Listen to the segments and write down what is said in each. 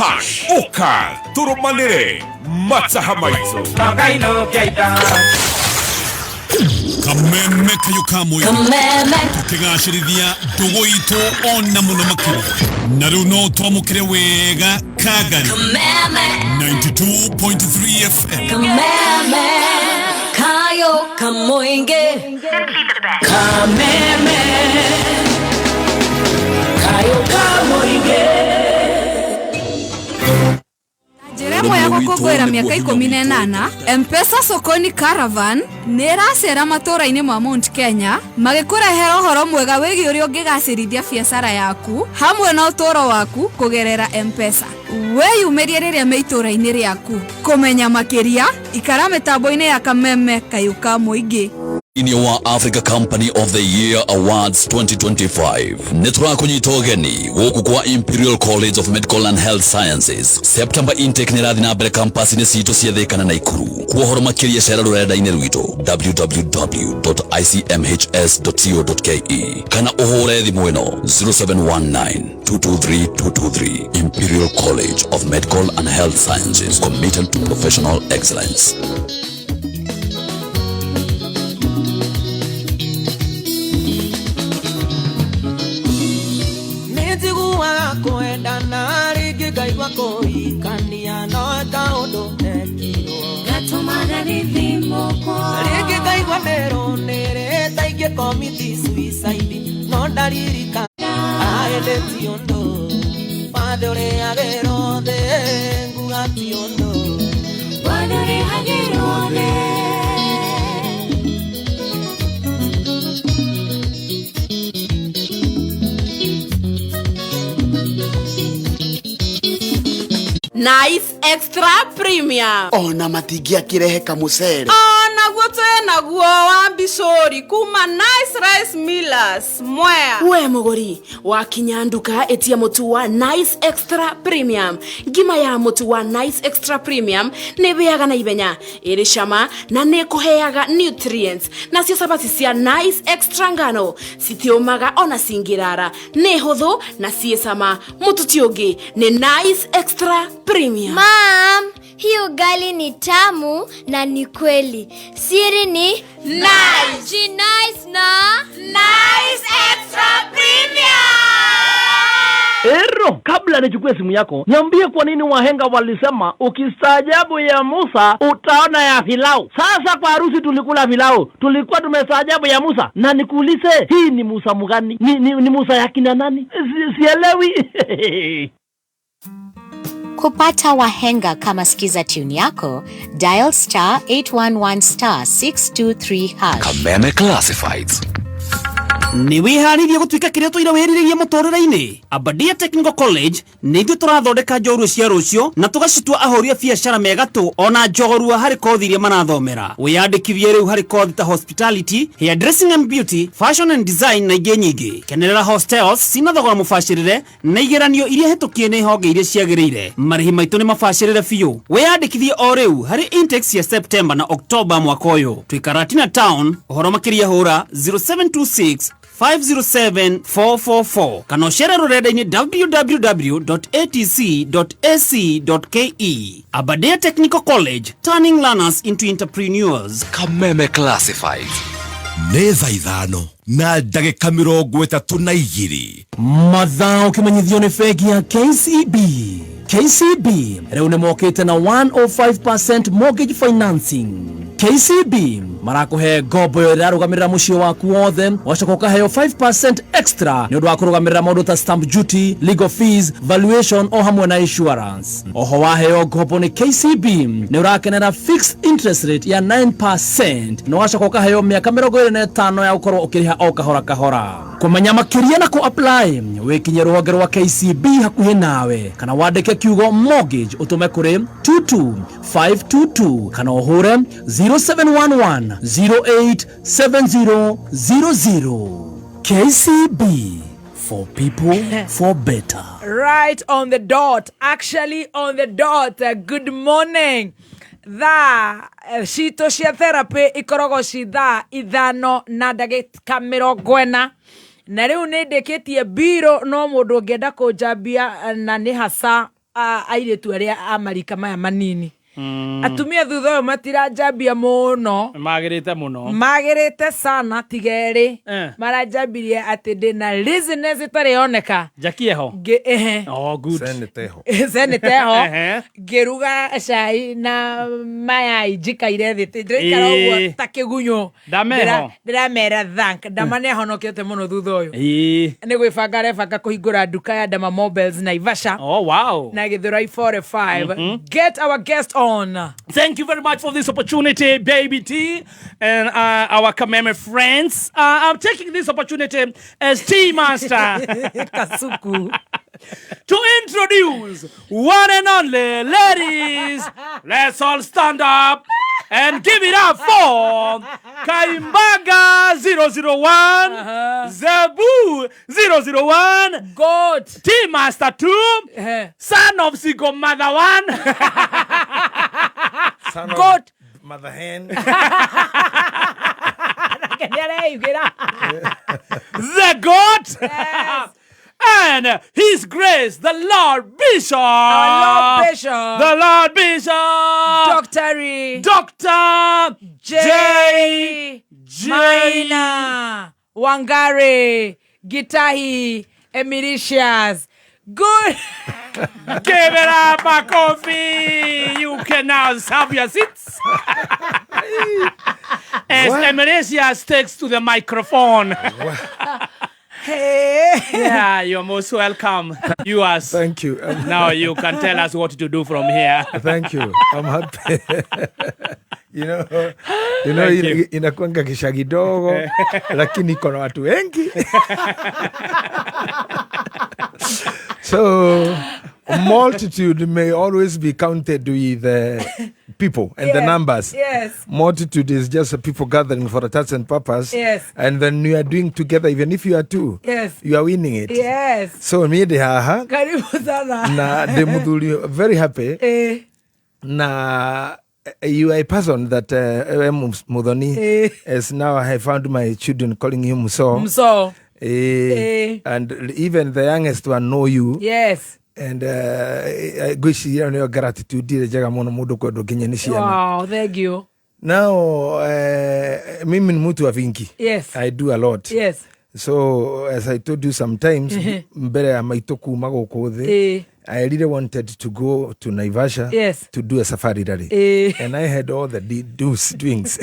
Hash ũka tũrũmanĩre mataha maitũ. Kameme kayo ka mũingĩ. Kameme. Tũkĩgacĩrithia ndũgũ itũ ona mũno makĩria na rĩu no twamũkĩre wega kangari. Kameme. 92.3 FM. Kameme. Kayo kamoinge. Kameme. Kayo kamoinge. Njĩra ĩmwe ya gũkũngũĩra mĩaka 18, Mpesa Sokoni Caravan nĩ ĩracera matũũra-inĩ ma Mount Kenya magĩkũrehera ũhoro mwega wĩgiĩ ũrĩa ũngĩgacĩrithia biacara yaku hamwe na ũtũũro waku kũgerera Mpesa. Wĩyumĩrie rĩrĩa me itũũra-inĩ rĩaku. Kũmenya makĩria, ikara mĩtambo-inĩ ya Kameme Kayũ ka Mũingĩ. Thĩinĩ wa Africa Company of the Year Awards 2025 nĩ tũrakũnyita ũgeni gũkũ kwa Imperial College of Medical and Health Sciences. September intake nĩ ĩrathiĩ na mbere campus-inĩ citũ cia Thĩka na Naikuru. Kwa ũhoro makĩria cera rũrenda-inĩ rwitũ www.icmhs.co.ke kana ũhũre thimũ ĩno 0719 223 223. Imperial College of Medical and Health Sciences, committed to professional excellence. Nĩnjiguaga kwendana rĩngĩ ngaigua kũhikania no kaũndũ ekirwo Gatũmaga nĩthimũkwo. Rĩngĩ ngaigua nĩrũnĩrĩ ta ingĩ commit suicide no ndaririkana aĩndĩ ti ũndũ wathe ũrĩagĩrwo thĩ nguga ti ũndũ. Wathe ũrĩhagĩrwo thĩ. Nice Extra Premium. Ona matingĩakĩrehe kamũcere. Onaguo twĩ naguo wa mbicũri kuma Nice Rice Millers Mwea. We mũgũri wakinya nduka ĩtia mũtu wa Nice Extra Premium. Ngima ya mũtu wa Nice Extra Premium nĩ ĩhĩaga na ihenya, ĩrĩ cama na nĩ ĩkũheaga nutrients. Nacio cabaci cia Nice Extra ngano citiũmaga ona cingĩrara, nĩ hũthũ na ciĩ cama. Mũtu ti ũngĩ nĩ Nice Extra Premium. Mom, hii ugali ni tamu na ni kweli. Siri ni Nice. Nice na Nice Extra Premium. Ero, kabla nichukue simu yako, niambie kwa nini wahenga walisema ukistaajabu ya Musa utaona ya Filau. Sasa kwa harusi tulikula filau, tulikuwa tumestaajabu ya Musa. Na nikuulize, hii ni Musa mgani? Ni Musa ya kina nani? Sielewi. Kupata wahenga kama skiza tune yako, dial star 811 star 623 hash. Kameme Classifieds. Nĩ wĩharĩirie gũtuĩka kĩrĩa tũira wĩrirĩrie mũtũrĩre-inĩ? Abadia Technical College nĩ ithuĩ tũrathondeka njorua cia rũciũ na tũgacitua ahũri a biacara megatũ ona njorua harĩ kothi iria marathomera. Wĩyandĩkithie rĩu harĩ kothi ta hospitality, hairdressing and beauty, fashion and design na ingĩ nyingĩ. Kenerera hostels cina thogora mũbacĩrĩre na igeranio iria hĩtũkie nĩ honge iria ciagĩrĩire. Marĩhi maitũ nĩ mabacĩrĩre biũ. Wĩyandĩkithie o rĩu harĩ intakes cia September na October mwaka ũyũ. Twĩ Karatina Town. Ũhoro makĩria hũra 0726 507 444 kana ũcere rũrenda-inĩ www.atc.ac.ke. Aberdare Technical College, turning learners into entrepreneurs. Kameme Classifieds. Nĩ thaa 5 na ndagĩka 32. Mathaa ũkĩmenyithio nĩ bengi ya KCB. KCB rĩu nĩ mokĩte na 105% mortgage financing. KCB marakũhe ngombo ĩyo ĩrarũgamĩrĩra mũciĩ waku wothe, wacoka ũkaheo 5% extra nĩ ũndũ wa kũrũgamĩrĩra maũndũ ta stamp duty, legal fees, valuation o hamwe na insurance. Oho waheo ngombo nĩ KCB nĩ ũrakenera fixed interest rate ya 9% na wacoka ũkaheo mĩaka 25 ya gũkorwo ũkĩrĩha o kahora kahora. Kũmenya makĩria na kũ apply wĩkinye rũhonge rwa KCB hakuhĩ nawe kana wandĩke kiugo mortgage ũtũme kũrĩ 22522 kana ũhũre 0711 087000. KCB, for people, for better. Right on the dot, actually on the dot. Good morning. Thaa citũ cia therapy ikoragwo ci thaa 5 na ndagĩka 40 na rĩu nĩ ndĩkĩtie mbirũ no mũndũ ũngĩenda kũnjambia na nĩ haca. Airĩtu arĩa a marika maya manini, atumia thutha ũyũ matiranjambia mũno. Magĩrĩte mũno. Magĩrĩte sana, tiga erĩ maranjambirie atĩ ndĩna laziness ĩtarĩ yoneka. Jackie eho. Ehe. Oh, good. Senate eho. Senate eho. Ehe. Ngĩruga cai na mayai njikaire thĩ, ndĩraikara ũguo ta kĩgunyũ. Ndameho. Ndĩramera thank ndama nĩ ahonokete mũno thutha ũyũ. Ĩĩ. Nĩ gwĩbanga arebanga kũhingũra nduka ya Dama Mobiles Naivasha. Oh, wow. Na Githurai 45. Get our guest on. Thank you very much for this opportunity, Baby T, and our Kameme friends. I'm taking this opportunity as Tea Master Kasuku to introduce one and only, ladies. Let's all stand up and give it up for Kaimbaga 001, Zebu 001, God, Tea Master 2, son of Sigo Mother 1. Son of God. Mother hen. Nake nĩareigĩra. The God, and His Grace, the Lord Bishop, Our Lord Bishop. The Lord Bishop, Dr. Doctor J. J. Maina Wangari Gitahi Emilicious. Good. Give it up a coffee. You can now have your seats. As Emilicious takes to the microphone. Hey. Yeah, you're most welcome. You are. Thank you. Now you can tell us what to do from here. Thank you. I'm happy. You know, Thank you. Inakuanga kisha kidogo lakini iko na watu wengi. So multitude may always be counted with people and the numbers. Multitude is just people gathering for a task and purpose. And then you are doing together, even if you are two, you are winning it. So me ndĩ haha Karibu sana. Na ndĩ mũthuri very happy na you are a person that Muthoni, as now I have found my children calling him Muso. Muso. And even the youngest one know you. And ngwĩciria nĩyo gratitude ĩrĩa njega mũno mũndũ kwendwo nginya nĩ ciana. Wow, thank you. Now mimi ni mtu wa vingi. I do a lot. So as I told you sometimes, mbere ya maitũ kuma gũkũ thĩ, I really wanted to go to Naivasha to do a safari rally. And I had all the do's doings.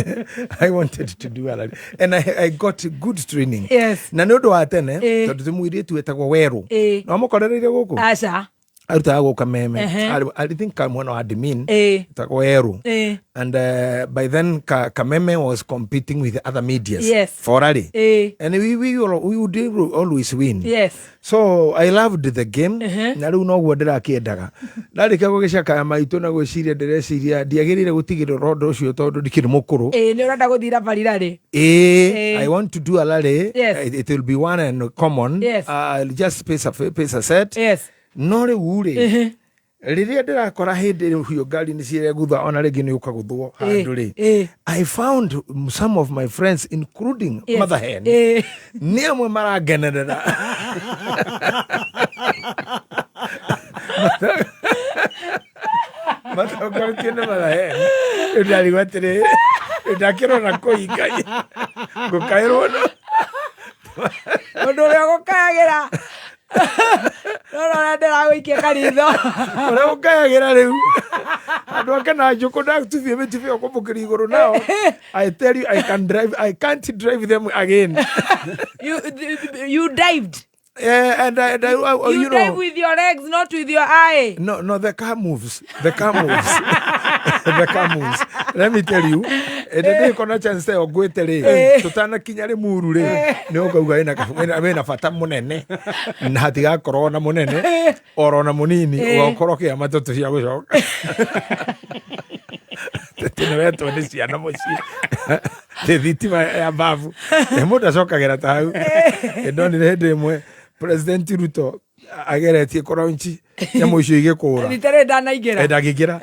I wanted to do a rally. And I got good training. Na nĩ ũndũ wa tene, tondũ ti mũirĩtu wetagwo Werũ. No mũkorereire gũkũ? Aca. Arutaga gũka Meme. I think ka mwena wa Admin. Etagwo Werũ. And by then Kameme was competing with other medias for rally. And we would always win. So I loved the game. Na rĩu noguo ndĩrakĩendaga. Ndarĩkia gũgĩcakaya maitũ na gwĩciria ndĩreciria ndiagĩrĩire gũtigĩrĩra ũndũ ũcio tondũ ndikĩrĩ mũkũrũ. Nĩ ũrenda gũthiĩ thabarĩ rarĩ. I want to do a rally. It will be one and common. I'll just pace a set. No rĩu rĩ, rĩrĩa ndĩrakora hĩndĩ ĩyo ngari nĩ ciregutha ona rĩngĩ nĩ ũkagũthwo handũ rĩ, I found some of my friends, including Mother Hen, nĩ amwe marangenerera matongoretio nĩ Mother Hen. Rĩu ndarigwo atĩrĩ, ndakĩrona kũi Ngai ngũkaĩrwo no Ũndũ ũrĩa ũgũkayagĩra no ũrĩa ndĩragũikia karitho. Ũrĩa ũkayagĩra rĩu andũ ake na njũkũ ndatubie mĩtubio kũmbũkĩria igũrũ nao. I tell you, I can drive, I can't drive them again. You dived. Yeah, and I You, you dive know with your legs, not with your eye. No, the car moves. The car moves. The car moves. Let me tell you, ĩndĩ ndĩkona chance ĩyo ngwĩte rĩ, tũtanakinya Rĩmuru rĩ, nĩ ũkauga wĩna bata mũnene na hatigakorwo na mũnene oro na mũnini, ũgakorwo kĩama tũtũ cia gũcoka tĩ nĩ wetwo nĩ ciana mũciĩ tĩ thitima ya babu. Ĩ mũndũ acokagĩra ta hau. Ĩ ndonire hĩndĩ ĩmwe President Ruto ageretie kũraunchi Nyamũ icio igĩkũra. Rita rĩrĩ ndanaingĩra. Ndangĩingĩra.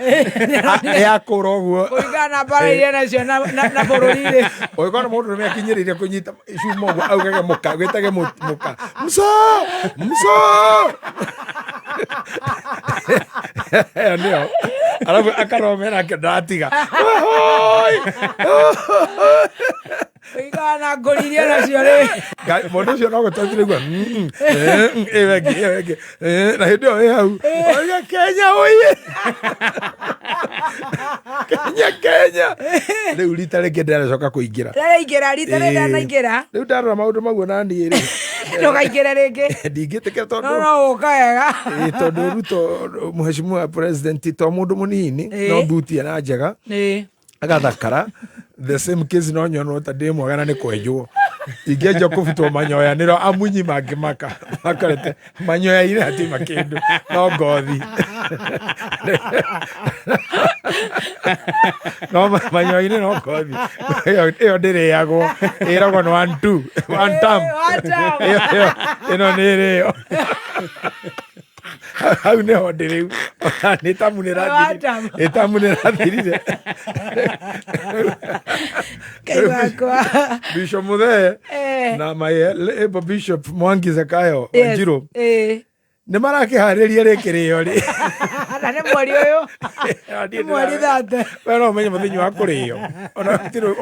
Yakũra ũguo. Kũringana na mbara iria nacio na bũrũri rĩ. Ũngĩkorwo nĩ mũndũ ũrũme akinyĩrĩire kũnyita cuma ũguo augage mũka, wĩtage mũka. Mso! Mso! Ĩyo nĩyo. Arabu akaromera ake ndatiga. Hoi! Kũringana na ngũri iria nacio rĩ. Mũndũ ũcio no gũtotire igua ĩyo ĩngĩ, ĩyo ĩngĩ, na hĩndĩ ĩyo ĩ hau. Oiga Kenya oye! Kenya Kenya! Rĩu rita rĩngĩ ndĩracoka kũingĩra. Ndaraingĩra rita rĩrĩ ndanaingĩra. Rĩu ndarora maũndũ maguo naniĩ rĩ. Ndũkaingĩre rĩngĩ. Ndingĩtĩkĩra tondũ No ũka wega. Tondũ Ruto mheshimiwa president to mũndũ mũnini no thuti na njega agathakara. The same case no nyonwo ta ndĩ mwega na nĩ kwenjwo. Ingĩanjia kũbutwo manyoya nĩro amunyi mangĩmaka makorete manyoya-inĩ hatima kĩndũ no ngothi. No manyoya-inĩ no ngothi. Ĩyo ndĩrĩagwo, ĩragwo nĩ one two, one term. One term. Ĩyo ĩno nĩ ĩrĩo. Hau nĩho ndĩ rĩu. Ona nĩ tamu nĩ One term. ĩrathirire. Nĩ tamu nĩ ĩrathirire. Ngai wakwa. Bishop Muthee na my able Bishop Mwangi Zakayo Wanjiru nĩ marakĩharĩria rĩkĩrĩo rĩ. Na nĩ mweri ũyũ. Nĩ mweri 30. We no ũmenye mũthenya wa kũrĩo. Ona gũtirĩ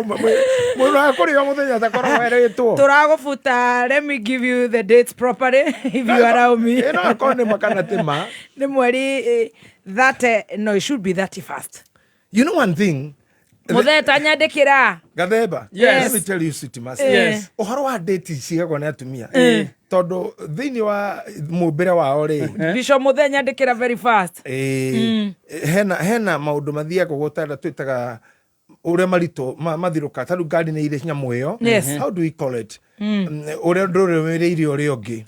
mũndũ wa kũrĩo mũthenya atakoragwo erĩtwo. Tũragũbuta, let me give you the dates properly if you allow me. Ĩno akorwo nĩ ma kana ti ma. Nĩ mweri 30, no, it should be 31st. You know one thing, Mũthee tanyandĩkĩra. Gathemba. Yes. Let me tell you, City Master. Yes. Ũhoro wa date cigagwo nĩ atumia. Tondũ thĩinĩ wa mũmbĩre wao rĩ. Bishop Mũthee nyandĩkĩra very fast. Hena maũndũ mathiaga gũtara twĩtaga ũrĩa maritũ mathirũka ta rĩu ngari nĩ irĩ nyamũ ĩyo. Yes. How do we call it? Ũrĩa ndũrũmĩrĩire ũrĩa ũngĩ.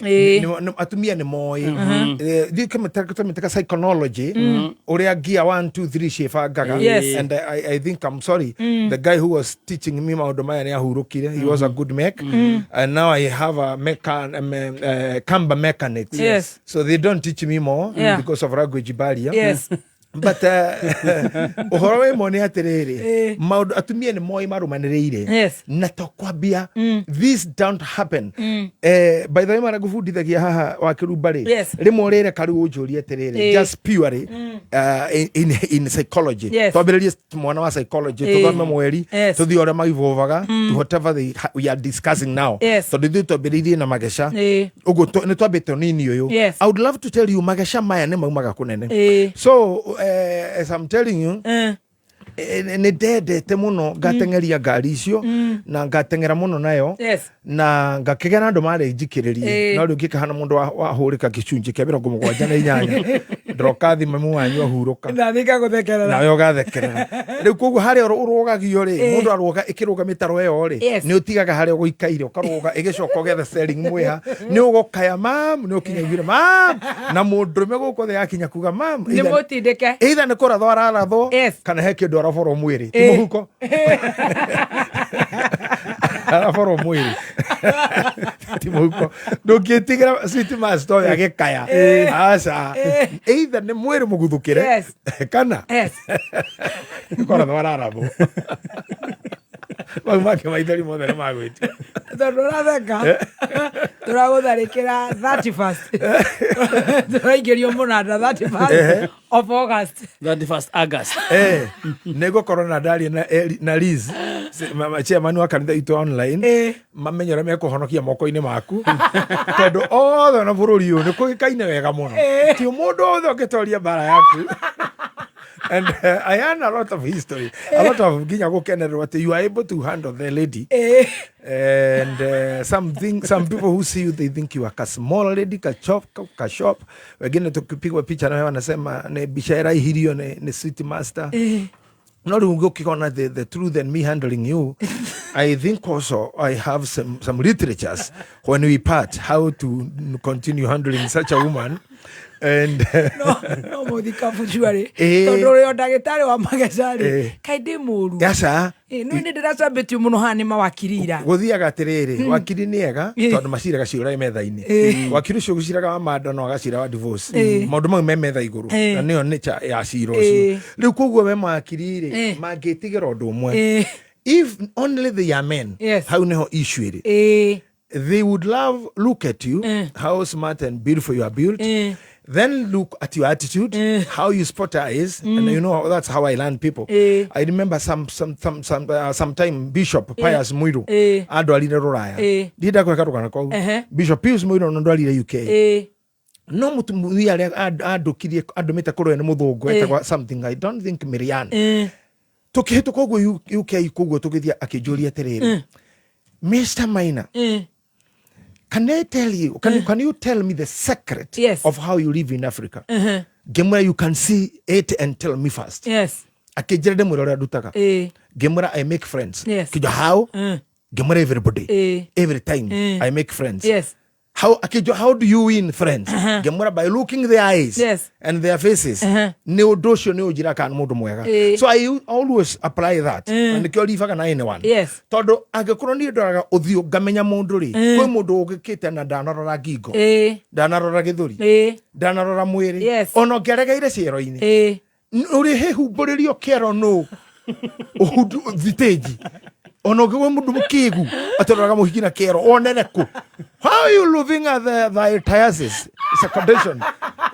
Atumia nĩ moĩ. Thiĩ tũmĩtaka psychology, ũrĩa gear 1 2 3 ciĩbangaga. Yes. And I think I'm sorry. The guy who was teaching me maũndũ maya nĩ ahurũkire. He was a good mech. And now I have a Kamba mechanics. Yes. So they don't teach me more because of language barrier. Yes. But ũhoro wĩ mo nĩ atĩrĩrĩ, maũndũ atumia nĩ moĩ marũmanĩrĩire. Yes. Na to kwambia this don't happen. By the way mara ngũbundithagia haha wa kĩrumba rĩ, Yes. rĩmwe ũrĩre karĩu ũnjũrie atĩrĩrĩ, just purely in psychology. Yes. Twambĩrĩrie mwana wa psychology, tũthome mweri, Yes. tũthiĩ ũrĩa maivovaga, to whatever we are discussing now. Yes. Tondũ ithuĩ twambĩrĩirie na mageca. Ũguo nĩ twambĩte ũnini ũyũ. Yes. I would love to tell you mageca maya nĩ maumaga kũnene. So as I'm telling you, nĩ ndendete mũno ngateng'eria ngari icio na ngateng'era mũno nayo. Yes. Na ngakĩgĩa na andũ marĩ njikĩrĩrie. No rĩu ngĩkahana mũndũ wahũrĩka gĩcunjĩ kĩa 78 ndoka thima mu wanyu ahurũka. Ndathika gũthekerera. Nawe ũgathekerera. Rĩu koguo harĩa ũrũgagio rĩ, mũndũ arũga ĩkĩrũga mĩtaro ĩyo rĩ, Yes. nĩ ũtigaga harĩa ũgũikaire ũkarũga ĩgĩcoka ũgetha steering mwĩha, nĩ ũgũkaya mam, nĩ ũkinya ugire mam, na mũndũrũme gũkũ thĩ yakinya kuga mam, Nĩ mũtindĩke. either nĩ kũrathwo ararathwo, Yes. kana he kĩndũ araborwo mwĩrĩ, ti mũhuko. Araborwo mwĩrĩ. Ti mũhuko. Ndũngĩtigĩra City Master ũyũ agĩkaya. Aca. Either nĩ mwĩrĩ mũguthũkĩre, Yes. kana Yes. nĩ kũrathwo ararathwo. Mau make maithori mothe nĩ magwĩtia. Tondũ ũratheka. Tũragũtharĩkĩra 31st. Tũraingĩrio mũnanda 31st of August. 31st August. Nĩ ngũkorwo na ndaria na Liz, chairman wa kanitha itũ online, mamenye ũrĩa mekũhonokia moko-inĩ maku. Tondũ othe ona bũrũri ũyũ nĩ kũgĩkaine wega mũno. Ti mũndũ othe ũngĩtoria mbara yaku. And I had a lot of history, a lot of nginya gũkenererwo atĩ you are able to handle the lady. And some people who see you, they think you are a small lady, ka chop, ka shop. Wengine tukipigwa picha na wewe wanasema ni bicha ĩraihirio ni City Master. No rĩu ngũkĩona the truth and me handling you, I think also I have some literatures when we part how to continue handling such a woman. And No mũthikabu cuarĩ. Ĩĩ. Tondũ ũrĩ o ndagĩtarĩ wa mageca rĩ. Ĩĩ. Kaĩ ndĩ mũru. Aca. Ĩĩ, nĩ nĩ ndĩracambĩtio mũno haha nĩ mawakiri ira. Gũthiaga atĩrĩrĩ, wakiri nĩ ega tondũ maciraga ciũra metha-inĩ. Wakiri ũcio ũgũciraga wa manda no agacira wa divorce. Maũndũ mau me metha igũrũ na nĩyo nature ya cira ũcio. Rĩu koguo we mawakiri rĩ, mangĩtigĩra ũndũ ũmwe, if only they are men, hau nĩho issue ĩrĩ. They would love look at you, how smart and beautiful you are built, then look at your attitude, how you spot eyes, and you know that's how I learn people. I remember sometime Bishop Pius Muiru andwarire ruraya. Ndinda gweka rũgano kau. Bishop Pius Muiru no ndwarire UK. No mũtumia arĩa andũkirie andũmĩte kũrũe nĩ mũthũngũ etagwo something, I don't think Mirian. Tũkĩhĩtũka ũguo UK koguo tũgĩthiĩ, akĩnjũria atĩrĩrĩ, "Mr. Maina, can I tell you, can you tell me the secret of how you live in Africa?" Ngĩmwĩra, "You can see it and tell me first." Akĩnjĩra ndĩmwĩra ũrĩa ndutaga. Ngĩmwĩra, "I make friends." Kĩnjũ, "How?" Ngĩmwĩra, "Everybody, every time I make friends." "How?" Akĩnjũ, "How do you win friends?" Ngĩmwĩra, "By looking their eyes and their faces." Nĩ ũndũ ũcio nĩ ũnjĩra kana nĩ mũndũ mwega. So I always apply that. Na nĩkĩo ribaga na anyone. Tondũ angĩkorwo niĩ ndoraga ũthiũ ngamenya mũndũ rĩ, kwĩ mũndũ ũgĩkĩte na ndanarora ngingo, ndanarora gĩthũri, ndanarora mwĩrĩ, ona ũngĩaregeire ciero-inĩ, ũrĩ hĩhumbũrĩrio kĩero nũ ũhundu thitĩnji, ona ũngĩgwe mũndũ mũkĩgu atũroraga mũhiki na kĩero onere kũ. How are you living at the thyroiditis? It's a condition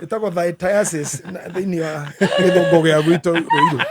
ĩtagwo thyroiditis thĩinĩ wa gĩthũngũ gĩa gwitũ rũirũ.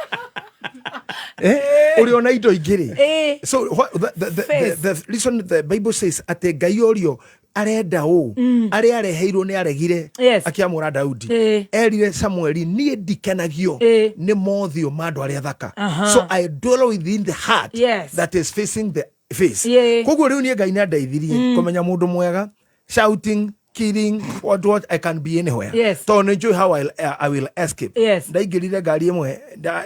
Ũrĩ ona indo ingĩ rĩ. So what, the reason the Bible says atĩ Ngai ũrio arenda ũ arĩa areheirwo nĩ aregire, akĩamũra Daudi, erire Samueli, "Niĩ ndikenagio nĩ mothiũ ma andũ arĩa thaka." So I dwell within the heart that is facing the face. Koguo rĩu niĩ Ngai nĩ andeithirie kũmenya mũndũ mwega, shouting, killing, what, I can be anywhere, tondũ nĩ njũĩ how I will escape. Ndaingĩrire ngari ĩmwe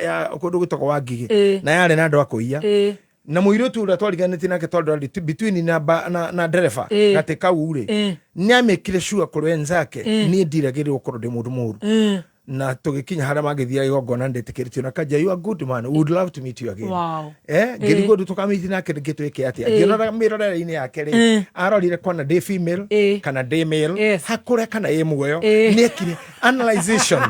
ya kũndũ gwĩtagwo wa Ngigĩ, na yarĩ na andũ a kũiya, na mũirĩtu ũrĩa twariganĩtie nake, tondũ arĩ between na ndereba gatĩ kau rĩ, nĩ amĩkire sure kũrĩ wenzake niĩ ndiragĩrĩrwo gũkorwo ndĩ mũndũ mũru. Na tũgĩkinya harĩa magĩthiaga igongona, ndĩtĩkĩrĩtio na kanja, "You are good man, we would love to meet you again." Ngĩrigwo ndũ tũkamiti nake rĩngĩ twĩke atĩa. Ngĩrora mĩrorere-inĩ yake rĩ, arorire kwana ndĩ female kana ndĩ male, hakũre kana ĩ muoyo. Nĩ ekire analyzation,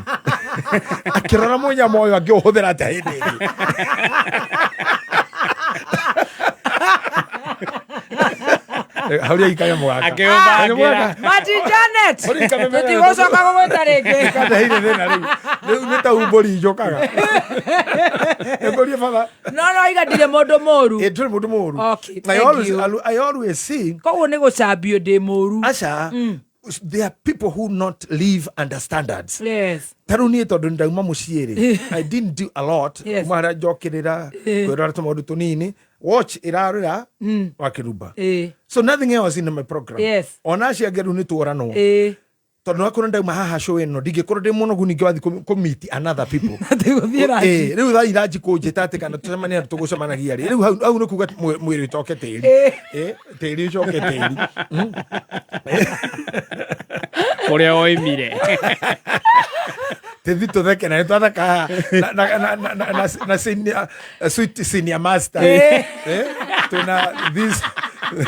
akĩrora mũnyama ũyũ angĩũhũthĩra atĩa hĩndĩ ĩngĩ. Hauria ikanyamũ gaka. Akĩũbangĩra. Kanyamũ gaka. Mati Janet, Hauria ikamemera. Tũtigũcoka gũgwĩta rĩngĩ. Kandeheire thĩna rĩu. Rĩu nĩ ta umbũri njũkaga nĩngũrie baba. No iga ndirĩ mũndũ mũru. Ĩ, ndũrĩ mũndũ mũru. Okay, I thank always, you. I always see Koguo nĩ gũcambio ndĩ mũru. Aca, there are people who not live under standards. Ta rĩu niĩ tondũ ndauma mũciĩ rĩ, I didn't do a lot. Kuma harĩa njokĩrĩra kwĩrora tũmaũndũ tũnini, watch ĩrarĩra wakĩrumba, so nothing else in my program. Ona acio angĩ rĩu nĩ tuoranwo, tondũ nakorwo ndauma haha show ĩno ndingĩkorwo ndĩ mũnogu ningĩ wathiĩ kũ meet another people. Gũthiĩ ranji. Rĩu thaa iranji kũnjĩta atĩ kana tũcemania andũ tũgũcemanagia rĩ, rĩu hau nĩ kuga mwĩrĩ ũcoke tĩri. Tĩri ũcoke tĩri. Kũrĩa oimire. Tĩthi tũtheke na nĩtwatheka na sweet senior master. Twĩna this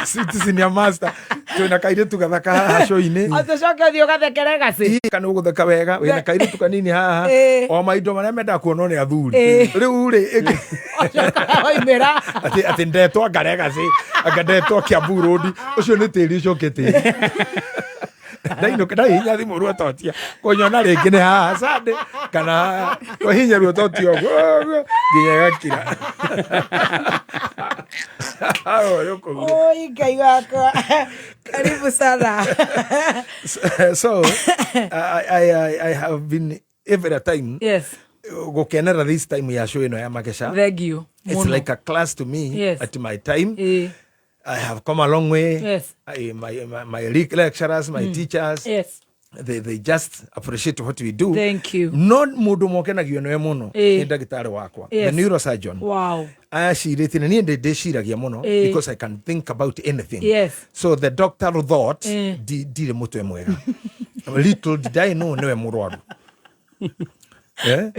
sweet senior master, twĩna kairĩtu gathaka haha show-inĩ. Ũcoke ũthiĩ ũgathekere gacĩ. Kana ũgũtheka wega wĩna kairĩtu kanini haha, o maindo marĩa mendaga kuonwo nĩ athuri. Rĩu rĩ Oimĩra. Atĩ ndetwo ngaregacĩ, anga ndetwo Kiambu Road, ũcio nĩ tĩri ũcoke tĩri. Ndainũka ndahihinya thimũ ruototia kũnyona rĩngĩ nĩ haha Sunday kana haha kũhihinya ruototia ũguo ũguo nginya ĩgakira. Oi, Ngai wakwa, karibu sana. So I have been every time gukenera this time ya show ĩno ya Mageca. Thank you. It's Mũno. like a class to me. At my time, I have come a long way. My lecturers, my teachers, they just appreciate what we do. Thank you. No mũndũ mokenagio nĩwe mũno nĩ ndagĩtarĩ wakwa, the neurosurgeon. Acirĩtie na niĩ ndĩciragia mũno because I can think about anything. So the doctor thought ndirĩ mũtwe mwega. Little did I know nĩwe mũrwaru. Eh?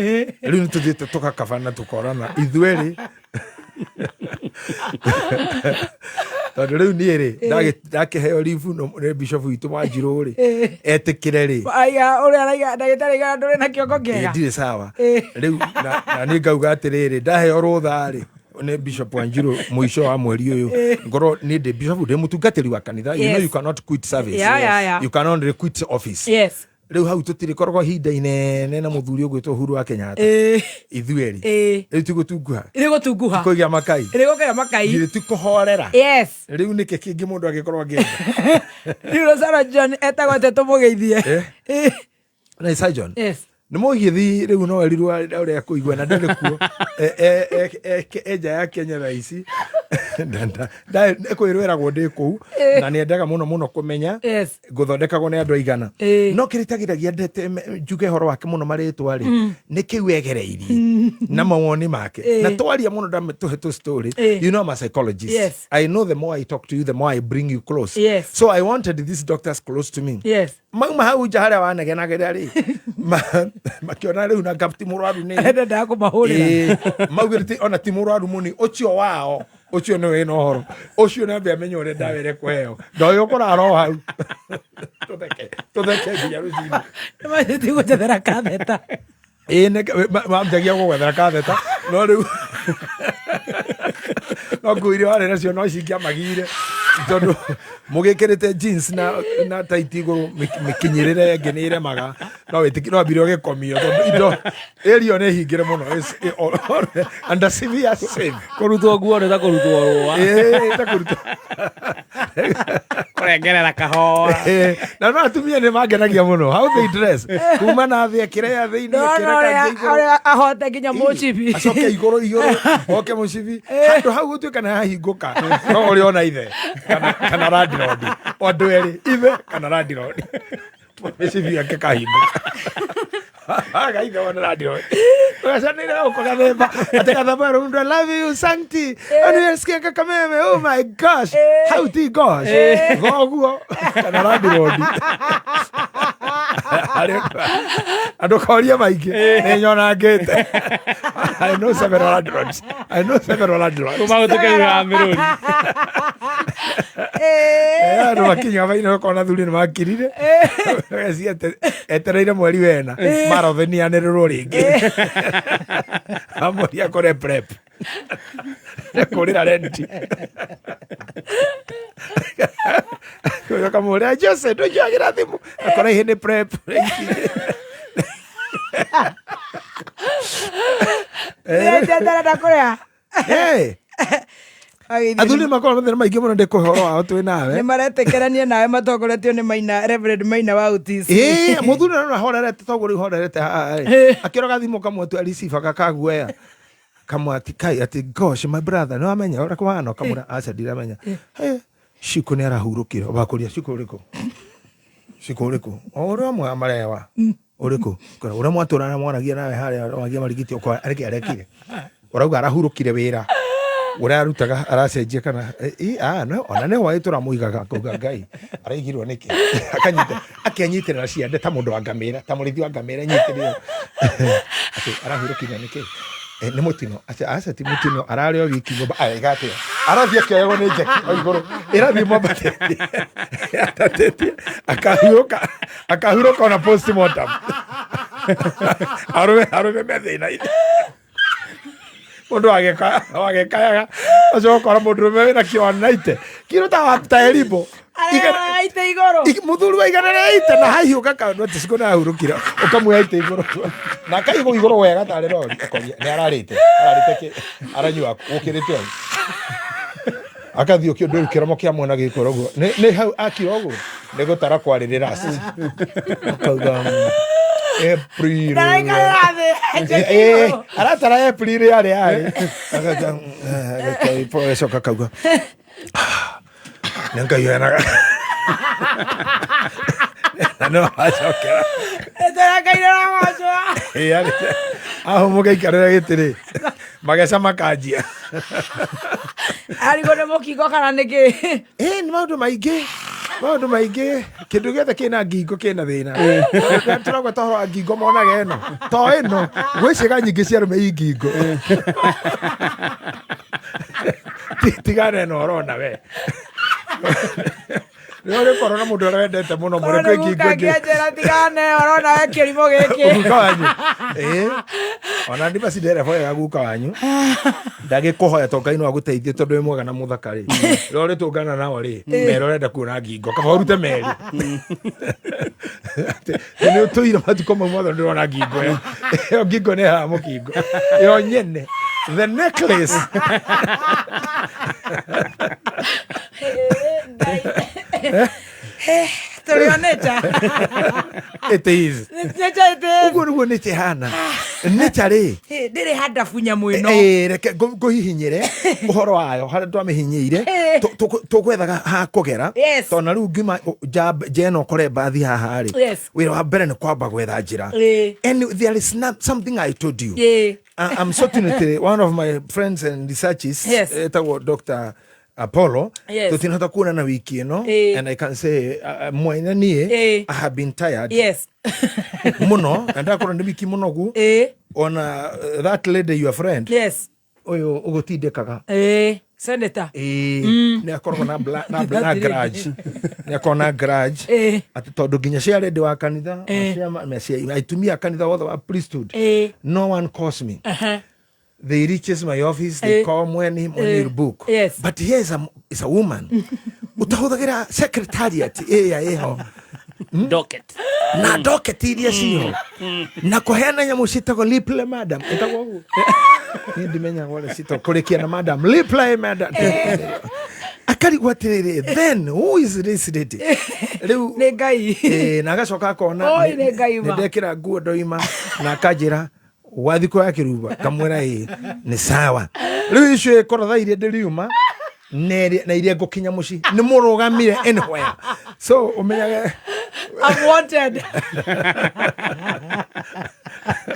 Rĩu nĩ tũthiĩte tũgakabana tũkorana ithuerĩ, tondũ rĩu niĩ rĩ, ndakĩheo leave nĩ bishop witũ Wanjirũ rĩ, etĩkĩre rĩ. Aiga ũrĩa araiga ndagĩtarĩ aiga ndũrĩ na kĩongo kĩega. Ndirĩ sawa. Rĩu na nĩ ngauga atĩrĩrĩ, ndaheo rũtha rĩ nĩ Bishop Wanjiru mũico wa mweri ũyũ, ngorwo nĩ ndĩ bishop, ndĩ mũtungatĩri wa kanitha, you know, you cannot quit service. You can only quit office. Rĩu hau tũtirĩkoragwo ihinda inene na mũthuri ũgwĩtwo Uhuru wa Kenyatta ithuerĩ. Rĩu tigũtunguha. Ĩrĩ gũtunguha. Tikũgĩa makai. Ĩrĩ gũkĩgĩa makai. Githĩ ti kũhorera? Yes. Rĩu nĩkĩ kĩngĩ mũndũ angĩkorwo angĩenda? Rĩu Rosana John etagwo atĩa tũmũgeithie? Eh? Na surgeon Yes. Nĩ mũgithi rĩu no erirwo ũrĩa kũigua na ndarĩ kuo. Enja ya Kenya thaa ici kwĩrwo eragwo ndĩ kũu, na nĩ endaga mũno mũno kũmenya ngũthondekagwo nĩ andũ aigana, no kĩrĩa itagiragia ndete njuge ũhoro wake mũno marĩtwa rĩ, nĩ kĩu egereirie na mawoni make, na twaria mũno ndamũtũhe tũ story. You know I'm a psychologist. I know the more I talk to you, the more I bring you close. So I wanted these doctors close to me. Mauma hau nja harĩa wanegenagĩra rĩ, makĩona rĩu na ti mũrwaru nĩ Ndendaga kũmahũrĩra. Maugĩre ona ti mũrwaru mũni ũcio wao, ũcio nĩ wĩna ũhoro ũcio nĩ ambe amenye ũrĩa ndawa ĩrĩa kũheo ndoyo ũkũrara o hau, tũtheke tũtheke nginya rũcinĩ. Nĩmanjĩtie gũnjethera katheta. Ĩĩ, manjagia gũgwethera katheta, no rĩu no nguo iria warĩ nacio no cingĩamagire, tondũ mũgĩkĩrĩte jeans na tight igũrũ, mĩkinyĩrĩre ĩngĩ nĩ ĩremaga, no wĩtĩki no ambire ũgĩkomio tondũ indo ĩrio nĩ hingĩre mũno. Under severe save. Kũrutwo nguo nĩ ta kũrutwo rũa. Ĩĩ, ta kũrutwo. Kũrengerera kahora. Na no atumia nĩ mangenagia mũno, how they dress, kuma na thĩ ekĩre ya thĩinĩ, No ekĩre no kangĩ ũrĩa igũrũ. Ũrĩa ahote nginya mũcibi. Acoke igũrũ igũrũ oke mũcibi handũ hau gũtuĩka nĩ hahingũka, no ũrĩ ona ithe kana landlord, o andũ erĩ, ithe kana landlord, mĩcibi yake kahingũka gaithe wona landlord ũgacanĩre gũkũ gathemba atĩ gathemba rũndũ, "I love you Santi," oniesikia kakameme, oh my gosh, hau ti gosh, thoguo kana landlord. Andũ koria maingĩ nĩ nyonangĩte. I know several landlords. I know several landlords. Kuma gũtũkĩrĩra mĩrũri. Andũ makinya baine ũkona thuri nĩ makirire. Geci etereire mweri wena marathoni yanĩrĩrwo rĩngĩ, amũria kũre prep kũrĩra renti, kamũrĩa Jose ndũnjoyagĩra thimũ, akora ihe nĩ prep. Ndarenda kũrĩa. Athuri nĩ makoragwo na mathĩna maingĩ mũno, ndĩ kũhe ũhoro wao twĩ nawe. Nĩ maretĩkĩrania nawe matongoretio nĩ Maina, Reverend Maina wa UTC. Ĩĩ, mũthuri na horerete toguo rĩu horerete haha rĩ, akĩroga thimũ kamwe tu aricibaga kaguoya kamwe ati kai ati gosh, my brother, nĩ wamenya ũrĩa kũhana? Ũkamwĩra aca, ndiramenya. Hey, Shiko nĩ arahurũkire. Wakũria Shiko ũrĩkũ? Shiko ũrĩkũ? O ũrĩa ũmwe wa marewa ũrĩkũ? Ũrĩa mwatũrana mwaragia nawe harĩa wagia marigiti ũkora arĩkĩ arekire ũrauga arahurũkire wĩra ũrĩa arutaga aracenjia kana no, ona nĩ hwaĩ tũramũigaga akauga Ngai araigirwo nĩkĩ, akanyita akĩanyitĩrĩra ciande ta mũndũ wa ngamĩra, ta mũrĩithi wa ngamĩra nyitĩrĩra atĩ arahurũkire nĩkĩ. Nĩ mũtino? Aca, aca, ti mũtino, ararĩ o wiki nyũmba araiga atĩa, arathiĩ akĩoyagwo nĩ njeki o igũrũ ĩrathiĩ mwambatĩtie atatĩtie, akahurũka akahurũka ona postmortem. Arũme arũme me thĩna-inĩ, mũndũ wagĩkayaga ũcio ũkora mũndũrũme wĩna kiro 190, kiro ta erimbo. Aite igũrũ. Mũthuri wa 180 na hahiũka kaũndũ atĩ cikũ nĩahurũkire, ũkamuoya aite igũrũ na akaigwo igũrũ wega tarĩ rori, ũkoria nĩ ararĩte ararĩte kĩ aranyua gũkĩrĩte ũguo, akathiĩ ũkĩũndũ rĩu kĩromo kĩa mwena gĩkũra ũguo nĩ hau akira ũguo nĩ gũtara kwarĩrĩra akauga April. Ndaraikarĩra thĩ, njeki igũrũ. Aratara April yarĩ yarĩ agacoka akauga nĩ Ngai wenaga na no acokera. Ndaraikarĩra gocwo. Ahũmũka ikarĩra gĩtĩ rĩ, mageca makanjia. Arigwo nĩ mũkingo kana nĩ kĩ? Ĩ, nĩ maũndũ maingĩ. Maũndũ maingĩ, kĩndũ gĩothe kĩna ngingo kĩna thĩna. Tũragweta ũhoro wa ngingo monaga ĩno to ĩno, gwĩ ciĩga nyingĩ cia arũme i ngingo. Tigana ĩno ũrona we. Nĩ ũrĩkorwo na mũndũ ũrĩa wendete mũno mũno kwĩ ngingo ĩngĩ. Ngĩanjĩra tigane ũrona we kĩrimũ gĩkĩ. Guka wanyu. Ĩĩ. Ona ndimba cindereba wega guka wanyu. Ndagĩkũhoya to Ngai no agũteithie tondũ wĩ mwega na mũthaka rĩ. Rĩrĩa ũrĩtũngana nao rĩ, merĩ ũrenda kuona ngingo. Kaba ũrute merĩ. Atĩ nĩ ũtũire matukũ mau mothe ndĩrona ngingo ĩyo. Ĩyo ngingo nĩ ya mũkingo. Ĩyo nyene. The necklace. Tũrĩ o nature. It is. Nature it is. Ũguo nĩguo nature ĩhana. Nature rĩ, Ndĩrĩ handabu nyamũ ĩno. Reke ngũhihinyĩre ũhoro wayo harĩa twamĩhinyĩire. Tũgwethaga ha kũgera. Yes. Tondũ na rĩu ngiuma nja ĩno ũkore mbathi haha rĩ, Yes. wĩra wa mbere nĩ kwamba gwetha njĩra. And there is something I told you. I'm certainly one of my friends and researchers, Yes. etagwo Dr. Apollo. Yes. Tũtinahota kuonana wiki ĩno. And I can say mwene niĩ, I have been tired Yes. mũno, na ndakorwo nĩ wiki mũnogu. Ona that lady your friend, Yes. ũyũ ũgũtindĩkaga. Senator. Ĩĩ, nĩ akoragwo na na That grudge. Nĩ akoragwo na grudge atĩ tondũ nginya cia lady wa kanitha, atumia a kanitha wothe wa priesthood, no one calls me. They reaches my office, they call Mweni, Mweni will book. Yes. But here is a woman utahũthagĩra secretariat ĩya ĩho. Docket. Na docket iria ciho na kũheana nyamũ ciĩtagwo reply madam, ĩtagwo ũguo, niĩ ndimenyaga ũrĩa ciĩtagwo, kũrĩkia na madam, reply madam, akarigwo atĩrĩrĩ, then who is this lady rĩu? Nĩ Ngai. Na agacoka akona Oi, nĩ Ngai ma. Nĩ ndekĩra nguo ndoima na akanjĩra wathi kuoya kĩruba, ngamwĩra ĩĩ nĩ sawa. Rĩu icio ĩkorotha iria ndĩriuma na iria ngũkinya mũciĩ nĩ mũrũgamire anywhere, so ũmenyage I'm wanted.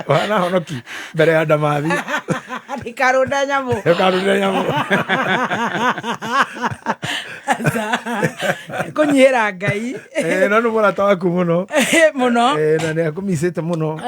Wana honoki mbere ya ndamathi. Ndikarunda nyamũ. Ũkarunda nyamũ. Kũnyihĩra Ngai. No nĩ mũrata waku mũno. Mũno. Na nĩ akũmicĩte mũno.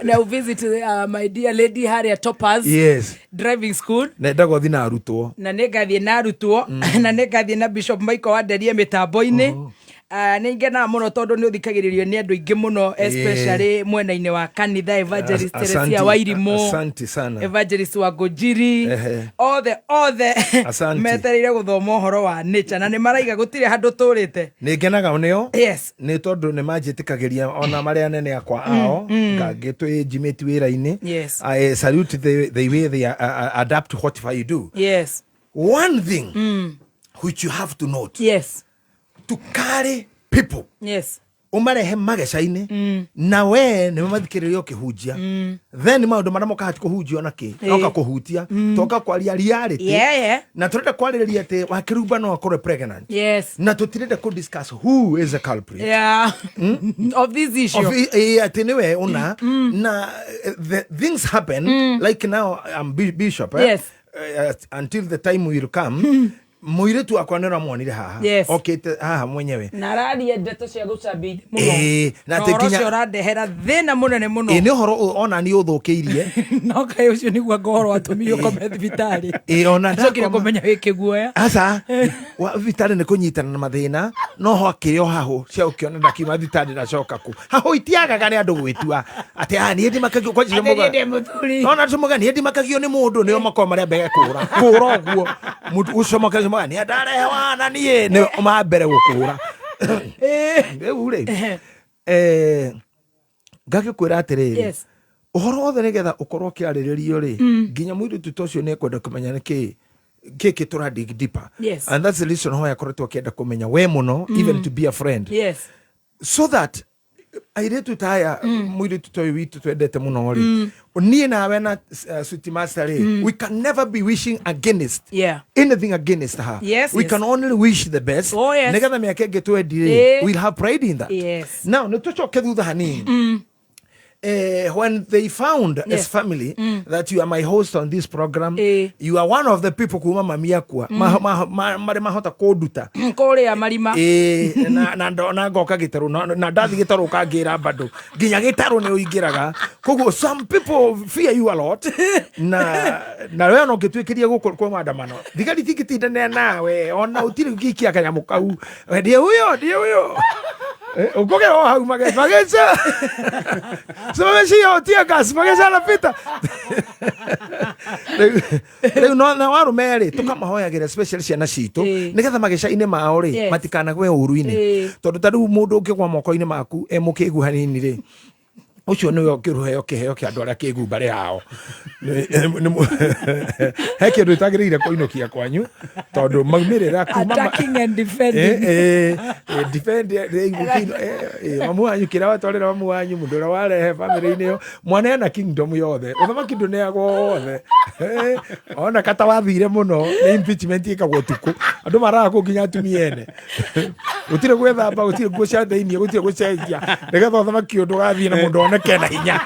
Now visit my dear lady harĩa Toppers Yes. Driving School. Na endagwo thi na arutwo. Na nĩ ngathiĩ na arutwo, na nĩ ngathiĩ na Bishop Michael Wanderie mĩtambo-inĩ. Nĩ ngenaga mũno tondũ nĩ ũthikagĩrĩrio nĩ andũ aingĩ mũno, especially mwena-inĩ wa kanitha, Evangelist Teresia Wairimũ, Asante sana. Evangelist wa Ngũnjiri, othe othe Asante. metereire gũthoma ũhoro wa nature na nĩ maraiga gũtirĩ handũ tũrĩte. Nĩ ngenaga nĩo. Yes. Nĩ tondũ nĩ manjĩtĩkagĩria ona marĩa anene akwa ao ngangĩ twĩ njimĩti wĩra-inĩ. Yes. I salute the way they adapt to what I do. Yes. One thing which you have to note. Yes. To carry people. Yes. Ũmarehe mageca-inĩ na we nĩ mathikĩrĩria ũkĩhunjia, then maũndũ marĩa mokaga ti kũhunjia ona kĩ, oka kũhutia, toka kwaria reality. Na tũrenda kwarĩrĩria atĩ wakĩrumba no akorwe pregnant. Yes. Na tũtirenda kũ discuss who is the culprit Yeah. Of this issue. Of atĩ nĩwe ũna na the things happen like now I'm bishop, eh? Yes. Until the time will come, mũirĩtu wakwa nĩ ũramuonire haha, Yes. okĩte haha mwenyewe. Na araria ndeto cia gũcambia mũno. Na Na atĩ ũhoro ũcio ũrandehera thĩna mũnene mũno. Ĩĩ, nĩ ũhoro ona niĩ ũthũkĩirie. No kaĩ ũcio nĩguo anga ũhoro watũmire ũkome thibitarĩ? Ĩĩ, ona Nacokire ndakoma. kũmenya wĩ kĩguoya. Aca, wa thibitarĩ nĩ kũnyitana na mathĩna, no ho akĩrĩ o hahũ cia ũkĩona ndakiuma thibitarĩ ndacoka kũ hahũ itiagaga nĩ andũ gwĩtua atĩ ah, niĩ ndimakagio kwa Atĩ niĩ ndĩ mũthuri. ona tũmuga niĩ ndimakagio nĩ mũndũ, nĩo makorwo marĩa mbere kũra kũra ũguo mũndũ ũcio makamuga niĩ ndarehewa na niĩ nĩ ma mbere gũkũra rĩu rĩ, ngagĩkwĩra atĩrĩrĩ, Yes. ũhoro wothe nĩgetha ũkorwo ũkĩarĩrĩrio rĩ, nginya mũirĩtu ta ũcio nĩ ekwenda kũmenya nĩkĩ gĩkĩ tũra dig deeper. Yes. And that's the reason why akoretwo akĩenda kũmenya we mũno, even to be a friend, Yes. so that airĩtu ta aya, mũirĩtu ta ũyũ witũ twendete mũno rĩ, niĩ nawe na sweet master rĩ, we can never be wishing against Yeah. anything against her. Yes, We yes. can only wish the best. Oh, yes. Nĩgetha mĩaka ĩngĩ twendi rĩ, we'll have pride in that. Yes. Now nĩ tũcoke thutha hanini. When they found as family that you are my host on this program, you are one of the people kuma mami akua marĩ mahota kũnduta kũrĩa marima. Ĩĩ, na ngoka gĩtarũ na ndathi gĩtarũ ũkangĩra bado nginya gĩtarũ nĩ ũingĩraga. Koguo some people fear you a lot, na we ona ũngĩtuĩkĩria gũkũ kwa maandamano, thigari tingĩtindanĩra nawe, ona ũtirĩ ũngĩikia kanyamũ kau. We ndiĩ huyo, ndiĩ huyo. Ũkũgera o hau mageca simameshio tear gas, mageca anapita. Rĩu no na warume rĩ, tũkamahoyagĩra, especially ciana citũ, nĩgetha mageca-inĩ mao rĩ, matikanagwe ũru-inĩ, tondũ ta rĩu mũndũ ũngĩgwa moko-inĩ maku e mũkĩgu hanini rĩ, ũcio nĩwe ũkĩrũheo kĩheo kĩa andũ arĩa kĩgu mbarĩ yao. He kĩndũ ĩtagĩrĩire kũinũkia kwanyu, tondũ maumĩrĩra kuma Attacking and defending. Defend, mamu wanyu kĩrĩa watwarĩra mamu wanyu, mũndũ ũrĩa warehe bamĩrĩ-inĩ ĩyo, mwaneana kingdom yothe, ũthamaki ndũneagwo wothe. Ona kata wathire mũno nĩ impeachment ĩkagwo ũtukũ, andũ maraga kũu nginya atumia ene, gũtirĩ gwĩthamba, gũtirĩ nguo cia thĩiniĩ, gũtirĩ gũcenjia, nĩgetha ũthamaki ũyũ ndũgathiĩ na mũndũ oneke na hinya.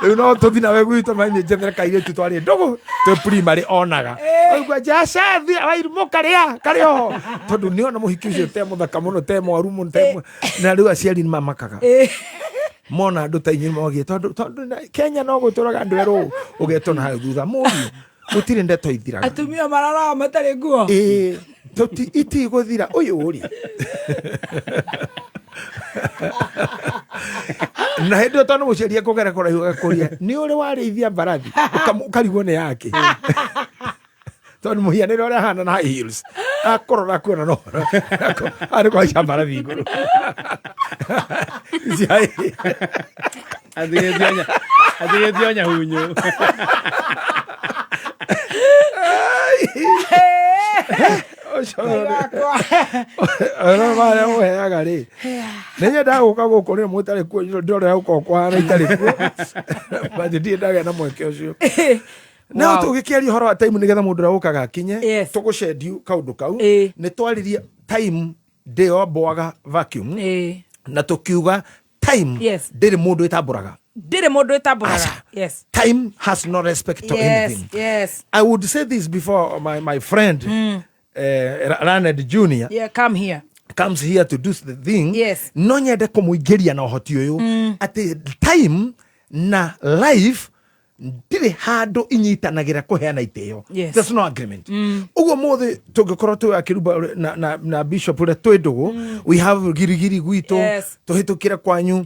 Rĩu no tũthi nawe gwitũ mami njethere kairĩtu twarĩ ndũgũ twĩ primary, onaga aigua jacathi wairimũ karĩa karĩ oho, tondũ nĩona mũhiki ũcio te mũthaka mũno, te mwaru mũno, na rĩu aciari nĩ mamakaga mona andũ ta inyuĩ mogie, tondũ Kenya no gũtũraga andũ erũ ũgetwo na hau thutha mũriũ, gũtirĩ ndeto ithiraga. Atumia mararaga matarĩ nguo. Ĩĩ, tũti itigũthira ũyũ ũrĩ na hĩndĩ ĩyo, tondũ mũciari ekũgera kũraihu agakũria nĩ ũrĩ warĩithia mbarathi. Ũkarigwo nĩ yake, tondũ mũhianĩre ũrĩa ahana na high heels, akũrora kuona no arĩ kũhaica mbarathi igũrũ. Ici Atigĩtio nyahunyu. Ũcio marĩa mũheaga rĩ, nĩ nyendaga gũka gũkũ rĩ, mũtarĩ kuo, ndĩrora gũkorwo kũhana itarĩ kuo, but ndirĩ ndagĩa na mweke ũcio. No tũgĩkĩaria ũhoro wa time, nĩgetha mũndũ ũrĩa ũkaga akinye tũgũcendiu kaũndũ kau, nĩ twaririe time ndĩyombwaga vacuum, na tũkiuga time ndĩrĩ mũndũ ĩtambũraga. Ndĩrĩ mũndũ ĩtambũraga, yes. Time has no respect to anything. I would say this before my friend Raned Junior Yeah, come here. Comes here to do the thing. No nyende kũmũingĩria na ũhoti ũyũ, atĩ time na life ndirĩ handũ inyitanagĩra kũheana itĩo. There's no agreement. Ũguo mũthĩ tũngĩkorwo twĩ akĩruba na bishop ũrĩa twĩ ndũgũ, we have girigiri gwitũ, tũhĩtũkĩre kwanyu,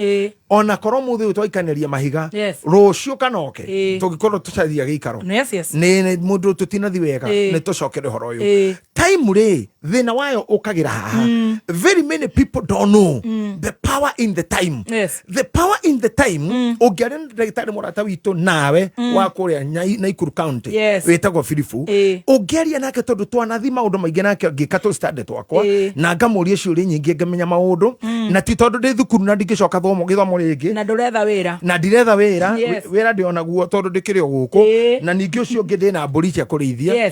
ona korwo mũthĩ ũyũ twaikanĩria mahiga, rũciũ kana oke, tũngĩkorwo tũcaria gĩikaro, Yes. nĩ mũndũ tũtinathi wega, nĩ tũcokere ũhoro ũyũ. Time rĩ, thĩna wayo ũkagĩra haha. Very many people don't know the power in the time. The power in the time, ũngĩaria na ndagĩtarĩ mũrata witũ nawe wa kũrĩa Naikuru County, wĩtagwo Biribu, ũngĩaria nake, tondũ twanathi maũndũ maingĩ nake ngĩka tũ study twakwa, na ngamũria ciũria nyingĩ, ngamenya maũndũ, na ti tondũ ndĩ thukuru na ndingĩcoka thomo gĩthomo rĩngĩ. Na ndũretha wĩra. Na ndiretha wĩra. Wĩra ndĩonaguo tondũ ndĩkĩrĩ o gũkũ, na ningĩ ũcio ũngĩ ndĩna mbũri cia kũrĩithia,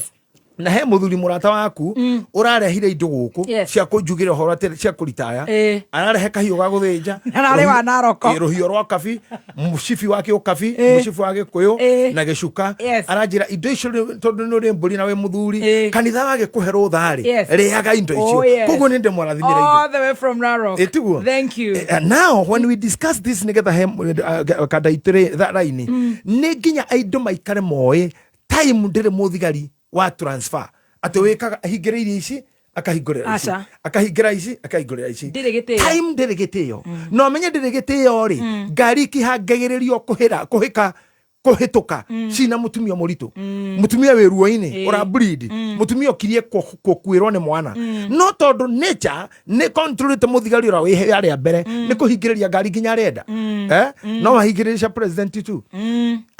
na he mũthuri mũrata waku ũrarehire indo gũkũ cia kũnjugĩra ũhoro atĩ cia kũritaya, ararehe kahiũ ga gũthĩnja. Na ararĩ wa Narok. Rũhiũ rwa kabi, mũcibi wa kĩũkabi, mũcibi wa gĩkũyũ, na gĩcuka. Aranjĩra indo icio tondũ nĩ ũrĩ mbũri na wĩ mũthuri, kanitha wagĩkũhe rũtha rĩ, rĩaga indo icio. Koguo nĩ ndĩmwarathimĩra indo. All the way from Narok. Ĩtiguo? Thank you. Now when we discuss this, nigetha he kandaitĩrĩ raini, nĩ nginya andũ maikare moĩ time ndĩrĩ mũthigari wa transfer, atĩ wĩkaga ahingĩrĩirie ici, akahingũrĩra ici, Aca. akahingĩra ici, akahingũrĩra ici. Ndĩrĩ gĩtĩo. Time ndĩrĩ gĩtĩo. Na ũmenye ndĩrĩ gĩtĩo rĩ, ngari ikĩhangagĩrĩrio kũhĩra kũhĩka kũhĩtũka cina mũtumia mũritũ, mũtumia wĩ ruo-inĩ, ũra bleed, mũtumia ũkirie kũkuĩrwo nĩ mwana, no tondũ nature nĩ controlĩte mũthigari ũrĩa wĩ harĩa mbere nĩ kũhingĩrĩria ngari nginya arenda, eh? No ahingĩrĩria president tu.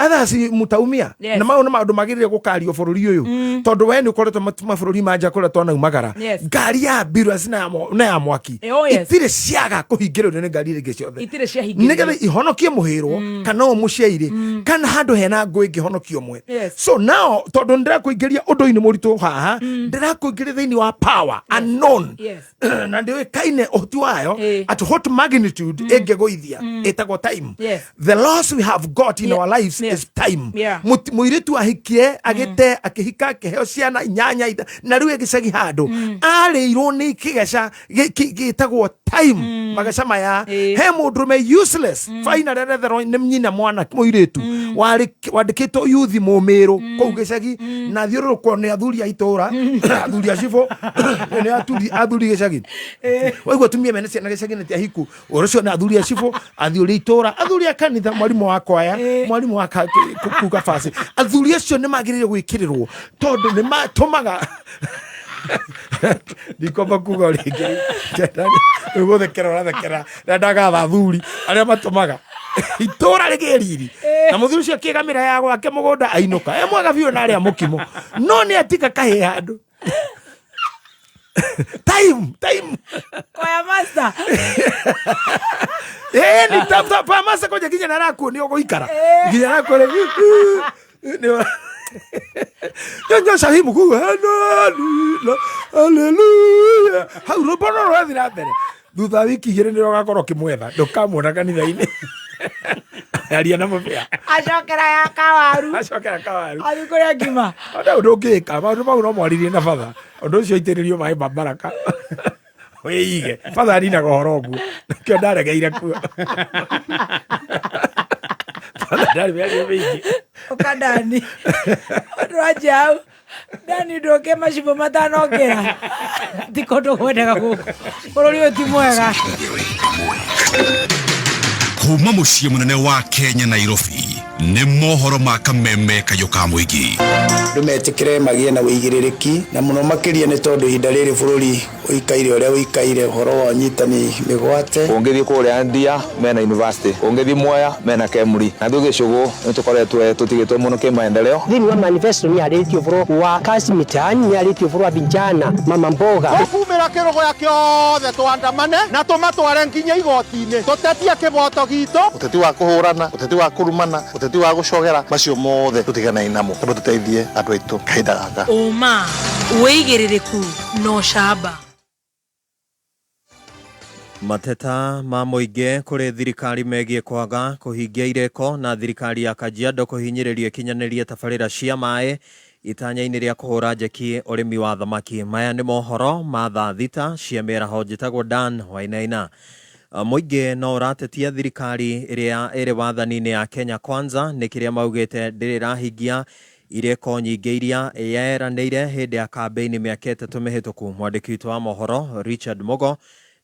Others mutaumia. Yes. Na mau nĩ maũndũ magĩrĩire gũkario bũrũri ũyũ, tondũ we nĩ ũkoretwo mabũrũri ma nja kũrĩa twanaumagara. Ngari ya ambulance na ya mwaki Oh, yes. itirĩ ciaga kũhingĩrĩrio nĩ ngari iria ingĩ ciothe, Itirĩ ciahingĩrĩrio. nĩgetha ihonokie mũhĩrwo kana ũyũ mũciairĩ kana handũ hena ngũ ĩngĩhonokia ũmwe. So now, tondũ ndĩrakũingĩria ũndũ-inĩ mũritũ haha, ndĩrakũingĩria thĩinĩ wa power unknown na ndĩũĩkaine ũhoti wayo at what magnitude ĩngĩgũithia, ĩtagwo time. The loss we have got in our lives is time. Mũirĩtu ahikie, agĩte, akĩhika, akĩheo ciana inyanya na rĩu ĩgĩcagi handũ arĩirwo nĩ kĩgeca gĩtagwo time. Mageca maya, he mũndũrũme useless finally aretherwo nĩ nyina mwana mũirĩtu wandĩkĩtwo yuthi mũmĩrũ kũu gĩcagi na thiũrũrũkwo nĩ athuri a itũra, athuri a cibũ, nĩ athuri gĩcagi. Waigua atumia mene ciana gĩcagi nĩ ti ahiku, ũhoro ũcio nĩ athuri a cibũ, athuri a itũra, athuri a kanitha, mwarimũ wa kwaya, mwarimũ wa kuga basi. Athuri acio nĩ magĩrĩire gwĩkĩrĩrwo tondũ nĩ matũmaga ndikomba kuga rĩngĩ rĩu gũthekera ũrathekera rĩrĩa ndagatha athuri arĩa matũmaga itũra rĩgĩe riri, na mũthuri ũcio akĩgamĩra ya gwake mũgũnda ainũka e mwega biũ na arĩa mũkimo, no nĩ atika kahĩ handũ. Time, time. Kwaya master. Ĩĩ, nĩ pamasa konja nginya narakuo nĩ ũgũikara nginya nakuo nyonyo sahimu kuga haleluya hau rwĩmbo no rũrathiĩ na mbere. Thutha wa wiki 2 nĩ ũgakorwo ũkĩmwetha, ndũkamuona kanitha-inĩ, aria na mũbĩa. Acokera ya kawaru. Acokera kawaru. Athiĩ kũrĩa ngima. Ona ũndũ ũngĩka maũndũ mau no mwaririe na batha, ũndũ ũcio aitĩrĩrio maĩ ma baraka wĩige. Batha arinaga ũhoro ũguo, nĩkĩo ndaregeire kuo. Batha ndarĩ mĩario mĩingĩ. Ũka Dani. Ũndũ wanjia hau. Dani, ndũke macibũ matanokĩra. Ti kũndũ kwendaga gũkũ. Bũrũri ũyũ ti mwega. Kuma mũciĩ mũnene wa Kenya, Nairobi, nĩ mohoro ma kameme kayũ ka mũingĩ. Andũ metĩkĩre magĩe na ũigĩrĩrĩki, na mũno makĩria nĩ tondũ ihinda rĩrĩ bũrũri ũikaire ũrĩa ũikaire, ũhoro wa ũnyitani mĩgwate. Ũngĩthiĩ kũrĩa Ndia mena university, ũngĩthiĩ Mwea mena Kemri, na ithuĩ gĩcũgũ nĩ tũkoretwo tũtigĩtwo mũno kĩmaendeleo. Thĩinĩ wa manifesto nĩ arĩtie ũhoro wa kazi mitaani, nĩ arĩtie ũhoro wa vijana, mama mboga. Tũkumĩra kĩrũgũya kĩothe twandamane na tũmatware nginya igoti-inĩ, tũtetie kĩboto gitũ. Ũteti wa kũhũrana, ũteti wa kũrumana, ũteti wa gũcogera, macio mothe tũtiganai namo, tondũ tũteithie andũ aitũ kahinda gaka. Ũma, wĩigĩrĩrĩku na ũcamba. Mateta ma mũingĩ kũrĩ thirikari megiĩ kwaga kũhingia irĩko na thirikari ya Kajiado kũhinyĩrĩrio ĩkinyanĩrie tabarĩra cia maĩ itanya-inĩ rĩa kũhũra njeki ũrĩmi wa thamaki. Maya nĩ mohoro ma thaa 6 cia mĩaraho. Njĩtagwo Dan Wainaina. Mũingĩ no ũratetia thirikari ĩrĩa ĩrĩ wathani-inĩ ya Kenya Kwanza nĩ kĩrĩa maugĩte ndĩrĩ ĩrahingia irĩko nyingĩ iria yeranĩire hĩndĩ ya kambĩini mĩaka 3 mĩhĩtũku. Mwandĩki witũ wa mohoro Richard Mugo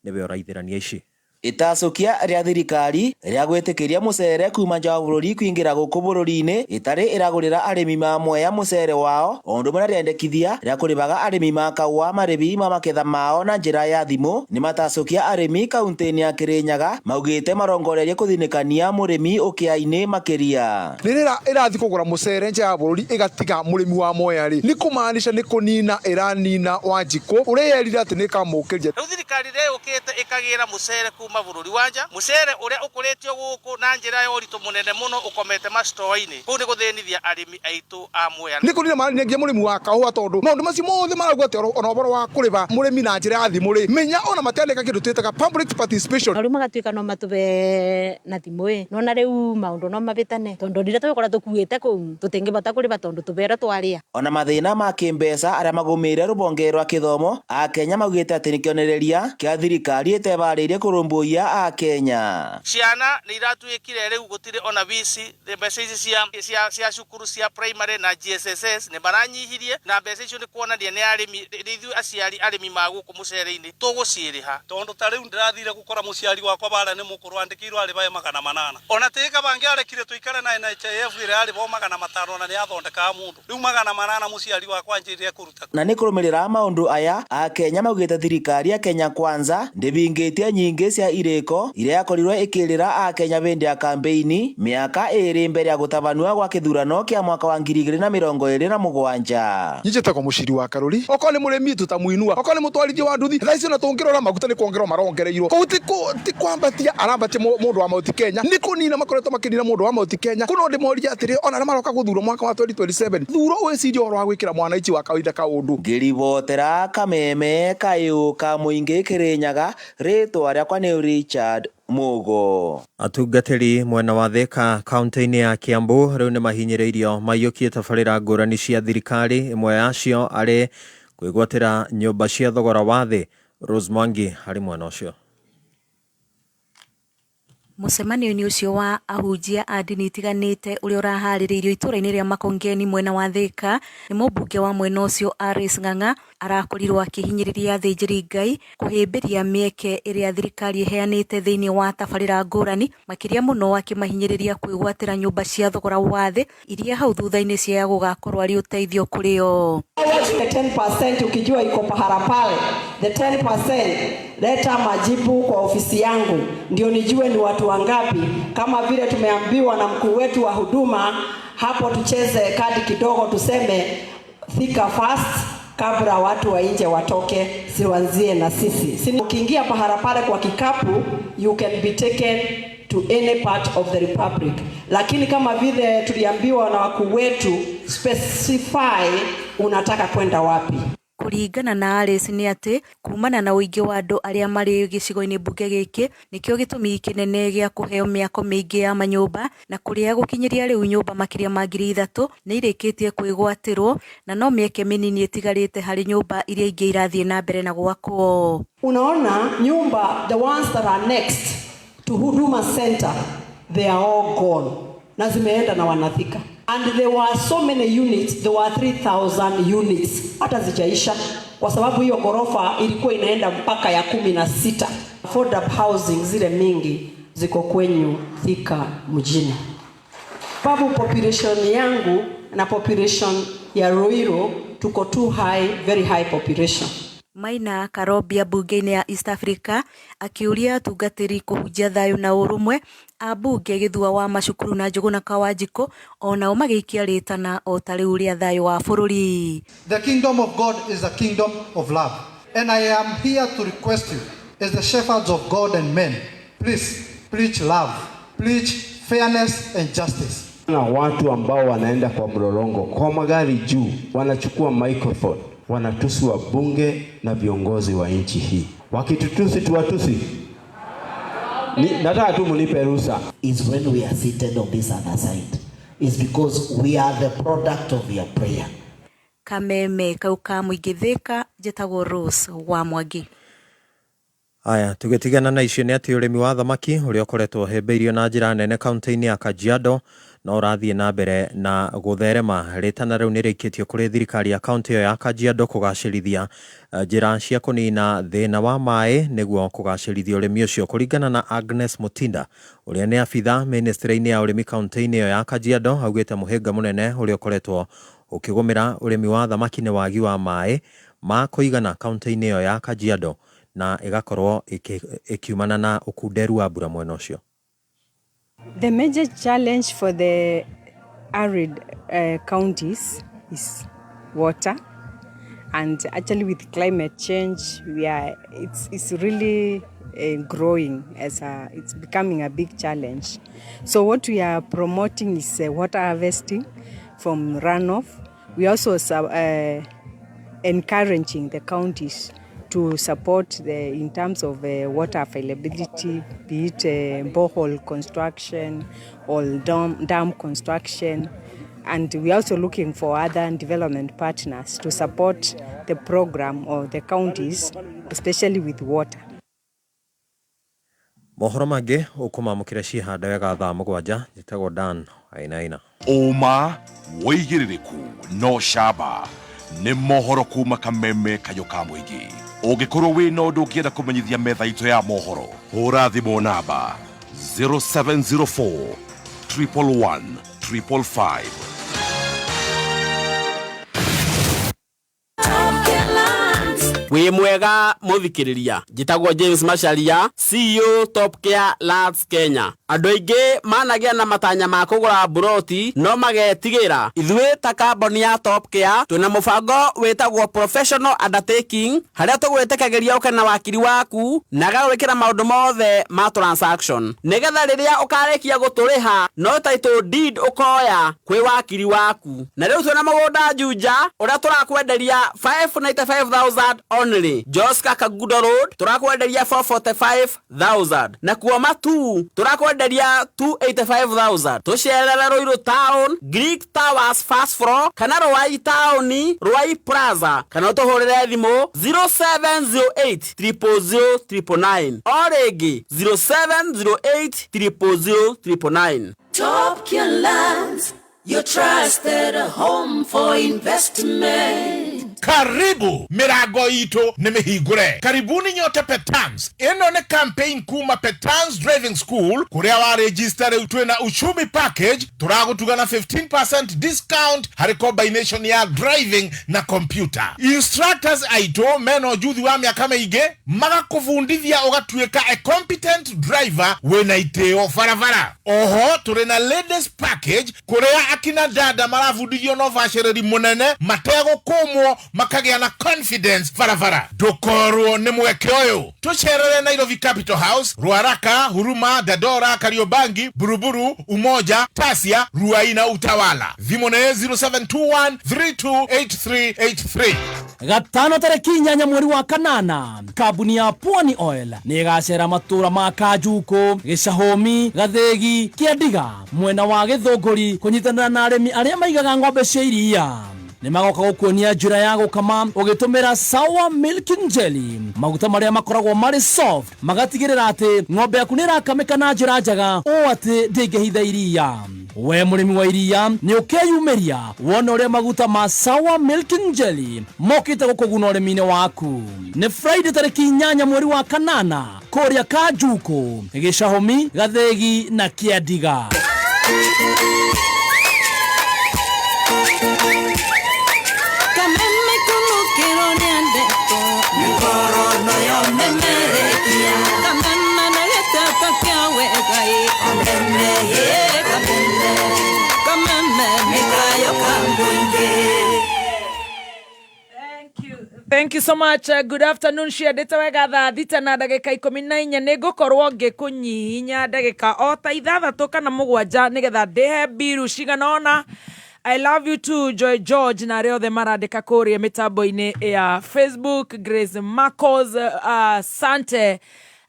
nĩwe ũraithĩrania ici. Itacukia rĩa thirikari rĩa gwĩtĩkĩria mũcere kuma nja wa bũrũri kwingĩra gũkũ bũrũri-inĩ ĩtarĩ ĩragũrĩra arĩmi ma Mwea mũcere wao, o ũndũ ũmwe na rĩendekithia rĩa kũrĩbaga arĩmi ma kahũa marĩbi ma maketha mao na njĩra ya thimũ nĩ matacukia arĩmi kaunti-inĩ ya Kĩrĩnyaga maugĩte marongorerie kũthinĩkania mũrĩmi ũkĩa-inĩ makĩria. Rĩrĩa ĩrathiĩ kũgũra mũcere nja ya bũrũri ĩgatiga mũrĩmi wa Mwea rĩ, nĩ kũmaanisha nĩ kũnina ĩranina Wanjikũ ũrĩa yerire atĩ nĩ ĩkamũkĩria. Rĩu thirikari ĩrĩa yũkĩte ĩkagĩra mũcere kuma bũrũri wa nja, mũcere ũrĩa ũkũrĩtio gũkũ na njĩra ya ũritũ mũnene mũno ũkomete macitoo-inĩ. Kũu nĩ gũthĩnithia arĩmi aitũ a Mwea. Nĩ kũnina maraninagia mũrĩmi wa kahũa, tondũ maũndũ macio mothe marauga atĩ ona ũhoro wa kũrĩba mũrĩmi na njĩra ya thimũ rĩ, menya ona matianĩka kĩndũ twĩtaga public participation. Rĩu magatuĩka no matũbe na thimũ ĩ, nona rĩu maũndũ no mabĩtane, tondũ rĩrĩa tũgũkorwo tũkuĩte kũu tũtingĩbota kũrĩba tondũ tũbere twarĩa. Ona mathĩna ma kĩmbeca arĩa magũmĩire rũbonge rwa kĩthomo, Akenya maugĩte atĩ nĩ kĩonereria kĩa thirikari ĩtebarĩirie kũrũmbũiya Akenya. Ciana nĩ iratuĩkire rĩu gũtirĩ ona bici, mbeca ici cia cukuru cia primary na GSSS nĩ maranyihirie, na mbeca icio nĩ kuonania nĩ arĩmi, nĩ ithuĩ aciari arĩmi ma gũkũ mũcere-inĩ tũgũciĩrĩha. Tondũ ta rĩu ndĩrathire gũkora mũciari wakwa barĩa nĩ mũkũrũ andĩkĩirwo arĩbae 800. Ona tĩka bangĩarekire tũikare na NHIF ĩrĩa yarĩbwo 500 na nĩyathondekaga mũndũ. Rĩu 800 mũciari wakwa anjĩrire kũruta. Na nĩ kũrũmĩrĩra maũndũ aya, Akenya maugĩte thirikari ya Kenya Kwanza ndĩbingĩtie nyingĩ cia irĩko iria yakorirwe ĩkĩrĩra akenya bĩndĩ ya kambeini mĩaka ĩrĩ mbere ya gũtabanua gwa kĩthurano kĩa mwaka wa 2027. Njĩtagwo Mũciri wa Karũri. Okorwo nĩ mũrĩmi tũtamũinua, okorwo nĩ mũtwarithia wa nduthi, thaa ici ona tũngĩrora maguta nĩ kuongererwo marongereirwo. Kũu ti kwambatia arambatia mũndũ wa Mount Kenya, nĩ kũnina makoretwo makĩnina mũndũ wa Mount Kenya. Kũu no ndĩmorie atĩrĩ, ona arĩa maroka gũthurwo mwaka wa 2027, thurwo wĩcirie ũhoro wa gwĩkĩra mwananchi wa kawaida kaũndũ. Ngĩribotera kameme kayũ ka mũingĩ Kĩrĩnyaga, rĩtwa rĩakwa nĩ Richard Mugo. Atungatĩri mwena wa Thika kaunti-inĩ ya Kiambu rĩu nĩ mahinyĩrĩirio maiyũkie tabarĩra ngũrani cia thirikari, ĩmwe yacio arĩ kwĩgwatĩra nyũmba cia thogora wa thĩ. Rose Mwangi arĩ mwena ũcio. Mũcemanio-inĩ ũcio wa ahunjia a ndini itiganĩte ũrĩa ũraharĩrĩirio itũũra-inĩ rĩa Makongeni mwena wa Thika nĩ mũmbunge wa mwena ũcio Aris Ng'ang'a arakorirwo akĩhinyĩrĩria athĩnjĩri Ngai kũhĩmbĩria mĩeke ĩrĩa thirikari ĩheanĩte thĩinĩ wa tabarĩra ngũrani, makĩria mũno akĩmahinyĩrĩria kwĩgwatĩra nyũmba cia thogora wa thĩ iria hau thutha-inĩ cia gũgakorwo arĩ ũteithio kũrĩ o. The 10% ukijua iko pahala pale, the 10% leta majibu kwa ofisi yangu ndio nijue ni watu wangapi, kama vile tumeambiwa na mkuu wetu wa huduma hapo, tucheze kadi kidogo, tuseme Thika first kabla watu wa nje watoke, siwanzie na sisi. Ukiingia pahala pale kwa kikapu, you can be taken to any part of the republic, lakini kama vile tuliambiwa na wakuu wetu, specify unataka kwenda wapi. Kũringana na Alice nĩ atĩ kumana na ũingĩ wa andũ arĩa marĩ gĩcigo-inĩ mbunge gĩkĩ nĩkĩo gĩtũmi kĩnene gĩa kũheo mĩako mĩingĩ ya manyũmba, na kũrĩa gũkinyĩria rĩu nyũmba makĩria ma 3,000 nĩ irĩkĩtie kwĩgwatĩrwo na no mĩeke mĩnini ĩtigarĩte harĩ nyũmba iria ingĩ irathiĩ na mbere na gwakwo. Unaona nyumba, the ones that are next to Huduma Center, they are all gone na zimeenda na wanathika. And there were so many units, there were 3,000 units, hata zijaisha kwa sababu hiyo ghorofa ilikuwa inaenda mpaka ya 16. Affordable housing zile mingi ziko kwenyu Thika mjini. Babu, population yangu na population ya Ruiru tuko too high, very high population. Maina Karobia bunge-inĩ ya East Africa akĩũria atungatĩri kũhunjia thayũ na ũrũmwe, ambunge Gĩthua wa Macukuru na Njũgũna Kawanjikũ onao magĩikia rĩtana o ta rĩu rĩa thayũ wa bũrũri. The kingdom of God is a kingdom of love, and I am here to request you as the shepherds of God and men, please preach love, preach fairness and justice. Na watu ambao wanaenda kwa mlolongo kwa magari juu wanachukua microphone, wanatusi wabunge na viongozi wa nchi hii. Wakitutusi tuwatusi. Nataka tu munipe ruhusa. Is when we are seated on this other side. Is because we are the product of your prayer. Kameme kau ka mũingĩ Thika, njĩtagwo Rose wa Mwangi. Aya, tũgĩtigana na icio nĩ atĩ ũrĩmi wa thamaki ũrĩa ũkoretwo ũhĩmbĩirio na njĩra nene kaunti-inĩ ya Kajiado no ũrathiĩ na mbere na gũtherema. Rĩtana rĩu nĩ rĩikĩtio kũrĩ thirikari ya kaunti ĩyo ya Kajiado kũgacĩrithia njĩra cia kũnina thĩna wa maĩ nĩguo kũgacĩrithia ũrĩmi ũcio. Kũringana na Agnes Mutinda ũrĩa nĩ abitha ministry-inĩ ya ũrĩmi kaunti-inĩ ĩyo ya Kajiado, augĩte mũhĩnga mũnene ũrĩa ũkoretwo ũkĩgũmĩra ũrĩmi wa thamaki nĩ wagi wa maĩ ma kũigana kaunti-inĩ ĩyo ya Kajiado na ĩgakorwo ĩkiumana na ũkunderu wa mbura mwena ũcio. The major challenge for the arid counties is water, and actually with climate change it's really growing as it's becoming a big challenge. So what we are promoting is water harvesting from runoff. We also encouraging the counties to support in terms of water availability, be it borehole construction or dam construction. And we are also looking for other development partners to support the program or the counties, especially with water. Mohoro mangĩ ũkũmamũkĩra cihanda wega thaa 7. Njĩtagwo Dan Ainaina. Ũma wĩigĩrĩrĩku no camba nĩ mohoro kuma kameme kayũ ka mũingĩ. Ũngĩkorwo wĩna ũndũ ũngĩenda kũmenyithia metha itũ ya mohoro, hũra thimũ namba 0704 111 555. Wĩ mwega mũthikĩrĩria, njĩtagwo James Macharia, CEO Top Care Lands Kenya. Andũ aingĩ managĩa na matanya ma kũgũra mburoti no magetigĩra. Ithuĩ ta kambuni ya Top Care twĩna mũbango wĩtagwo Professional Undertaking harĩa tũgwĩtĩkagĩria ũke na wakiri waku na agagwĩkĩra maũndũ mothe ma transaction nĩgetha rĩrĩa ũkarĩkia gũtũrĩha no title deed ũkoya kwĩ wakiri waku. Na rĩu twĩna mũgũnda Juja ũrĩa tũrakwenderia 595,000 only. Joska Kangundo Road tũrakwenderia 445,000. Nakuo Matuu tũrakwenderia 285,000. Tũcerere Ruiru Town, Greek Towers first floor kana Ruai Town, Ruai Plaza kana ũtũhũrĩre thimũ 0708 000 999. O rĩngĩ 0708 000 999. Top Care Lands, your trusted home for investment. Karibu mirango itũ nĩ mĩhingũre. Karibuni nyote Petans. Ĩno nĩ campaign kuma Petans Driving School kũrĩa wa register rĩu twĩna uchumi package tũragũtuga na 15% discount harĩ combination ya driving na computer. Instructors aitũ mena ũjuthi wa mĩaka mĩingĩ magakũbundithia ũgatuĩka a competent driver wĩna itĩo barabara. Oho tũrĩ na ladies package kũrĩa akina dada marabundithio na ũbacĩrĩri mũnene mategũkũmwo makagĩa na confidence barabara. Ndũkorwo nĩ mweke ũyũ. Tũcerere Nairobi Capital House, Ruaraka, Huruma, Dandora, Kariobangi, Buruburu, Umoja, Tasia, Ruai na Utawala. Thimũ nĩ 0721 328383. Gatano tarĩki 8 mweri wa kanana, kambuni ya Pwani Oil nĩ ĩgacera matũra ma Kanjukũ, Gĩcahũmi, Gathĩgi, Kĩandiga mwena wa Gĩthũngũri kũnyitanĩra na arĩmi arĩa maigaga ng'ombe cia iria. Nĩ magoka gũkuonia njĩra ya gũkama ũgĩtũmĩra Sour Milking Jelly, maguta marĩa makoragwo marĩ soft magatigĩrĩra atĩ ng'ombe yaku nĩ ĩrakamĩka na njĩra njega ũũ atĩ ndĩngĩhitha iria. We mũrĩmi wa iria nĩ ũkeyumĩria wone ũrĩa maguta ma Sour Milking Jelly mokĩte gũkũguna ũrĩmi-inĩ waku. Nĩ Friday tarĩki 8 mweri wa kanana kũrĩa Kanjukũ, Gĩcahũmi, Gathĩgi na Kĩandiga. Kameme kunukĩrwo nĩ andĩko mĩkorono yomemerekia kameme na gĩtata kĩa wega ĩ kameme ĩ kameme kameme mĩkayo ka mũingĩ. Thank you so much. Good afternoon. Ciendete wega thaa 6 na ndagĩka 14. Nĩ ngũkorwo ngĩkũnyihinya ndagĩka o ta 6 kana 7 nĩgetha ndĩhe mbiru cigana ũna. I love you too, Joy George na arĩa othe marandĩka kũrĩa mĩtambo-inĩ ya Facebook. Grace Marcos, Sante,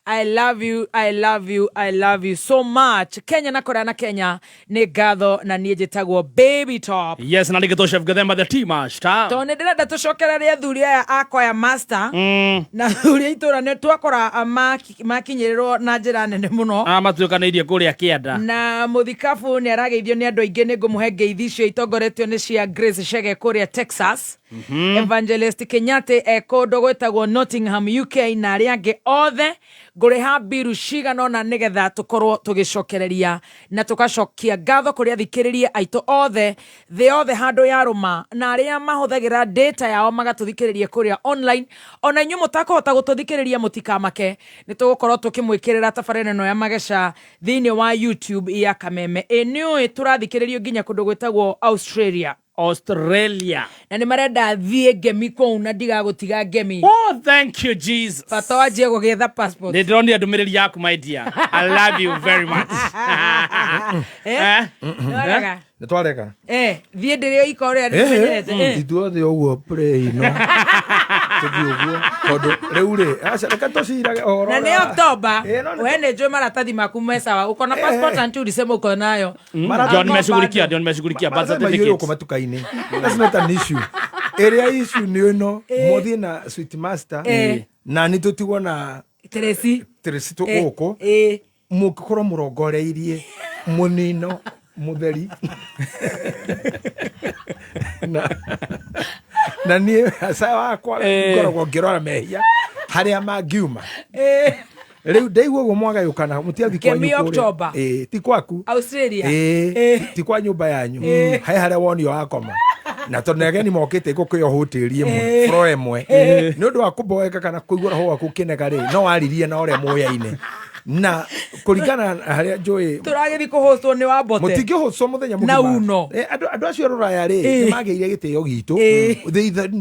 I love you, I love you, I love you so much. Kenya na Korea na Kenya nĩ ngatho na niĩ njĩtagwo Baby Top. Yes, na rĩngĩ Chef Gathemba the tea master. Tondũ nĩ ndĩrenda tũcokererie athuri aya a Choir Master na athuri a itũra nĩ twakora makinyĩrĩrwo na njĩra nene mũno. Matuĩkanĩirie kũrĩa kĩanda. Na mũthikabu nĩ arageithio nĩ andũ aingĩ, nĩ ngũmũhe ngeithi icio itongoretio nĩ cia Grace Chege kũrĩa Texas. Evangelist Kenyatta e kũndũ gwĩtagwo Nottingham UK na arĩa angĩ othe ngũrĩha mbiru cigana ũna nĩgetha tũkorwo tũgĩcokereria na tũgacokia ngatho kũrĩ athikĩrĩria aitũ othe thĩ yothe handũ ya rũma na arĩa mahũthagĩra data yao magatũthikĩrĩria kũrĩa online. Ona inyuĩ mũtakũhota gũtũthikĩrĩria mũtikamake, nĩ tũgũkorwo tũkĩmwĩkĩrĩra tabarĩra ĩno ya Mageca thĩinĩ wa YouTube ya Kameme. Ĩ nĩũĩ tũrathikĩrĩrio nginya kũndũ gwĩtagwo Australia. Australia. Na nĩ marenda thiĩ ngemi kũu na ndigagũtiga ngemi. Oh, thank you Jesus. Bata wanjie gũgĩetha passport. Nĩ ndĩronire ndũmĩrĩri yaku my dear. I love you very much. Eh? Nĩwarega? Nĩ twarega. Thiĩ ndĩrĩ ika ũrĩa ndĩmenyerete. Ithuothe ũguo play ĩno. Tũthiĩ ũguo. Tondũ rĩu rĩ, aca reke tũcirage ũhoro Na nĩ ũrĩa. October, No nĩ we nĩ njũĩ maratathi maku me sawa. Uko na passport until December uko nayo. Ndio nimeshughulikia, ndio nimeshughulikia birth Maratathi maiyũrwo certificate. kũ matuka-inĩ. That's not an issue. Ĩrĩa issue nĩ ĩno, mũthiĩ na Sweet Master na nĩ tũtigwo na Tracy. Tracy tũ gũkũ. Mũngĩkorwo mũrongoreirie mũnino mũtheri. Na niĩ aca wakwa ngoragwo ngĩrora mehia harĩa mangiuma. Rĩu ndaigua ũguo mwagayũkana, mũtiathiĩ kwanyu Ngemi kũrĩa. October. Ti kwaku. Australia. Ti kwa nyũmba yanyu. He harĩa wonio wakoma. Na tondũ nĩ ageni mokĩte gũkĩo hoteli ĩmwe, floor ĩmwe, nĩ ũndũ wa kũboeka kana kũigua roho waku ũkĩnega rĩ, no waririe na ũrĩa mũyaine na kũringana na harĩa njũĩ. Tũragĩthiĩ kũhostwo nĩ wa Mbote. Mũtingĩhocwo mũthenya Na mũgima. uno. Andũ acio a rũraya rĩ, nĩ magĩire gĩtĩo gitũ.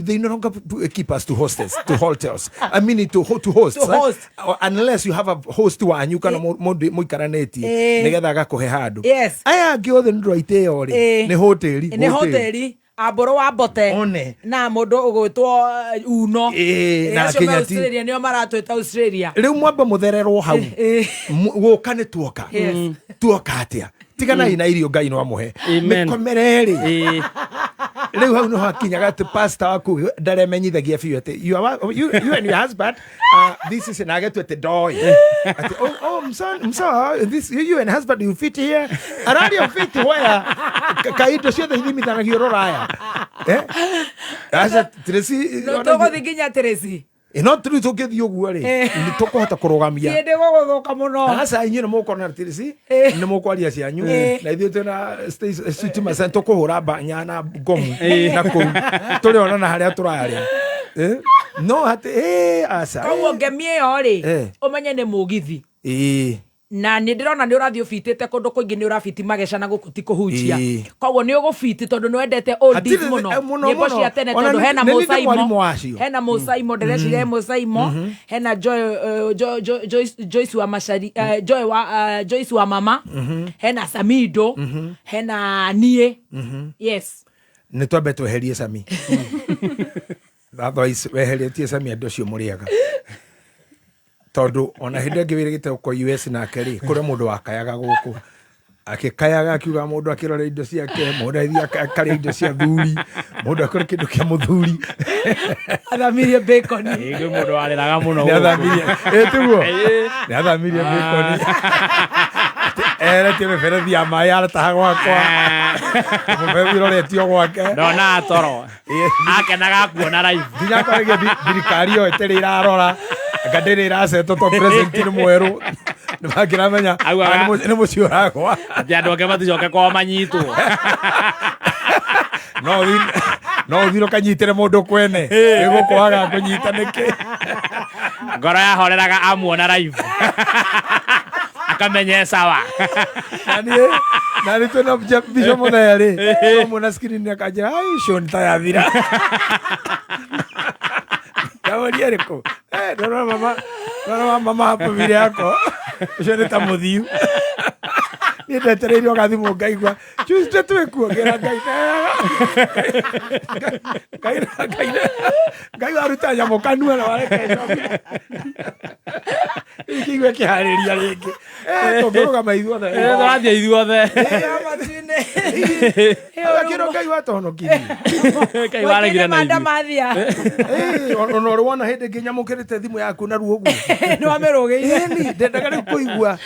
They no longer keep us to hostess, to hotels, I mean to host. To host. Unless you have a host wanyu kana mũndũ mũikaranĩtie, nĩgetha agakũhe handũ. Aya angĩ othe nĩ ũndũ wa itĩo rĩ, nĩ hoteli. Nĩ hoteli ambũrũ wa Mbote. One. Na mũndũ ũgwĩtwo uno. Na Acio me Kenyati. Australia nĩo maratwĩta Australia. Rĩu mwamba mũthererwo hau. Gũka nĩ tuoka. Tuoka atĩa? Tiganai na irio, Ngai no amũhe. Amen. Mĩkomere rĩ, rĩu hau nĩho hakinyaga atĩ pastor waku ndaremenyithagia biũ atĩ you, are, you and your husband, this is na agetwo atĩ ndoĩ atĩ oh, mso, this you and husband, you fit here, araria fit where? Kaindo ciothe ithimithanagio rũraya, eh, aca Tracy. No tũgũthiĩ nginya Tracy. No rĩu tũngĩthiĩ ũguo rĩ, nĩ tũkũhota kũrũgamia. Tiĩndĩ gũgũthũka mũno. Aca, inyuĩ nĩ mũkona Tracy, nĩ mũkwaria cianyu, na ithuĩ twĩna Sweet Masen tũkũhũra mbanya na ngomu na kũu tũrĩona na harĩa tũrarĩa. No atĩ aca. Koguo ngemi ĩyo rĩ, ũmenye nĩ mũgithi. Na nä ndä rona nä å rathiä å bitä kå ndå kå ingä nä å rabiti mageca na gå kå ti kå hunjia. Koguo nä å gå biti tondå nä wendete oldies Hatirĩ- må no, mũno, nyä mbo mũno. cia tene. Ona Tondå hena nĩ niĩ ndĩ mwarimũ Mũsaimo, wacio. hena Mũsaimo, ndäreciria he Mũsaimo, hena Joy, Joyce wa Macari, Joy wa, Joyce wa mama, hena Samido, hena niä. Yes. Nĩ twambe tweherie Sami. Otherwise weheretie Sami, andũ acio mũrĩaga, tondũ ona hĩndĩ ĩngĩ wĩrĩgĩte gũkũ US nake rĩ, kũrĩ mũndũ wakayaga gũkũ, akĩkayaga akiuga mũndũ akĩrora indo ciake, mũndũ agĩthiĩ akarĩa indo cia thuri, mũndũ akĩrora kĩndũ kĩa mũthuri. Athamirie bacon. Ĩ, kwĩ mũndũ warĩraga mũno Nĩ gũkũ. athamirie, ĩ tiguo, nĩ athamirie bacon, eretie mĩberethi ya maĩ arataha gwakwa, mũberethi ũroretio gwake. Ndona toro akenaga kuona live. Nginya akoragia thirikari ĩyo ĩtĩrĩ ĩrarora anga ndĩrĩ ĩracetwo to president nĩ mwerũ, nĩ mangĩramenya. Augaga- Nĩ mũciĩ ũragwa. Atĩ andũ ake maticoke kwao manyitwo. No ũthiĩ ũkanyitĩre mũndũ kwene ĩgũkwaga kũnyita nĩkĩ? Ngoro yahoreraga amuona live, akamenya e sawa. Na niĩ twĩna mbica mũthenya rĩ, twamwona screen akanjĩra ai show nĩ ta yathira. Ndaũria ĩrĩkũ? Ndona mama, ndona mama hapo vile yako ũcio nĩ ta mũthiu. Niĩ ndetereire ũgathimwo ngaigua Tuesday twĩkuo, ngĩra Ngai Ngai Ngai Ngai waruta nyamũ kanua na wareke ĩcoke ikĩigua ĩkĩharĩria rĩngĩ. Tũngĩrũgama ithuothe. Tũrathiĩ ithuothe. Akĩrwo Ngai watohonokirie. Ngai waregire na ithuĩ. Ndamathia. Ona ũrĩ wona hĩndĩ ĩngĩ nyamũkĩrĩte thimũ yaku na ruo ũguo? Nĩ wamĩrũgĩire. Ĩni ndendaga rĩu kũigua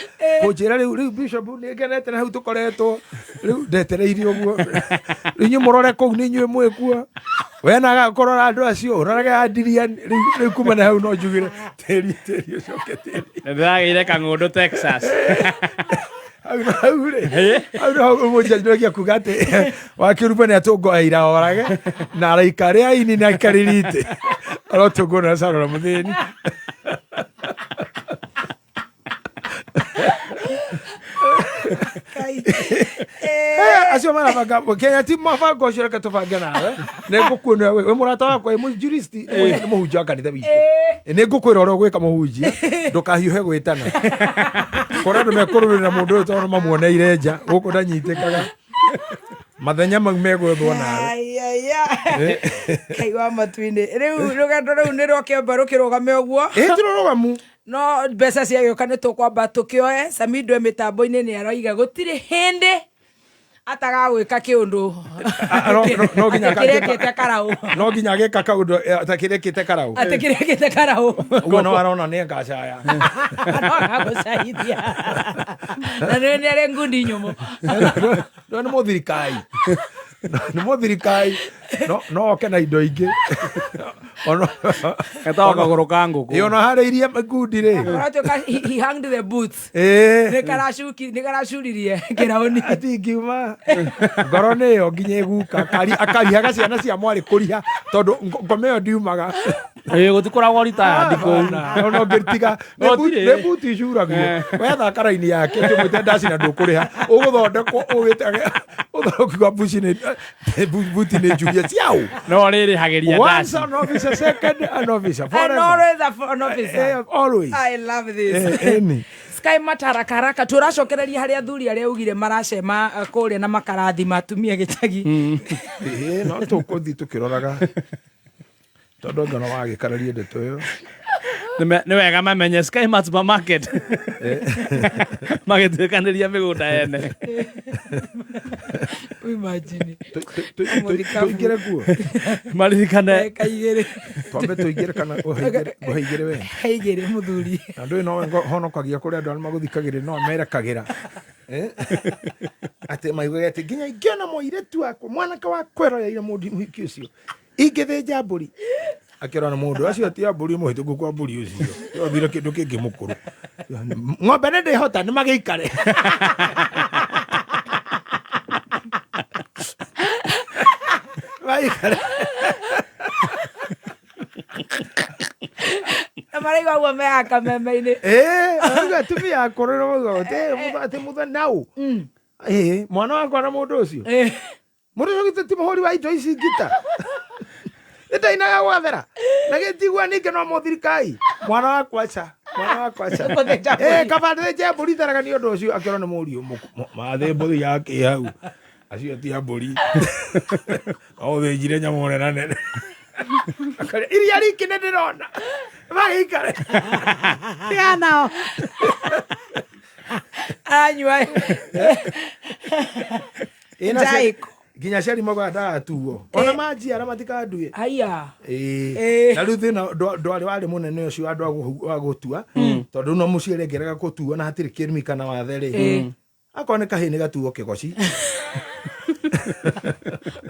kũnjĩra rĩu bishop nĩ ngenete na hau tũkoretwo rĩu ndetereire ũguo. Rĩu inyuĩ mũrore kũu, nĩ inyuĩ mwĩkuo, we naga kũrora andũ acio ũrorage Adrian. Rĩu kuma na hau no njugire tĩri tĩri ũcoke tĩri. Nĩndĩragĩire kang'ũndũ Texas. Hau na hau rĩ, hau na hau mũnjanjũragia kuga atĩ wakĩruba nĩ atũngoeira orage na araika arĩa aini na aikarĩri itĩ arotũngwo na Sarora mũthĩni. Acio marabanga Kenya ti mabango ũcio, reke tũbange nawe. Nĩ ngũkuona we mũrata wakwa, wĩ mũjuristi, nĩ mũhunjia wa kanitha witũ, nĩ ngũkwĩra ũrĩa ũgwĩka mũhunjia, ndũkahiũhe gwĩtana kũrĩa andũ mekũrũrĩra mũndũ ũyũ tondũ mamuoneire nja gũkũ ndanyitĩkaga mathenya mau megwethwo nawe. Ai, ai, ai. Ngai wa matu-inĩ, rĩu rũgendo rũu nĩ rwakĩamba rũkĩrũgame ũguo. Ĩ ti rũrũgamu. No mbeca ciagĩũka nĩ tũkwamba tũkĩoe. Samido e mĩtambo-inĩ nĩ aroiga gũtirĩ hĩndĩ atagagwĩka kĩũndũ. No nginya Atĩ kĩrekĩte karaũ. No nginya agĩka kaũndũ, atakĩrekĩte karaũ. Atĩ kĩrekĩte karaũ. Ũguo no arona nĩ ngacaya. No agagũcaithia na nĩ arĩ ngundi nyũmũ. No nĩ mũthirikari. Nĩ mũthirikai no oke na indo ingĩ. Getagwo kagũrũ ka ngũkũ. Ĩ, ona harĩirie ngundi rĩ. Karatuĩka he hanged the boots. Ĩĩ. Nĩ karacuki nĩ karacuririe kĩraũni. Atingiuma ngoro nĩ ĩyo nginya ĩguka akarihaga ciana cia mwarĩ kũriha tondũ ngoma ĩyo ndiumaga. Ĩĩ gũtikoragwo retired kũu. Ona ũngĩtiga nĩ Gũtirĩ. nĩ buti icuragio. Wetha karaini yake tũmwĩte ndaci na ndũkũrĩha ũgũthondekwo ũgĩtage ũkiuga buci nĩ buti nĩ njurie ciaũ. No rĩrĩhagĩria Once ndaci. an officer, second an officer, And forever. always an officer. Always. I love this. Ĩni. Sky Mart haraka haraka tũracokereria harĩa athuri arĩa augire maracema kũrĩa na makarathima atumia gĩcagi. Ĩĩ, no tũkũthiĩ tũkĩroraga tondũ anga no wagĩkararia ndeto ĩyo. Nĩ wega mamenye Sky Mart supermarket magĩtuĩkanĩria mĩgũnda ene. Imagine. Tũingĩre kuo. Maririkane. Kaigĩrĩ. Twambe tũingĩre kana ũhaigĩre we. Kaigĩrĩ mũthuri. Na ndũĩ nowe honokagia kũrĩ andũ arĩa magũthikagĩrĩria no merekagĩra. Atĩ maiguaga atĩ nginya ingĩona mũirĩtu wakwa mwanake wakwa eroreire mũndũ mũhiki ũcio ingĩthĩnja mbũri akĩrora mũndũ acio ti a mbũri mũhĩtũku kwa mbũri ũcio yothire kĩndũ kĩngĩ mũkũrũ ng'ombe nĩ ndĩhota nĩ magĩikare. Magĩikare. Na maraigua ũguo me kameme-inĩ. Ĩĩ, arauga atumia akũrũ nĩ maugaga atĩ mũthenya nau. Ĩĩ, mwana wakwa na mũndũ ũcio. Mũndũ ũcio githĩ ti mũhũri wa indo ici ngita. Nĩndainaga gwathera. Na gĩtigua ningĩ no mũthirikai. Mwana wakwa ca. Mwana wakwa ca. Gũthĩnja mbũri. Ĩĩ, kaba ndĩthĩnje mbũri theraga nĩ ũndũ ũcio akĩrwo nĩ mũriũ mathĩ mbũri yake hau. Acio ti a mbũri. No ũthĩnjire nyamũ nene nene. Akarĩa, iria riki nĩ ndĩrona. Magĩikare. Tigana nao. Aranyua. Ĩ, na Njaĩko. nginya aciari maugaga ndagatuo ona manjiara matikandue. Haiya. Ĩĩ. Na rĩu thĩna ndwarĩ warĩ mũnene ũcio andũ a gũtua tondũ no mũciĩ rĩngĩrega gũtuo na hatirĩ kĩrumi kana wathe rĩ, akorwo nĩ kahĩĩ nĩ gatuo kĩgoci.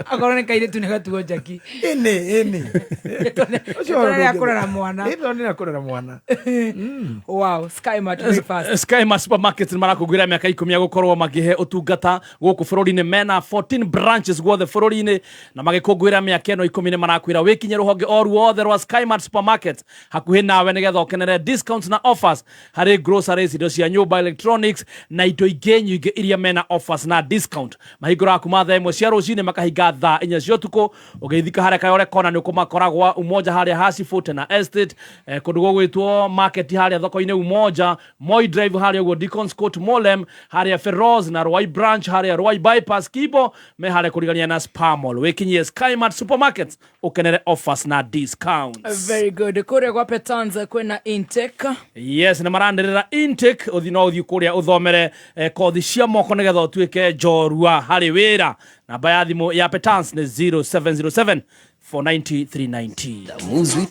Akorwo nĩ kairĩtu nĩ gatuo njaki. Ĩnĩ ĩnĩ. Ũcio nĩ kũrera mwana. Ĩtwa nĩ rĩa kũrera mwana. Wow, Sky Mart very fast. Sky Mart supermarket nĩ marakũngũĩra mĩaka 10 ya gũkorwo makĩhe ũtungata gũkũ bũrũri-inĩ mena 14 branches guothe bũrũri-inĩ na magĩkũngũĩra mĩaka ĩno 10 nĩ marakwĩra wĩkinye rũhonge o ruothe rwa Sky Mart supermarket hakuhĩ nawe nĩgetha ũkenere discounts na offers harĩ groceries, indo cia nyũmba, electronics na indo ingĩ nyingĩ iria mena offers na discount. Mahingũraga kuma thaa 1 cia rũcinĩ makahinga thaa 4 cia ũtukũ. Ũgĩthika harĩa Kayore Kona nĩ ũkũmakora gwa Umoja harĩa Hasifut na Estate, kũndũ gũgwĩtwo market harĩa thoko-inĩ Umoja, Moi Drive harĩa ũguo Deacons Court Molem, harĩa Feroz na Ruai Branch harĩa Ruai Bypass Kibo, me harĩa kũrigania na Spar Mall. Wĩkinyie Sky Mart Supermarkets ũkenere offers na discounts. Very good. Kũrĩa gwa Petans kwĩna intake. Yes, nĩ maranĩrĩra intake, ũthiĩ no ũthiĩ kũrĩa ũthomere kothi cia moko nĩgetha ũtuĩke njorua harĩ wĩra. Namba ya thimũ ya Petans nĩ 0707 490 390.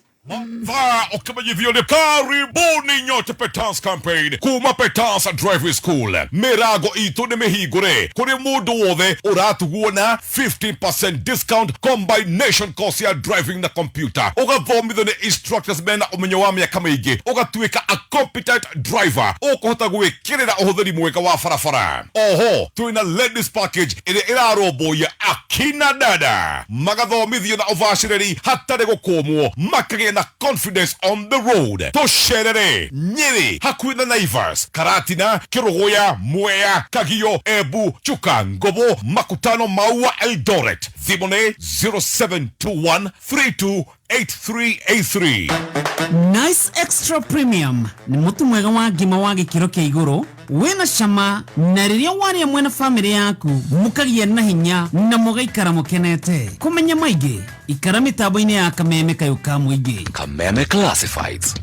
Thaa ũkĩmenyithio nĩ karibuni nyote Petans campaign kuma Petans Driving School. Mĩrango itũ nĩ mĩhingũre kũrĩ mũndũ wothe ũratugwo na 15% discount combination course ya driving na computer. Ũgathomithio nĩ instructors mena ũmenyo wa mĩaka mĩingĩ, ũgatuĩka a competent driver ũkũhota gwĩkĩrĩra ũhũthĩri mwega wa barabara. Oho twĩna ladies package ĩrĩa ĩrarũmbũiya akina dada magathomithio na ũbacĩrĩri hatarĩ gũkũmwo, makagĩa na confidence on the road. Tũcerere Nyĩrĩ hakuhĩ na Naivas, Karatina, Kĩrũgũya, Mwea, Kagio, Embu, Chuka, Ngobo, Makutano, Maua, Eldoret. Thimũ nĩ 0721 328383. Nice Extra Premium nĩ mũtu mwega wa ngima wa gĩkĩro kĩa igũrũ wĩna cama na rĩrĩa warĩa mwena bamĩrĩ yaku mũkagĩa na hinya na mũgaikara mũkenete. Kũmenya maingĩ ikara mĩtambo-inĩ ya Kameme kayũ ka mũingĩ. Kameme Classifieds.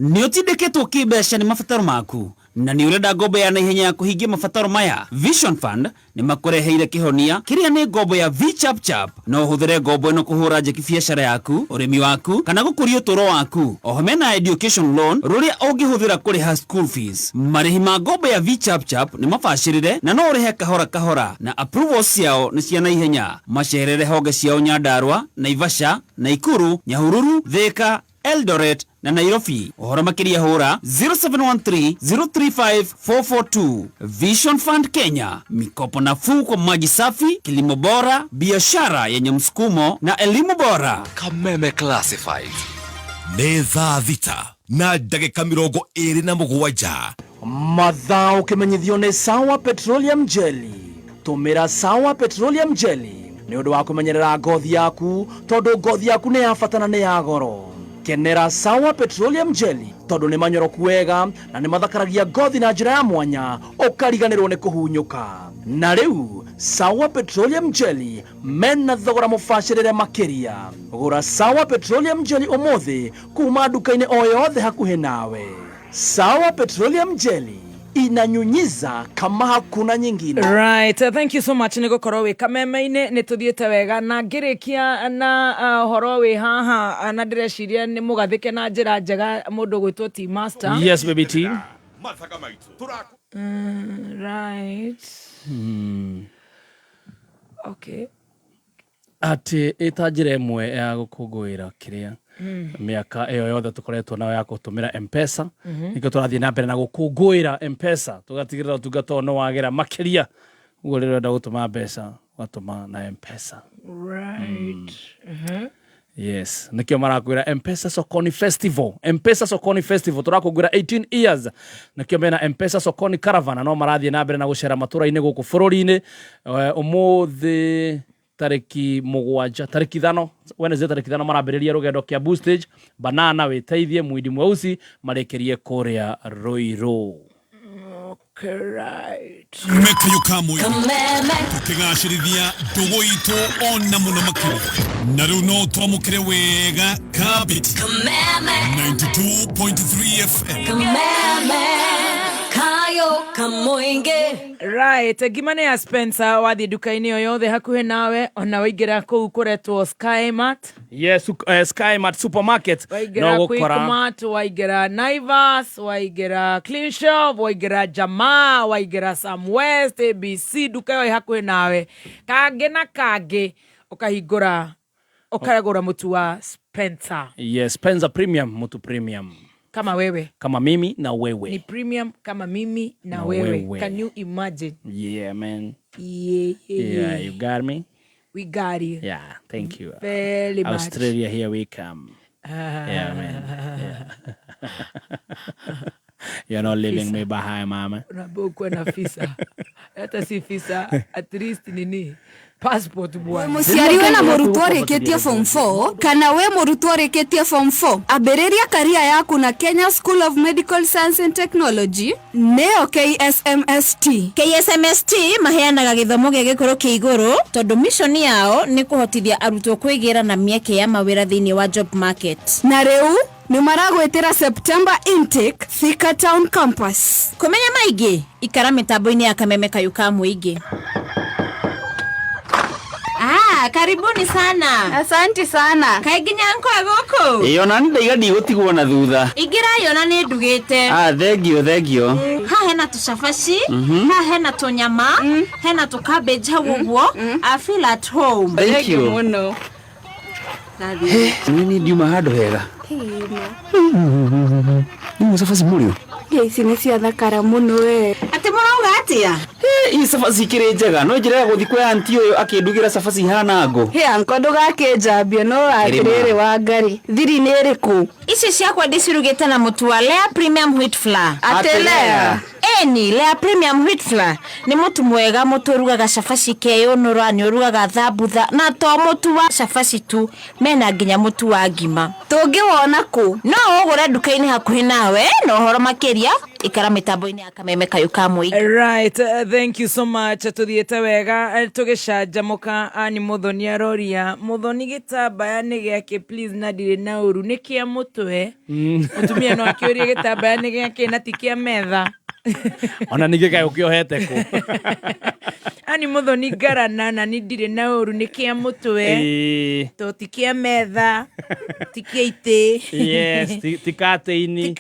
Nĩ ũtindĩkĩtwo kĩmbeca nĩ mabataro maku. Na nĩ ũrenda ngombo ya naihenya ya kũhingia mabataro maya, Vision Fund nĩ makũreheire kĩhonia kĩrĩa nĩ ngombo ya VChapChap. No ũhũthĩre ngombo ĩno kũhũra njeki biacara yaku, ũrĩmi waku kana gũkũria ũtũũro waku. Oho mena education loan rũrĩa ũngĩhũthĩra kũrĩha school fees. Marĩhi ma ngombo ya VChapChap nĩ mabacĩrĩre na no ũrĩhe kahora kahora, na approvals ciao nĩ cia naihenya. Macerere honge ciao Nyandarua, Naivasha, Naikuru, Nyahururu, Thika, Eldoret na Nairobi. Ũhoro makĩria hũra 0713 035 442. Vision Fund Kenya, mikopo nafuu kwa maji safi, kilimo bora, biashara yenye msukumo na elimu bora. Kameme Classified nĩ thaa 6 na ndagĩka 27. Mathaa ũkĩmenyithio nĩ Sawa Petroleum Jelly. Tũmĩra Sawa Petroleum Jelly nĩ ũndũ wa kũmenyerera ngothi yaku, tondũ ngothi yaku nĩ ya bata na nĩ ya goro. Kenera Sawa Petroleum Jelly tondũ nĩ manyoroku wega na nĩ mathakaragia ngothi na njĩra ya mwanya, ũkariganĩrwo nĩ kũhunyũka. Na rĩu Sawa Petroleum Jelly mena thogora mũbacĩrĩre makĩria. Gũra Sawa Petroleum Jelly ũmũthĩ kuma nduka-inĩ o yothe hakuhĩ nawe. Sawa Petroleum Jelly inanyunyiza kama hakuna nyingine. Right, thank you so much nä gå korwo wä kameme-inä nä tå thiä te wega na ngä rä kia na horo wä haha na ndä reciria nä må gathä ke na njä ra njega må ndå gwä two T Master. Yes, baby T. Right. Okay. Atä ä ta njä ra ĩmwe ya gũkũngũĩra kĩrĩa mĩaka ĩyo yothe tũkoretwo nayo ya gũtũmĩra Mpesa, nĩkĩo tũrathiĩ na mbere na gũkũngũĩra Mpesa, tũgatigĩrĩra ũtungata ũyũ nĩ wagĩra makĩria. Ũguo rĩrĩa ũrenda gũtũma mbeca ũgatũma na Mpesa. Right. Yes, nikio marakwira Mpesa Sokoni Festival. Mpesa Sokoni Festival turakungwira 18 years. Nikio mena Mpesa Sokoni Caravan no marathie na mbere na gucera matura-inĩ gũkũ bũrũri-inĩ. Ũmũthĩ tarĩki 7, tarĩki 5, Wednesday tarĩki 5 marambĩrĩria rũgendo Kiambu stage, Banana wĩteithie Mwindi Mweusi marĩkĩrie kũrĩa Ruiru. Okay, right. Mekayo kamwe tukigacĩrithia ndũgũ itũ ona mũno makĩria, na rĩu no twamũkĩre wega kabiti 92.3 FM. Kayo kamoinge. Right, ngima nä ya Spencer, wathiä nduka-inä o yothe hakuhä nawe, ona waingä kå u kå retwo Skymart. Yes, Skymart Supermarket waingä no ra gũkora Quickmart, waingä ra Naivas, waingä ra Clean Shelf, waingä ra Jamaa, waingä ra Sam West, ABC, nduka ĩyo ĩ hakuhĩ nawe, kangĩ na kangĩ ũkahingũra ũkagũra mũtu wa Spencer. Yes, Spencer Premium, mutu premium. Kama wewe. Kama mimi na wewe. Ni premium kama mimi na Na wewe. wewe. Can you imagine? Yeah, man. Yeah. Yeah, you got me? We got you. Yeah, thank you. Very much. Australia, here we come. Yeah, man. Yeah. You're not leaving me behind, mama. Unaambiwa ukuwe na visa. Hata si visa, at least nini? Passport bwana. Mũciari wĩna mũrutwo ũrĩkĩtie form 4 kana wĩ mũrutwo ũrĩkĩtie form 4, ambĩrĩria karia yaku na Kenya School of Medical Science and Technology nĩyo KSMST. KSMST maheanaga gĩthomo gĩa gĩkĩro kĩa igũrũ tondũ mission yao nĩ kũhotithia arutwo kwĩgĩra na mĩeke ya mawĩra thĩinĩ wa job market. Na rĩu nĩ maragwĩtĩra September intake Thika Town Campus. Kũmenya maingĩ ikara mĩtambo-inĩ ya kameme kayũ ka mũingĩ. Ah, karibuni sana. Asante sana. Kaĩ nginya nkwa gũkũ? Ĩyo na nĩ ndaiga ndigũtigwo na thutha. Ingĩra yona nĩ ndugĩte. Ah, thengio thengio. Haha hena tũcabaci, haha hena tũnyama, hena tũ cabbage hau ũguo. I feel at home. Thank you. Mũno. Nĩ niĩ ndiuma handũ hega. Nĩ cabaci mũrĩo. Ici nĩ ciathakara mũno we. Atĩ mũrauga atĩa? Ii cabaci ikĩrĩ njega no njĩra ya gũthiĩ kwa anti ũyũ akĩndugĩra cabaci ihana ngũ. Hĩ anko ndũgakĩnjambie no atĩrĩrĩ Wangari, thiri nĩ ĩrĩkũ? Ici ciakwa ndĩcirugĩte na mũtu wa Lea Premium Wheat Flour. Atĩ Lea? Ĩni, Lea Premium Wheat Flour nĩ mũtu mwega, mũtu ũrugaga cabaci keyũnũra, nĩ ũrugaga thambutha, na to mũtu wa cabaci tu, mena nginya mũtu wa ngima. Tũngĩwona kũ? No ũgũre nduka-inĩ hakuhĩ nawe, na ũhoro makĩria ikara mĩtambo-inĩ ya kameme kayũ ka mũingĩ. Right, thank you so much. Tuthiĩte wega, tũgĩcanjamũka. Ani Mũthoni aroria Mũthoni gĩtambaya nĩ gĩake please, na ndirĩ na ũru, nĩ kĩa mũtwe. Mũtumia no akĩũrie gĩtambaya nĩ gĩake na ti kĩa metha. Ona ningĩ kaĩ ũkĩohete kũ? Ani muthoni ngarana na ni ndirĩ na ũru nĩ kĩa mũtwe. To ti kĩa metha, ti kĩa itĩ. Yes, ti katĩini.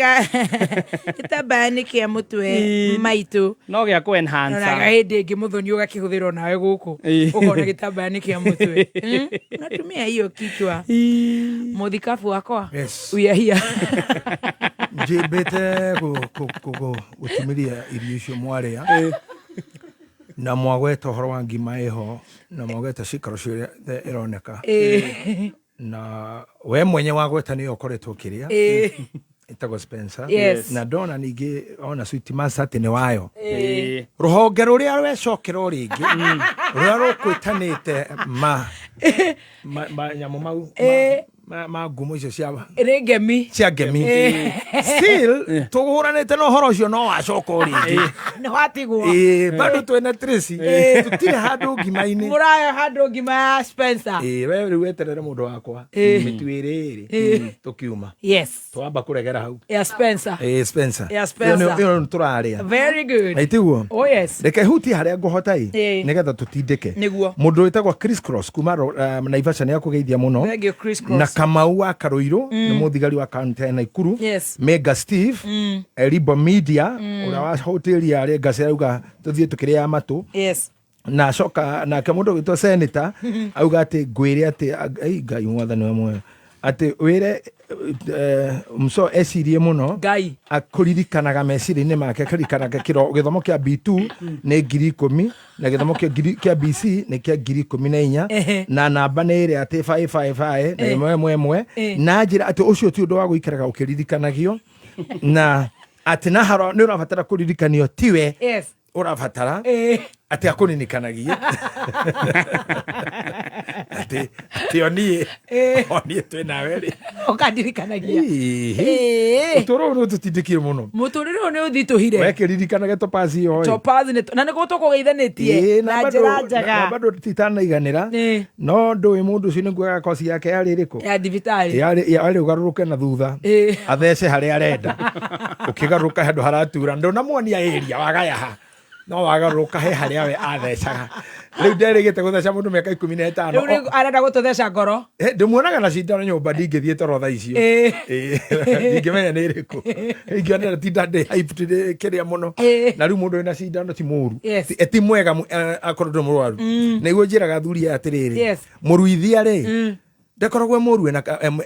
Gĩtambaya nĩ kĩa mũtwe maitũ. No gĩa kũ enhance. Onaga hĩndĩ ĩngĩ muthoni ũgakĩhũthĩra onawe gũkũ. Ũkona gĩtambaya nĩ kĩa mũtwe. Natumia hiyo kichwa. Mũthikabu wakwa. Yes. We are here. Njĩmbĩte gũtumĩria irio icio mwarĩa na mwagweta ũhoro wa ngima ĩho na mwagweta cikaro ciothe ĩroneka na we mwenye wagweta nĩyo ũkoretwo ũkĩrĩa ĩtagwo Spencer. Yes. Na ndona ningĩ ona Sweet Master atĩ nĩ wayo rũhonge rũrĩa rwecokera o rĩngĩ rũrĩa rũkwĩtanĩte ma ma nyamũ mau ma ngumo icio cia Nĩ ngemi. Cia ngemi. Still tũhũranĩte na ũhoro ũcio no wacoka o rĩngĩ. Nĩ watigwo. Ĩĩ, bado twĩna Tracy, tũtirĩ handũ ngima-inĩ. Mũrayo handũ ngima ya Spencer. Ĩĩ, we rĩu weterere mũndũ wakwa mĩtu ĩrĩ ĩrĩ tũkiuma. Yes. Twamba kũregera hau. Ya Spencer. Ĩĩ, Spencer. Ya Spencer. Ĩyo nĩ tũrarĩa. Very good. Na itiguo? Oh yes. Reke hutie harĩa ngũhota ĩ nĩgetha tũtindĩke. Nĩguo. Mũndũ wĩtagwo Chris Cross kuma Naivasha nĩ akũgeithia mũno. Thank you, Chris Cross. Na Kamau wa Karũirũ nĩ mũthigari wa kaunti ya Naikuru. Yes. Mega Steve Elibo Media ũrĩa wa hoteli ya Legacy arauga tũthiĩ tũkĩrĩa matũ. Yes. Na acoka nake mũndũ ũgwĩtwo senator auga atĩ ngwĩre atĩ ai Ngai mwathani wa muoyo atĩ wĩre mso ecirie mũno Ngai akũririkanaga meciria-inĩ make akaririkanaga kĩro gĩthomo kĩa B2 nĩ 10,000 na gĩthomo kĩa kĩa BC nĩ kĩa 14,000 na namba nĩ ĩrĩa atĩ 555 na ĩmwe ĩmwe ĩmwe na njĩra atĩ ũcio ti ũndũ wa gũikaraga ũkĩririkanagio na atĩ na haro nĩ ũrabatara kũririkanio tiwe Yes. ũrabatara atĩ akũririkanagie atĩ atĩ oniĩ oniĩ twĩ nawe rĩ Ũkandirikanagia. Ũtũũro ũyũ nĩ ũtũtindĩkire mũno. Mũtũrĩre ũyũ nĩ ũthitũhire. Wekĩririkanage topaz ĩyo ĩ. Topaz nĩ na nĩguo tũkũgeithanĩtie na njĩra njega. Na bado titanaiganĩra no ndũĩ mũndũ ũcio nĩguo koci yake yarĩ ĩrĩkũ. Ya thibitarĩ. Yarĩ ũgarũrũke na thutha athece harĩa arenda ũkĩgarũrũka handũ haratura ndũnamuonia area wagaya ha no wagarũrũka he harĩa we athecaga rĩu nderĩgĩte gũtheca mũndũ mĩaka 15. Rĩu rĩu arenda gũtũtheca ngoro. Ndĩmuonaga na cindano nyũmba ndingĩthiĩ toro thaa icio. Ndingĩmenya nĩ ĩrĩkũ ingĩonera tinda ndĩ hyped ndĩ kĩrĩa mũno na rĩu mũndũ wĩna cindano ti mũru. Yes. Ti mwega akorwo ndũrĩ mũrwaru. Nĩguo njĩraga athuri aya atĩrĩrĩ mũruithia rĩ ndakoragwo e mũru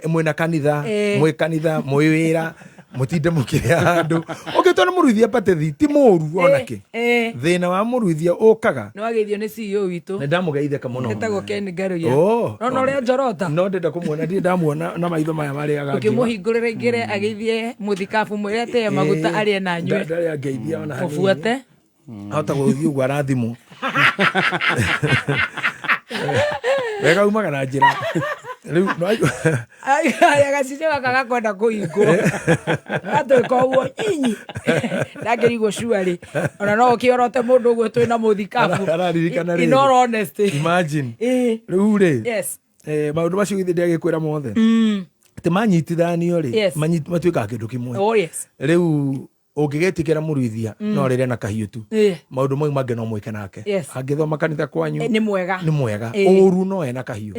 mwĩna kanitha mwĩ kanitha mwĩ wĩra mũtinde mũkĩrĩa handũ ũngĩtua nĩ mũruithia patethi ti mũru onakĩ thĩna wa mũruithia ũkaga. Nĩ wageithio nĩ CEO witũ. Nĩ ndamũgeithĩka mũno. Etagwo Ken Ngaruiya. Oh. Nona ũrĩa njorota. No ndenda kũmuona ndirĩ ndamuona na maitho maya marĩaga ngima. Ũkĩmũhingũrĩra ingĩre ageithie mũthikabu mwĩre atĩe maguta arĩe na anyue. Ndarĩ angeithia ona hanini. Mũbuate. Ahota gũthiĩ ũguo arathimwo wega umaga na njĩra rĩu Aya gacicio gaka gakwenda kũhingwo gatwĩka ũguo nyinyi ndangĩrigwo cuarĩ ona no ũkĩorote mũndũ ũguo twĩna mũthikabu. Araririkana In all honesty. Imagine rĩu rĩ Yes. Maũndũ macio githĩ ndĩagĩkwĩra mothe atĩ manyitithanio rĩ Yes. matuĩkaga kĩndũ kĩmwe. Oh yes. Rĩu ũngĩgĩtĩkĩra mũruithia no rĩrĩa na kahiũ tu maũndũ mau mangĩ no mwĩke nake. Yes. Angĩthoma kanitha kwanyu Nĩ mwega. Nĩ mwega ũru no ena kahiũ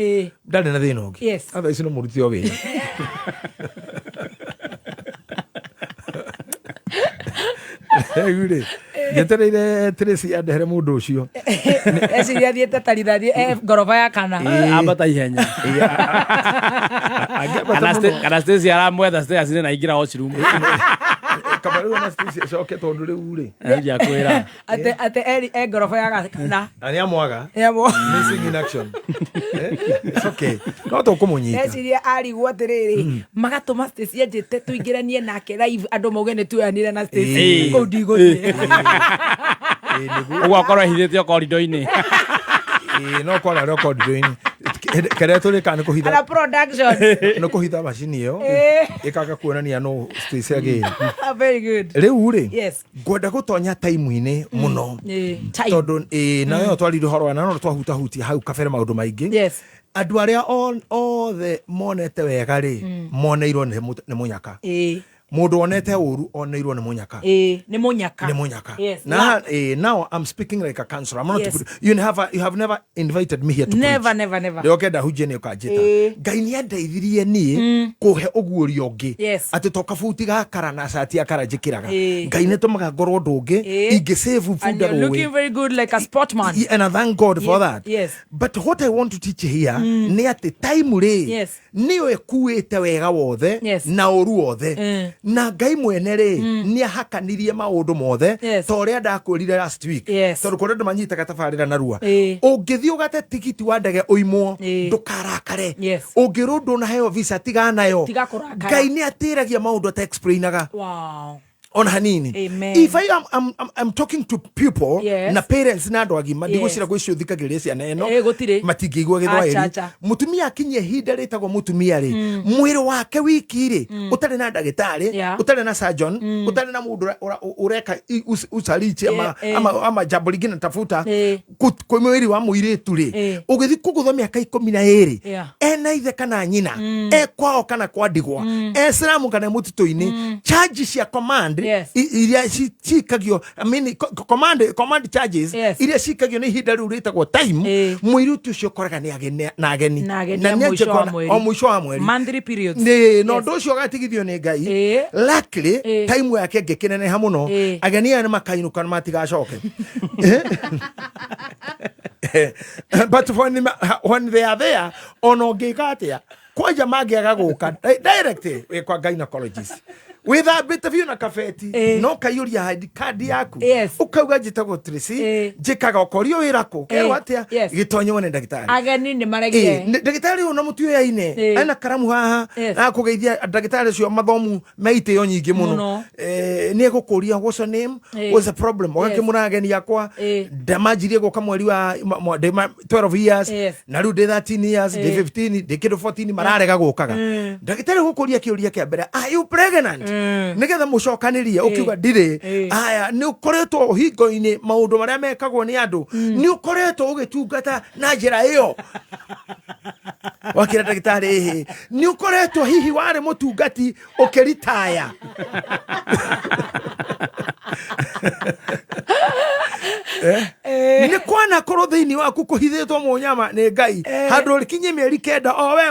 ndarĩ na thĩna ũngĩ. Yes. Otherwise no mũruti o wĩra. Rĩu rĩ njetereire Tracy andehere mũndũ ũcio. Eciria athiĩte tarithathi ngoroba ya kana. Ambata ihenya. Angĩambata Kana mũno. Kana Stacy aramwetha Stacy nĩ naingĩra washroom. Kaba rĩu ona Stacy acoke tondũ rĩu rĩ Ndiakwĩra. Atĩ eri e ngoroba ya kana. Na nĩamwaga. Nĩamwaga. Missing in action. It's okay no tũkũmũnyita. Eciria arigwo atĩrĩrĩ magatũma Stacy anjĩte tũingĩranie nake live andũ mauge nĩ tuoyanire na Stacy kũu ndigũthiĩ. Ũguo akorwo ehithĩte o korido-inĩ. Ĩĩ, no kwara rĩ korido-inĩ kĩrĩa tũrĩkaga nĩ kũhitha Ana production. Nĩ kũhitha macini ĩyo ĩkaga kuonania no Stacy agĩre. Very good. Rĩu rĩ Yes. Ngwenda gũtonya time-inĩ mũno Time. tondũ ĩĩ nayo twarire ũhoro wa na no twahutahutia hau kabere maũndũ maingĩ. Yes. Andũ arĩa othe monete wega rĩ moneirwo nĩ mũnyaka. Mũndũ wonete ũru oneirwo nĩ mũnyaka. Ĩĩ, nĩ mũnyaka. Nĩ mũnyaka. Yes. Na Luck. now I'm speaking like a counselor. I'm not you have you have never invited me here to Never, preach. never, never. Rĩo kenda hunjie nĩ ũkanjĩta. Ngai nĩ andeithirie niĩ kũhe ũguũrio ũngĩ. Atĩ to kabuti gakara na cati akara njĩkĩraga. Ngai nĩ tũmaga ngorwo ũndũ ũngĩ ingĩ save And bunda you're looking rũĩ. very good like a sportman. And I thank God for that. But what I want to teach here nĩ atĩ time rĩ nĩyo ĩkuĩte wega wothe na ũru wothe. Na Ngai mwene rĩ nĩ ahakanirie maũndũ mothe ta ũrĩa ndakwĩrire last week. Tondũ kũrĩ andũ manyitaga tabarĩra narua. Ũngĩthiĩ ũgate tigiti wa ndege ũimwo ndũkarakare. Ũngĩrwo ndũnaheo visa tigana nayo. Tiga kũrakara. Ngai nĩ atĩragia maũndũ ata explainaga ona hanini. Amen. If I am, I'm talking to people na parents na andũ agima, ndigwĩcira gwĩ cio thikagĩrĩria ciana ĩno Eh, gũtirĩ. matingĩigua Acha, gĩthwaĩri. acha. Mũtumia akinyia ihinda rĩtagwo mũtumia rĩ, mwĩrĩ wake wiki rĩ, ũtarĩ na ndagĩtarĩ, ũtarĩ na surgeon, ũtarĩ na mũndũ ũreka usarichi ama, ama jambo lingine tafuta kwĩ mwĩrĩ wa mũirĩtu rĩ, ũgĩthiĩ kũgũthwo mĩaka 12 ena ithe kana nyina, e kwao kana kwa ndigwa, e siramu kana mũtitũ-inĩ, charge cia command iria cikagio, I mean, command charges iria cikagio nĩ ihinda rĩu rĩtagwo time, mũirĩtu ũcio ũkoraga nĩ ageni na ageni Na ageni Na a nĩ mũico wa anjia mweri. o mũico wa mweri. Monthly periods. Nĩ na ũndũ ũcio ũgatigithio nĩ Ngai. Luckily time yake ĩngĩkĩneneha mũno, ageni aya nĩ makainũka na matigacoke. But when they are there, ona ũngĩka atĩa kwanja mangĩaga gũka direct wĩ kwa gynecologist wĩthambĩte biũ na kabeti no kaiyũria ID card yaku, ũkauga njĩtagwo Tracy, njĩkaga ũkorio wĩra kũ, kerwo atĩa, gĩtonye wone ndagĩtarĩ. Ageni nĩ maregire. Ndagĩtarĩ ũyũ na mũtuoyaine ena karamu haha akũgeithia ndagĩtarĩ ũcio mathomu me itĩo nyingĩ mũno. Mũno. Nĩ egũkũria what's your name, what's the problem, ũgakĩmũra ageni akwa ndamanjirie gũka mweri wa ndĩ 12 years na rĩu ndĩ 13 years, ndĩ 15, ndĩ kĩndũ 14, mararega gũkaga. Ndagĩtarĩ gũkũria kĩũria kĩa mbere, are you pregnant, nĩgetha mũcokanĩrie, ũkiuga ndirĩ. Aya, nĩ ũkoretwo ũhingo-inĩ maũndũ marĩa mekagwo nĩ andũ, nĩ ũkoretwo ũgĩtungata na njĩra ĩyo wakĩra ndagĩtarĩ ĩhĩ, nĩ ũkoretwo hihi warĩ mũtungati ũkĩritaya. Nĩ kwanakorwo thĩinĩ waku kũhithĩtwo mũnyama nĩ Ngai handũ ũkinyie mĩeri 9 o we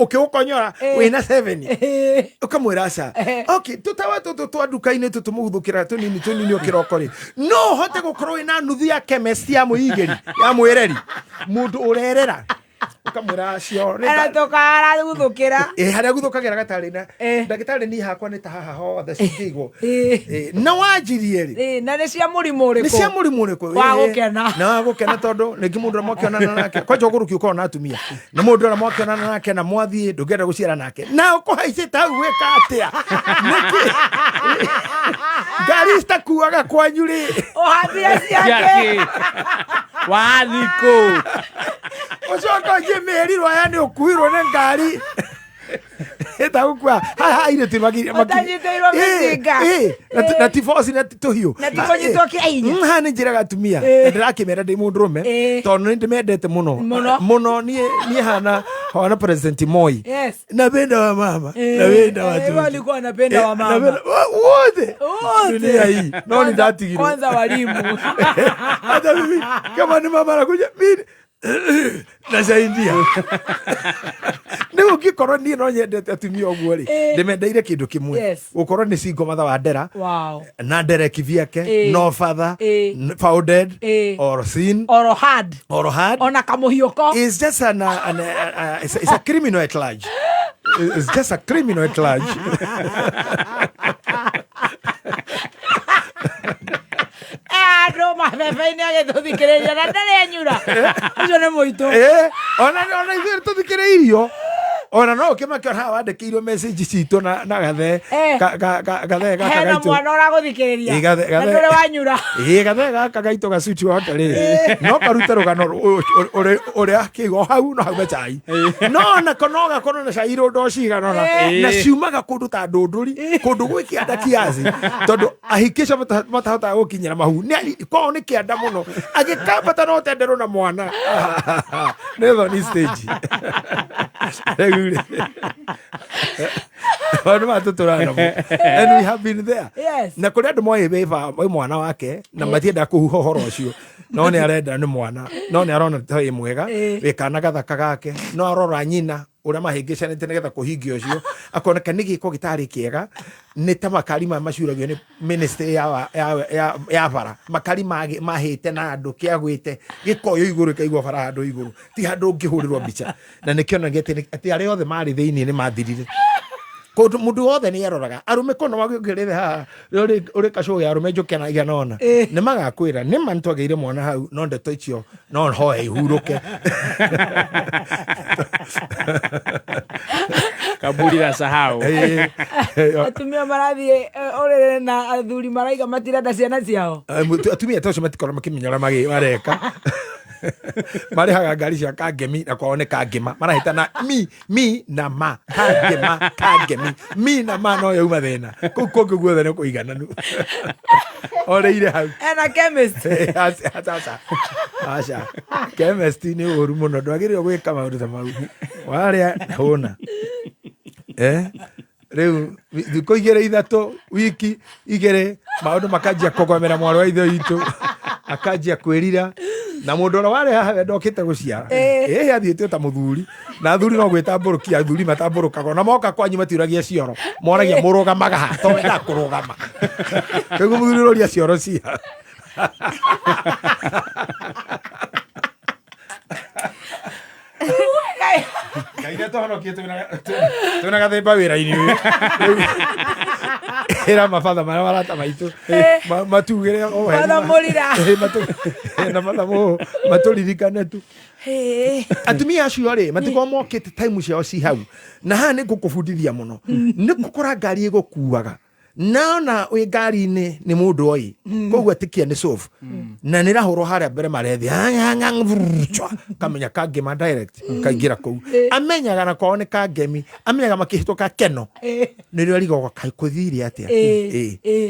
ũkĩũkonyora wĩna 7, ũkamwĩra aca. Okay, tũtawa tũtũ twa nduka-inĩ tũtũmũguthũkĩra tũnini tũnini ũkĩroko rĩ, no ũhote gũkorwo wĩna nuthu ya chemist ya mũigĩri ya mwĩreri mũndũ ũrerera, ũkamwĩra acio Ara tũkaraguthũkĩra. Harĩa guthũkagĩra gatarĩ na ndagĩtarĩ, niĩ hakwa nĩ ta haha hothe cingĩigwo. Na wanjirie rĩ. Na nĩ cia mũrimũ ũrĩkũ? Nĩ cia mũrimũ ũrĩkũ? Wa gũkena. Na wa gũkena tondũ rĩngĩ mũndũ ũrĩa mwakĩonana nake kwanja ũgũrũki ũkorwo na atumia na mũndũ ũrĩa mwakĩonana nake na mwathiĩ ndũngĩenda gũciara nake na ũkũhaicĩte hau gwĩka atĩa, nĩkĩ ngari citakuaga kwanyu rĩ? Ũhambire ciake. Wathikũ. Ũcoka ũnjie mĩeri aya nĩ ũkuirwo nĩ ngari ĩtagũkua haha airĩtu Ũtanyitĩirwo mĩcinga. Na ti boci na ti tũhiũ. Na ti kũnyitwo kĩa hinya. Haha nĩ njĩraga atumia na ndĩrakĩmera ndĩ mũndũrũme tondũ nĩ ndĩmendete mũno Mũno. mũno. Niĩ hana President Moi. Napenda wa mama, napenda watoto. Walikuwa wanapenda wa mama. Wote. Wote. Dunia hii no Kwanza- ndatigirwo. Kwanza walimu. Hata mimi kama ni mama anakuja mimi nasaidia rĩu ũngĩkorwo niĩ no nyendete atumia ũguo rĩ, ndĩmendeire kĩndũ kĩmwe, gũkorwo nĩ single mother wa ndera na ndere kivyake, no father, founded or seen or had or had ona kamũhiũko. It's just an, an, it's a criminal at large. It's just a criminal at large. Andũ mabebe-inĩ agĩtũthikĩrĩria na ndarĩ anyura ũcio nĩ mũitũ. Ona ithuĩ tũthikĩrĩirio ona no ũkĩmakĩona haha wandĩkĩirwo message citũ na gathe gathe gaka Hena gaitũ. mwana ũragũthikĩrĩria Ĩ, na ndũrĩ wanyura. Ĩ, gathe gaka gaitũ gacuti wake rĩ, no karute rũgano ũrĩa kĩigo hau no haume cai, no onako no gakorwo na cai rũndo cigana ũna na ciumaga kũndũ ta ndũndũri, kũndũ gwĩ kĩanda kiasi, tondũ ahiki acio matahotaga gũkinyĩra mahu kwao nĩ kĩanda mũno, agĩkambata no tenderwo na mwana nĩ thoni stage rĩu rĩ. Maũndũ maya tũtũraga namo. And we have been there. Yes. Na kũrĩ andũ moĩ wĩ mwana wake na matiendaga kũhuha ũhoro ũcio, no nĩ arenda nĩ mwana, no nĩ arona ta wĩ mwega, wĩ kana gathaka gake, no arora nyina ũrĩa mahĩngĩcanĩte nĩgetha kũhingia ũcio, akoneka nĩ gĩko gĩtarĩ kĩega, nĩ ta makari maya macuragio nĩ ministry ya bara, makari mahĩte na andũ kĩagwĩte gĩkoywo igũrũ ĩkaigwo bara handũ igũrũ, ti handũ ũngĩhũrĩrwo mbica, na nĩkĩonanagia atĩ arĩa othe marĩ thĩinĩ nĩ mathirire. Kũndũ mũndũ wothe nĩ aroraga arũme kona wagĩũkĩrĩre haha ũrĩ kacũgĩ arũme njũke na igana ona nĩ magakwĩra nĩ ma nĩtwagĩire mwana hau, no ndeto icio no hoe ihurũke. Kaburi la sahau. Atumia marathiĩ ũrĩrĩ na athuri maraiga matirenda ciana ciao. Atumia ta acio matikorwo makĩmenya ũrĩa mareka. Marĩhaga ngari cia kangemi na kwao nĩ kangema, marahĩtana mi na ma, kangema kangemi, mi na ma no yauma thĩna kũu kũngĩ guothe nĩ kũigananu. Orĩire hau. Ena chemist. Aca, aca. Chemist nĩ ũru mũno, ndwagĩrĩirwo gwĩka maũndũ ta mau. Warĩa hũna. Rĩu thikũ igĩrĩ ithatũ, wiki igĩrĩ, maũndũ makanjia kũgomera mwarĩ wa ithe witũ, akanjia kwĩrira, na mũndũ ũrĩa warĩ haha we ndokĩte gũciara. Athiĩte ta mũthuri, na athuri no gwĩtambũrũkia, athuri matambũrũkaga, na moka kwanyu matiũragia cioro, moragia mũrũgamaga ha, to wendaga kũrũgama. Koguo mũthuri ũroria cioro cia. Ngai nĩ atũhonokie twĩna gathĩmba wĩra-inĩ ũyũ. Ĩra mabatha marĩa marata maitũ matugĩre o heri. Father Mũrira. Na batha mũhũ matũririkane tu. Atumia acio rĩ matikorwo mokĩte time ciao ci hau, na haha nĩ ngũkũbundithia mũno, nĩ gũkora ngari ĩgũkuaga naona wĩ ngari-inĩ nĩ mũndũ oĩ, koguo atikia nĩ sofu na nĩ rahũrwo harĩa mbere marethi kamenya kangema direct kaingĩra kũu, amenyaga na kwao nĩ kangemi, amenyaga makĩhĩtũka keno nĩrĩo arigagwo kaĩ kũthire atĩa.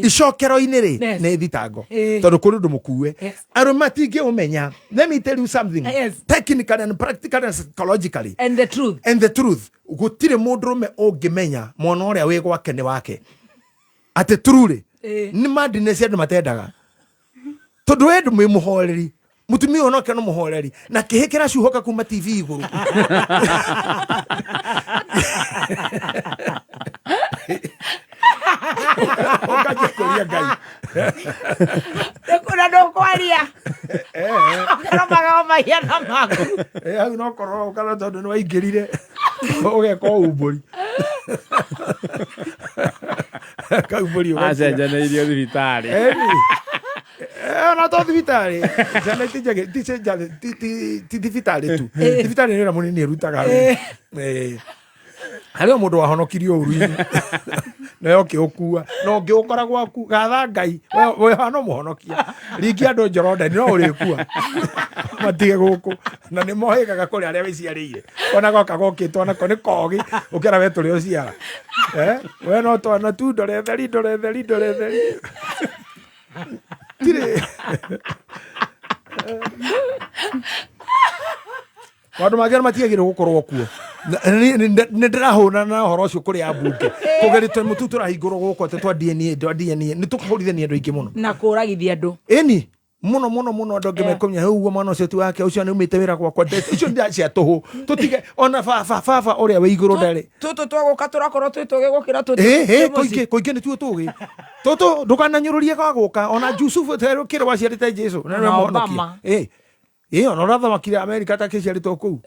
Icokero-inĩ rĩ nĩ thitango, tondũ kũrĩ ũndũ mũkue arũme matingĩũmenya. Let me tell you something. Technically and practically and psychologically and the truth, and the truth, gũtirĩ mũndũrũme ũngĩmenya mwana ũrĩa wĩ gwake nĩ wake atĩ truly nĩ madness andũ matendaga, tondũ we ndũ mũhoreri, mũtumia ũyũ nake nĩ mũhoreri, na kĩhĩ kĩracuhoka kuma TV igũrũ. Ũkanjia kũria Ngai. Na ndũkwaria. Ũkaromaga o mahiana maku. Hau no korwo ũkarora tondũ nĩ waingĩrire ũgeka ũmbũri. Kaumbũri ũgakira. Acenjanĩirio thibitarĩ. Ona to thibitarĩ. Ciana ti thibitarĩ tu. Thibitarĩ nĩ wĩra mũnini ĩrutaga. Harĩ o mũndũ wahonokirio ũru-inĩ na yoke ũkua na ũngĩũkora gwaku gatha Ngai we hana mũhonokia ringi andũ Jorodani no ũrĩkua matige gũkũ, na nĩ mohĩgaga kũrĩ arĩa wĩciarĩire, ona goka gokĩtwo nako nĩ kogĩ ũkĩra we tũrĩ ũciara. We no twana tu ndore theri ndore theri ndore theri tirĩ maũndũ mangĩ matiagĩrĩirwo gũkorwo kuo. Nĩ ndĩrahũrana na ũhoro ũcio kũrĩ ambunge kũgeria mũtu tũrahingũrwo gũkũ atĩ twa DNA, twa DNA nĩ tũkũhũrithania andũ aingĩ mũno na kũragithia andũ. Ĩni mũno mũno mũno andũ angĩ mekũmenya hau ũguo mwana ũcio ti wake, ũcio nĩaumĩte wĩra gwakwa, icio nĩ cia tũhũ tũtige ona baba, baba ũrĩa wĩ igũrũ ndarĩ. Tũtũ twagũka tũrakorwo twĩ tũgĩ gũkĩra tũtũ twĩ mũciĩ. Kũingĩ nĩtuo tũgĩ tũtũ, ndũkananyũrũrie gwa gũka ona Jusufu kĩrĩ waciarĩte Jesu na nĩwe Na mũhonokia. Obama. Ona ũrathamakire Amerika ta kĩciarĩtwo kũu.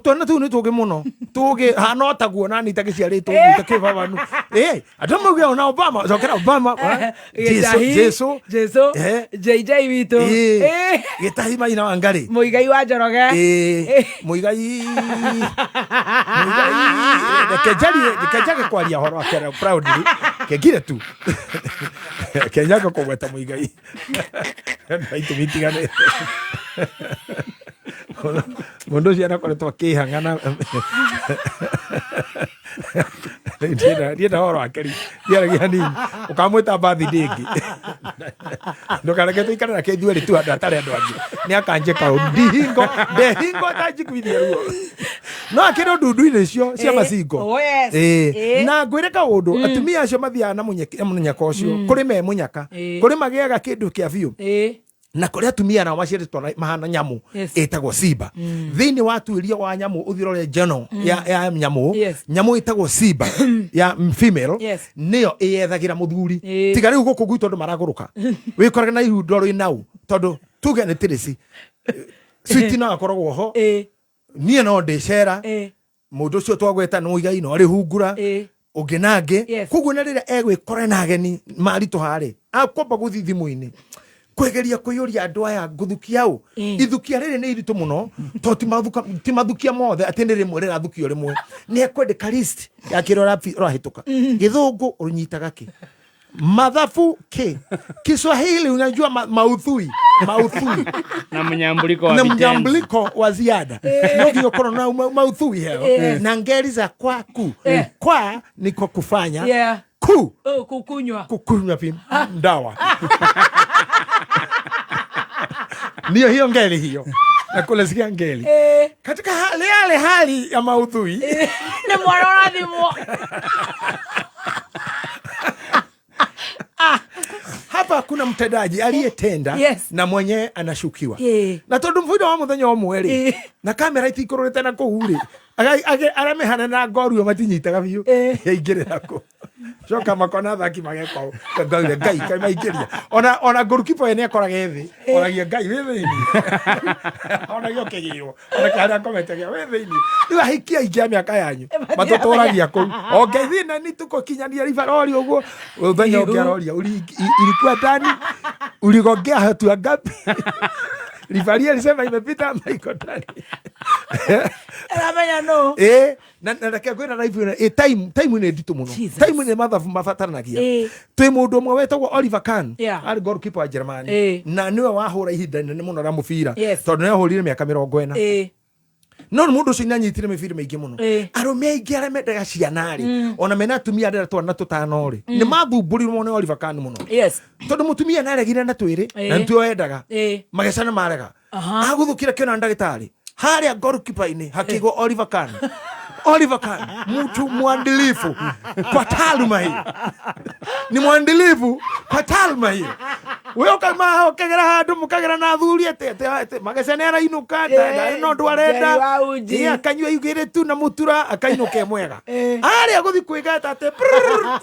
Twana tũu nĩ tũgĩ mũno. Tũgĩ hana o taguo nani ta kĩciarĩtwo kũu, ta kĩ baba nu. Andũ mauge ona Obama, cokera Obama, Jesu, Gĩtahi, Jesu. Jesu, JJ witũ. Gĩtahi Maina wa Ngarĩ. Mũigai wa Njoroge. Mũigai. Mũigai. Reke njarie, reke njage kwaria ũhoro wake proudly. Kengire tu. Reke njage kũgweta Mũigai. Na itũmi itiganĩte. Mũndũ ũcio anakoretwo akĩhang'ana. Ndienda ũhoro wake rĩ. Ndiaragia hanini. Ũkamwĩta birthday ĩngĩ. Ndũkareke tũikare nake ithuerĩ tu andũ atarĩ andũ angĩ. Nĩ akanjĩka ũru. Ndihingo, ndehingo atanjiguithia ruo. No akĩrĩ ndundu-inĩ icio cia macingo. Oh, yes. Na ngwĩre kaũndũ, atumia acio mathiaga na mũnyaka ũcio, kũrĩ me mũnyaka, kũrĩ magĩaga kĩndũ kĩa biũ, na kũrĩ atumia nao maciarĩtwo mahana nyamũ ĩtagwo simba. Thĩinĩ wa tuĩria wa nyamũ ũthirore njano ya nyamũ, nyamũ ĩtagwo simba ya female, nĩyo ĩyethagĩra mũthuri. Tiga rĩu gũkũ gwitũ andũ maragũrũka, wĩkoraga na irundo rĩ nau, tondũ tuge nĩ tĩrĩci switi no akoragwo ho, niĩ no ndĩcera, mũndũ ũcio twagweta nĩ mũigai no arĩ hungura, ũngĩ na angĩ. Koguo na rĩrĩa egwĩkora na ageni maritũha rĩ, akwamba gũthiĩ thimũ-inĩ kwegeria kũiyũria andũ aya ngũthukia ũ. Ithukia rĩrĩ nĩ iritũ mũno, tondũ ti mathukia mothe atĩ nĩ rĩmwe rĩrathukio rĩmwe, nĩ ekwendeka list ya kĩrĩa ũrahĩtũka. Gĩthũngũ ũnyitaga kĩ, mathabu kĩ, Kiswahili unajua maudhui maudhui na mnyambuliko wa na vitenzi. Mnyambuliko wa ziada no nginya ũkorwo na maudhui heyo, na ngeri za kwaku. Kwa ni kwa kufanya, ku Oh, kukunywa. Kukunywa pi ndawa, ndiyo hiyo ngeli hiyo nakulesikia ngeli katika hali yale hali ya maudhui. Nĩ mwana ũrathimwo. Hapa kuna mtendaji aliyetenda na mwenye anashukiwa, na tondu mbuida wa muthenya ũmwe rĩ, na kamera itiikũrũrĩte na kũu rĩ, arĩa mehana na ngoruo matinyitaga biũ, yaingĩrĩra kũ coka makona athaki mageka ũũ. Ngaire ngai kaĩ maingĩria, ona goalkeeper we nĩakoraga ethĩ oragia ngai wĩ thĩinĩ, onagia ũkĩgĩrwo ona harĩa akomete wĩ thĩinĩ. Rĩu ahikia aingĩ a mĩaka yanyu matũtũragia kũu o ngai thĩna nĩ tũkũkinyania ribarori ũguo. Mũthenya ũngĩ aroria ilikuwa ndani, uligongea hatua ngapi, rifaria alisema imepita ama iko ndani. Aramenya no. Na reke ngwĩra live ĩno, time nĩ nditũ mũno. Time nĩ mathabu mabataranagia. Twĩ mũndũ ũmwe wetagwo Oliver Kahn, arĩ goalkeeper wa Germany, na nĩwe wahũra ihinda inene mũno rĩa mũbira, tondũ nĩ ahũrire mĩaka 40. No nĩ mũndũ ũcio nĩanyitire mĩbira mĩingĩ mũno. Arũme aingĩ arĩa mendaga ciana rĩ, ona mena atumia arĩa twana tũtano rĩ, nĩ mathumbũrirwo nĩ Oliver Kahn mũno, tondũ mũtumia nĩaregire na twĩrĩ, na nĩtuo endaga, magecana marega. Aguthukira kiona ndagĩtarĩ harĩa goalkeeper-inĩ hakĩgwo Oliver Kahn. Oliver Kahn mtu mwandilifu kwa taaluma hii, ni mwandilifu kwa taaluma hii. We ũkauma ũkĩgera handũ mũkagera na athuri atĩ atĩ magecane arainũka, ndarĩ na ũndũ arenda. Njeri wa uji. Akanyua igĩrĩ tu na mũtura akainũka e mwega. Arĩa gũthiĩ kwĩgata atĩ brrrr,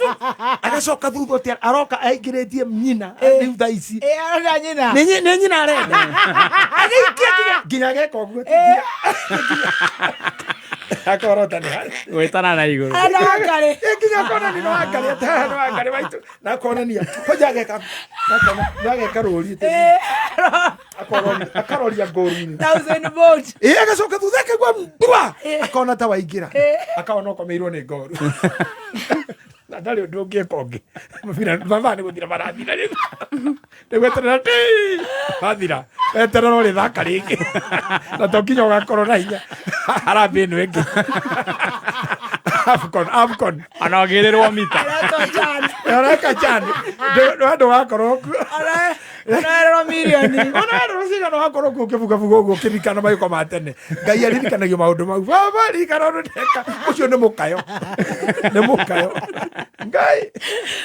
agacoka thutha ũtĩ aroka aingĩrĩtie nyina rĩu thaa ici. Arenda nyina. Nĩ nyina arenda. Agĩikia nginya ageka ũguo akorota nĩ harĩ. Gwĩtana na igũrũ. Arenda wangarĩ. Nginya akona nĩ wangarĩ, atĩ haha nĩ wangarĩ maitũ, na akonania hoja ageka, na ageka rũri atĩ akaroria ngũru-inĩ. Thousand volt. Agacoka thutha akaigua mbua, akona ta waingĩra, akona ũkomeirwo nĩ ngoru na ndarĩ ũndũ ũngĩka ũngĩ. Mũbira mathaa nĩ gũthira marathira rĩu, nĩ gweterera ti mathira, weterera ũrĩthaka rĩngĩ na to nginya ũgakorwo na hinya harambĩ ĩno ĩngĩ. Afcon, Afcon. Ona ũgĩrĩrwo mita. Aretwo Chan. Areka Chan. Ndũ wakorwo kuo. Ũrerwo mirioni. Ũrerwo cigana wakorwo kuo ũkĩbugabuga ũguo ũkĩririkana magĩko ma tene. Ngai aririkanagio maũndũ mau. Baba ririkana ũndũ ndeka. Ũcio nĩ mũkayo. Nĩ mũkayo. Ngai.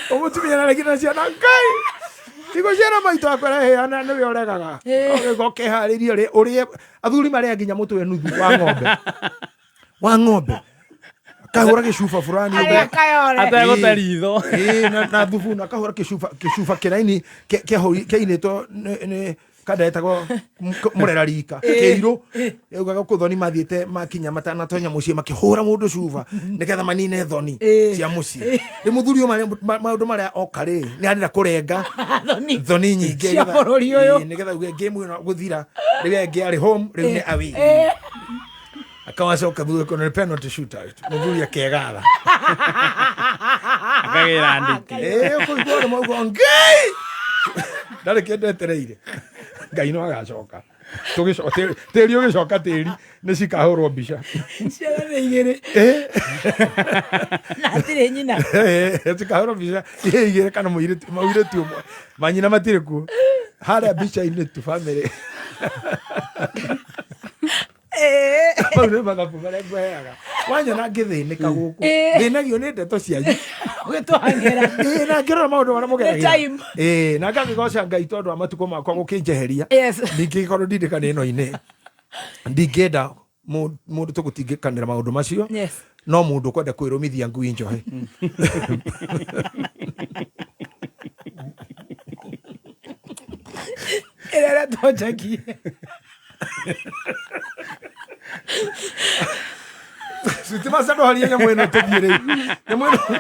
Ũmũtumia na na ciana Ngai. Tigo ciana maitũ akũreheana nĩwe ũregaga. Ũgĩũka ũkeharĩria ũrĩe athuri marĩa nginya mũtwe nuthu wa ng'ombe. Wa ng'ombe. Kahũra gĩcuba fulani Arĩa ũguo. kayore. Ategũte ritho. Na thubu na kahũra gĩcuba kĩraini kĩainĩtwo nĩ kanda etagwo mũrera rika kĩirũ, yaugaga kũ thoni mathiĩte makinya matanatonya mũciĩ makĩhũra mũndũ cuba nĩgetha manine thoni cia mũciĩ. Rĩ mũthuri ũyũ maũndũ marĩa oka rĩ, nĩ arenda kũrenga Thoni. thoni nyingĩ Cia bũrũri ũyũ. Nĩgetha uge game ĩno gũthira rĩu ĩngĩ arĩ home, rĩu nĩ away. Akawacoka thutha kũna nĩ penalty shootout, mũthuri akegatha Akagĩra nditi. Ũkũigua ũndũ mauga ngai ndarĩ kĩndũ etereire, ngai no agacoka. Tĩri ũgĩcoka tĩri nĩ cikahũrwo mbica. Ciana nĩ igĩrĩ. Na hatirĩ nyina. Cikahũrwo mbica irĩ igĩrĩ kana mũirĩtu ũmwe, manyina matirĩ kuo harĩa mbica-inĩ tu bamĩrĩ. Mau nĩ mathabu marĩa ngũheaga. Wanyona ngĩthĩnĩka gũkũ, thĩnagio nĩ ndeto cianyu. Ũgĩtwagĩra. Ĩĩ, na ngĩrora maũndũ marĩa mũgeragĩra. time. Ĩĩ, na ngakĩgoca Ngai tondũ wa matukũ makwa gũkĩnjeheria. Yes. Ndingĩkorwo ndindĩkane ĩno-inĩ. Ndingĩenda mũndũ tũgũtingĩkanĩra maũndũ macio. Yes. No mũndũ ũkwenda kwĩrũmithia ngui njohe. Ĩrĩa ĩretwo Jackie. Sitima cia nyamũ ĩno tũthiĩ rĩu. Nyamũ ĩno.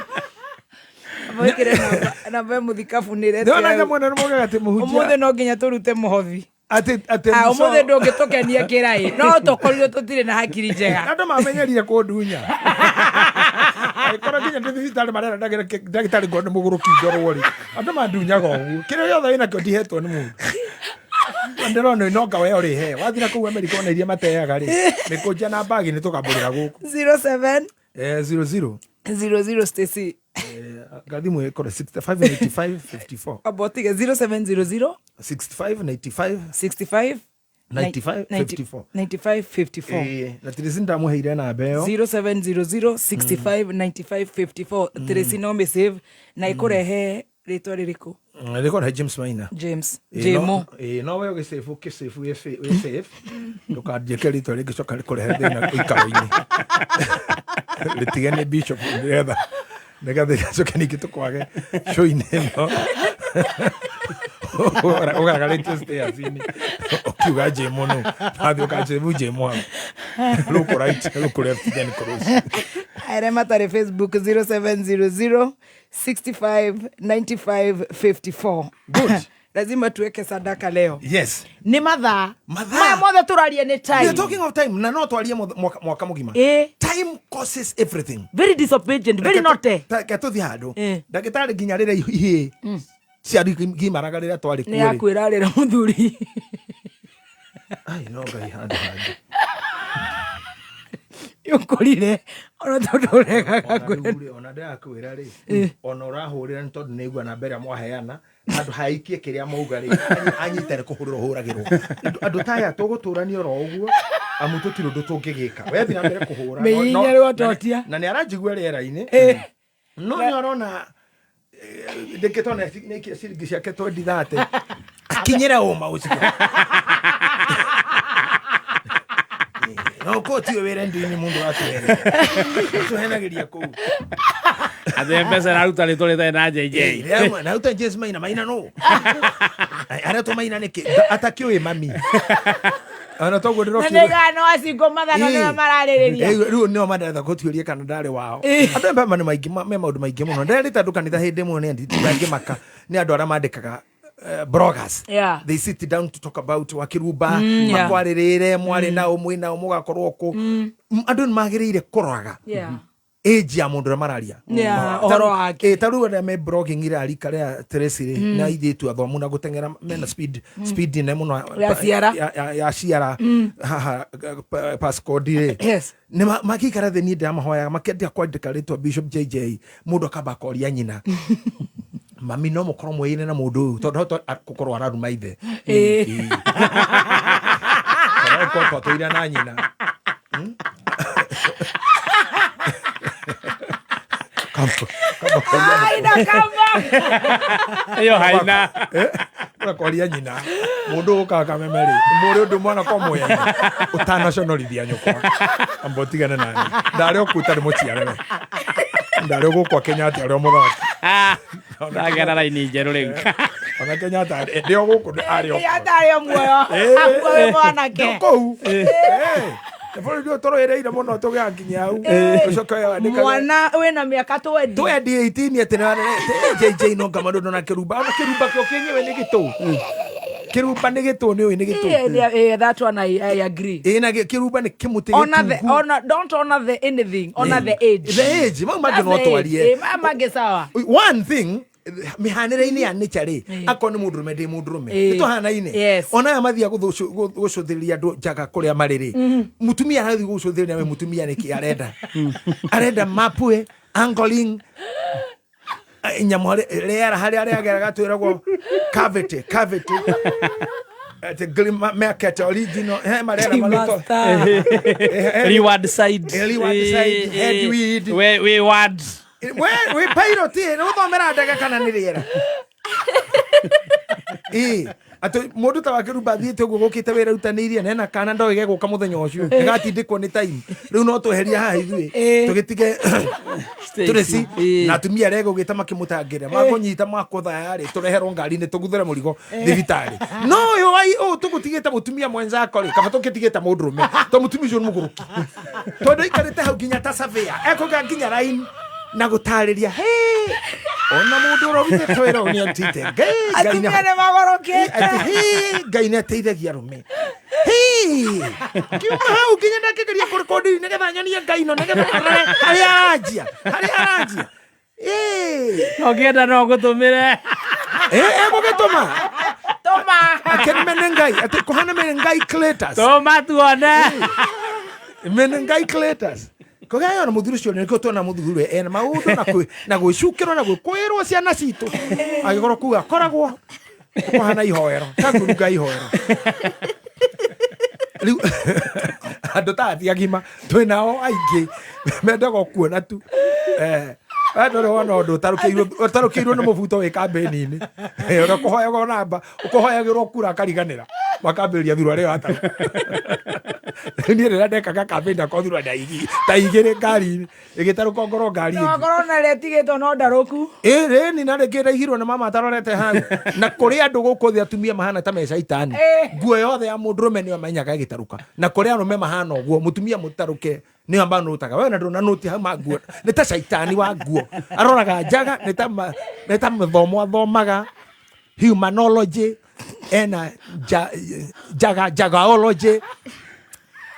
Mwĩkĩre namba ya mũthikabu nĩ ĩretwo Nĩwona hau. nyamũ ĩno nĩ moigaga atĩ mũhunjia. Ũmũthĩ no nginya tũrute mũhothi. Atĩ atĩ Ah, ũmũthĩ ndũngĩtũkenia kĩraĩ no tũkorirwo tũtirĩ na hakiri njega. Andũ mamenyerire kũndunya. Angĩkorwo nginya ndĩ thibitarĩ marera ndagĩtarĩ ngorwo nĩ mũgũrũki ndorwo rĩ. Andũ mandunyaga ũguo. Kĩrĩa gĩothe wĩnakĩo ndihetwo nĩ mũndũ. Ndĩrona no nga we ũrĩhe. Wathiĩ na kũu Amerika ona iria mateaga rĩ. Mĩkũnja na mbagi nĩ tũkambũrĩra gũkũ. 07 00. 00 Stacy. Ngathimũ ĩkorwo 65 95 54. Amba ũtige 0700 65 95 65 95 54. 95 54. Ĩĩ, na Tracy ndamũheire namba ĩyo. 0700 65 95 54. Tracy no mĩsave na ĩkũrehe rĩtwa rĩrĩkũ? Rĩkũrehe James Maina. James. Ĩĩ, Jemo. Ĩĩ, no we ũgĩsave ũkĩsave wĩ safe ndũkanjĩke rĩtwa rĩngĩcoka rĩkũrehe thĩna ũikaro-inĩ. Rĩtige nĩ bishop nĩgetha nĩgetha igacoke ningĩ tũkwage show-inĩ ĩno. Ũgaragarĩtie stairs-inĩ ũkiuga Jemo nũ wathiĩ ũkanjĩbu Jemo hau. Look right, look left, then cross. Arĩa matarĩ Facebook 0700 65 95 54. Good. Lazima tuweke sadaka leo. Yes. Nĩ mathaa. Mathaa. Maya mothe tũraria nĩ We time. are talking of time na no twarie mwaka mũgima. Time causes everything. Very disobedient, very naughty. Reke tũthiĩ handũ. Ndagĩtarĩ nginya rĩrĩa ihĩĩ ciagimaraga rĩrĩa twarĩ Nĩ kuo rĩ. yakwĩrarĩra mũthuri. Ai, no Ngai handũ hangĩ. Ũkũrire ona tondũ ũregaga Ona rĩu rĩ, ona ndĩrakwĩra rĩ, ona ũrahũrĩra nĩ tondũ nĩigua namba ĩrĩa mwaheana handũ haikie kĩrĩa mauga rĩ, anyite nĩ kũhũrĩrwo hũragĩrwo. Andũ ta aya tũgũtũrania oro ũguo amu tũtirĩ ũndũ tũngĩgĩka. We thiĩ na mbere kũhũra. Mĩhinya rĩu atotia. Na nĩ aranjigua rĩera-inĩ. No nĩ arona ndĩkĩtona nĩaikia ciringi ciake twendi thate akinyĩre ũma ũcio. No kũu tiwe wĩra ndini mũndũ atũhene. Tũhenagĩria kũu. Atĩ mbeca ĩraruta rĩtwa rĩtarĩ na JJ. Naruta James Maina Maina no. Aretwo Maina nĩkĩ? Atakĩũĩ mami. Ona toguo Na ndĩrokire. nĩ gano acingo mathano nĩo mararĩrĩria. Rĩu nĩo mandaretha gũtuĩria kana ndarĩ wao. Andũ aya nĩ maingĩ me maũndũ maingĩ mũno. Nderĩte andũ kanitha hĩndĩ ĩmwe nĩ ndangĩmaka nĩ andũ arĩa mandĩkaga bloggers. Yeah. They sit down to talk about wakirumba yeah. makwarĩrĩre mwarĩ nao mwĩ nao mũgakorwo kũ. Andũ nĩ magĩrĩire kũroraga Yeah. age ya mũndũ ũrĩa mararia. Yeah, ũhoro wake. Ta rĩu arĩa me blogging irarika rĩa Tracy rĩ na airĩtu athomu na gũteng'era mena speed speed nene mũno Ya ciara. ya ciara haha pascode rĩ. Yes. Nĩ makĩikara thĩ niĩ ndĩramahoyaga makĩendia kwandĩka rĩtwa Bishop JJ mũndũ akamba akoria nyina mami no mũkorwo mwĩine na mũndũ ũyũ tondũ hau gũkorwo araruma ithe. Ĩĩ. Tondũ twatũire na nyina. Haina kamba. Ĩyo haina. Ũrakoria nyina mũndũ ũkaga kameme rĩ mũrĩ ũndũ mwana kwa mwene ũtanaconorithia nyũkwa amba ũtigane nani ndarĩ okuo ũtarĩ mũciare we ndarĩ ũgũkwa Kenyatta arĩ o mũthaki Ndagĩa na raini njerũ rĩu. Ona Kenyatta ndĩ o gũkũ arĩ o Kenyatta arĩ o muoyo. Akuo wĩ mwanake. Kũu. Bũrũri ũyũ tũrũĩrĩire mũno tũgĩgakinya hau ũcoke wandĩkage Mwana wĩna mĩaka twendi. Twendi 18 atĩ nĩ JJ no ngama ndũ na kĩrumba ona kĩrumba kĩo kĩenyewe nĩ gĩtũ kĩrumba nĩ gĩtũ nĩ ũĩ nĩ gĩtũ. Yeah, that one I agree. Ĩĩ na kĩrumba nĩ kĩmũtĩ Honor the gĩtungu. honor, don't honor the anything, honor the age. The age, mau mangĩ That's no the twarie. age. Maya mangĩ sawa. One thing mĩhanĩre-inĩ ya nature rĩ akorwo nĩ mũndũrũme ndĩ mũndũrũme Ĩĩ. nĩ tũhanaine. Yes. Ona aya mathiaga gũcũthĩrĩria andũ njaga kũrĩa marĩ rĩ mũtumia arathiĩ gũcũthĩrĩria we mũtumia nĩkĩ arenda arenda mapue angling nyamũ rĩera harĩa rĩageraga twĩragwo cavity cavity. Atĩ green market original he marera marĩtwa Reward side. Reward side, headwind. We word. We we pilot ĩ, nĩ gũthomera ndege kana nĩ rĩera? Ĩ, atĩ mũndũ ta wakĩrumba athiĩte ũguo gũkĩte wĩra rutanĩirie na ena kana ndoĩ gegũka mũthenya ũcio gĩgatindĩkwo nĩ time rĩu no tweheria haha ithuĩ tũgĩtige tũrĩci na atumia arĩa egũgĩta makĩmũtangĩra makũnyita makũthaya rĩ tũreherwo ngari-inĩ tũguthũre mũrigo thibitarĩ. No ũyũ wai ũũ tũgũtigĩte mũtumia mwenzako rĩ, kaba tũkĩtigĩte mũndũrũme to mũtumia ũcio nĩ mũgũrũki tondũ aikarĩte hau nginya ta surveyor ekũga nginya line na gũtarĩria hey ona mũndũ ũrarutĩte wĩra ũyũ nĩarutĩte Ngai Ngai Atumia nĩ magorokete. Atĩ, "Hĩ, Ngai nĩ ateithagia arũme." Hĩ, ngiuma hau nginya ndakĩgeria kũrekondi nĩgetha nyonie Ngai no nĩgetha arore harĩa aranjia harĩa aranjia. No ngĩenda no ngũtũmĩre. Egũgĩtũma tũma akĩni mene Ngai atĩ kũhana mene Ngai Cletus tũma tuone mene Ngai Cletus kũgaya ona mũthuri ũcio nĩkĩo tuona mũthuri ũrĩa ena maũndũ na na gwĩcukĩrwo na gwĩkũĩrwo ciana citũ agĩkorwo kuu akoragwo kũhana ihoero takũrunga ihoero rĩu andũ ta athi agima twĩ nao aingĩ mendaga kuona tu. We ndũrĩ wona ũndũ ũtarũkĩirwo nĩ mũbuto wĩ kambĩni-inĩ ũrĩa ũkũhoyagwo namba ũkũhoyagĩrwo kura akariganĩra makambĩrĩria thurwa rĩo atarũ. Niĩ rĩrĩa ndekaga kambĩni ndakwa thurwa ta igĩrĩ ngari-inĩ ĩgĩtarũka ngoro ngari ĩngĩ. Wakorwo na rĩtigĩtwo no ndarũku. Ĩ rĩni na rĩngĩ ndaigirwo nĩ mama atarorete hau na kũrĩ andũ gũkũ thĩ atumia mahana ta me caitani nguo yothe ya mũndũrũme nĩyo menyaga ĩgĩtarũka na kũrĩ arũme mahana ũguo mũtumia mũtarũke nĩyo manũtaga we na ndũna nũti hau ma nguo nĩ ta caitani wa nguo aroraga njaga nĩ ta mĩthomo athomaga humanology ena njaga njagaology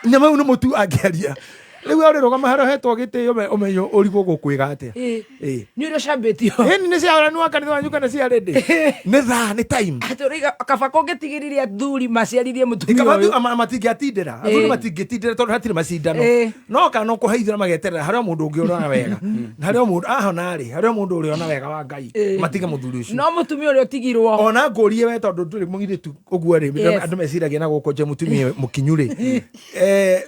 nyama ĩu nĩ mũtu angĩaria rĩu ũrĩ rũgama harĩa ũhetwo gĩtĩo ũmenyo ũrigwo gũkwĩga atĩa. Ĩ. Nĩ ũrĩa ũcambĩtio. Ĩni nĩ cia ũrani wa kanitha wanyu kana cia rĩndĩ nĩ thaa nĩ time. Atĩ ũraiga kaba kũngĩtigĩrĩria athuri maciaririe mũtumia ũyũ. Matingĩatindĩra athuri matingĩtindĩra tondũ hatirĩ macindano no kana ũkũheithĩra mageterera harĩ o mũndũ ũngĩ ũrona wega na harĩ o mũndũ ahona rĩ harĩ o mũndũ ũrĩona wega wa Ngai matige mũthuri ũcio no mũtumia ũrĩa ũtigirwo ona ngũrie we tondũ ndũrĩ mũirĩtu ũguo rĩ andũ meciragia na gũkũ nje mũtumia mũkinyu rĩ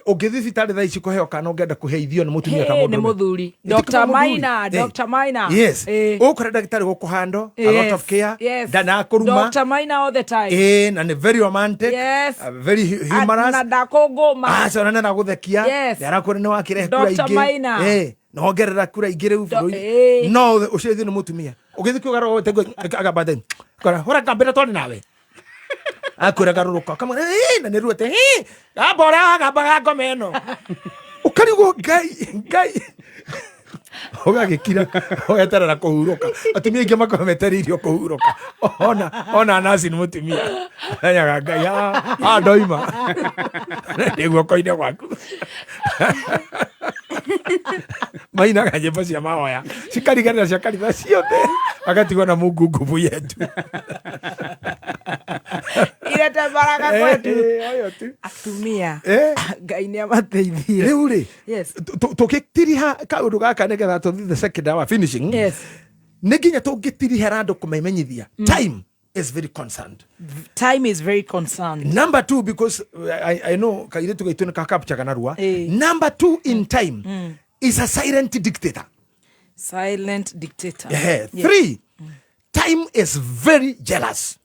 ũngĩthiĩ thibitarĩ thaa ici kũheo kana ũngĩenda kũheithio nĩ mũtumia kana Hey, nĩ mũthuri Dr. Maina Dr. Maina yes ũkora ndagĩtarĩ gũkũhando a lot of care ndanakũruma Dr. Maina all the time na nĩ very romantic yes very humorous na ndakũngũma aca ona nĩ Yes. nĩ arakwĩra nĩ wakĩrehe kura Dr. ingĩ Maina. Na wongerera kura ingĩ rĩu bũrũri no ũcio nĩ mũtumia ũgĩthiĩ kũgarũra agambate kora hũra kambĩra twarĩ nawe akwĩra garũrũka kamwĩra na nĩ ruote gamba ũrĩa wagambaga ngoma ĩno ũkarigwo Ngai Ngai ũgagĩkira ũgeterera kũhurũka atumia aingĩ makoragwo metereirio kũhurũka ona naci nĩ mũtumia menyaga Ngai haha ndoima ndĩ guoko-inĩ gwaku mainaga nyĩmbo cia mahoya cikariganĩra cia kanitha ciothe agatigwo na Mungu nguvu yetu irete baraka kwetu atumia Ngai nĩ amateithie rĩu rĩ tũgĩtiriha kaũndũ gaka nĩgetha tũthiĩ the second hour finishing yes nĩ nginya tũngĩtirihera andũ kũmemenyithia time is very concerned. Time is very concerned. Number two, because I know kairĩtu gaitũ nĩ kakapchaga narua. Number two in time is a silent dictator. Silent dictator. Yeah. Three, time is very jealous.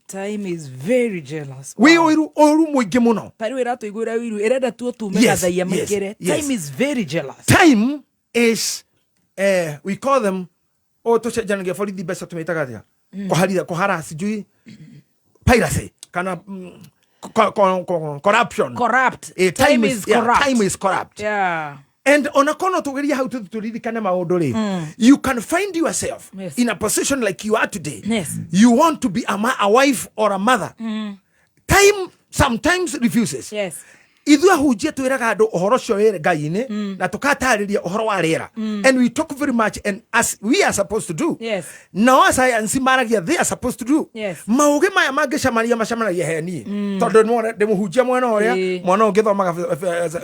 Time is very jealous. Wĩ ũiru ũru mũingĩ mũno. Tarĩu ĩratũiguĩra ũiru ĩrenda tu tume gathaia maingĩre. Time is very jealous. Time is we call them tũcenjanagia borithi mbeca tũmĩtaga atĩa? Kuharira kuhara sijui piracy kana corruption. Corrupt. Time is corrupt. Time is corrupt. Yeah. And ona kono tugeria hau turirikane maundu ri you can find yourself in a position like you are today. Yes. You want to be a wife or a mother. Time sometimes refuses. Yes. Ithuĩ ahunjia twĩraga andũ ũhoro ũcio wĩ Ngai-inĩ na tũkatarĩria ũhoro wa rĩera and we talk very much and as we are supposed to do. Yes. Nao science maragia they are supposed to do. Yes. Maũgĩ maya mangĩcemania macemanagia he niĩ tondũ ndĩ mũhunjia mwena ũrĩa mwana ũngĩ thomaga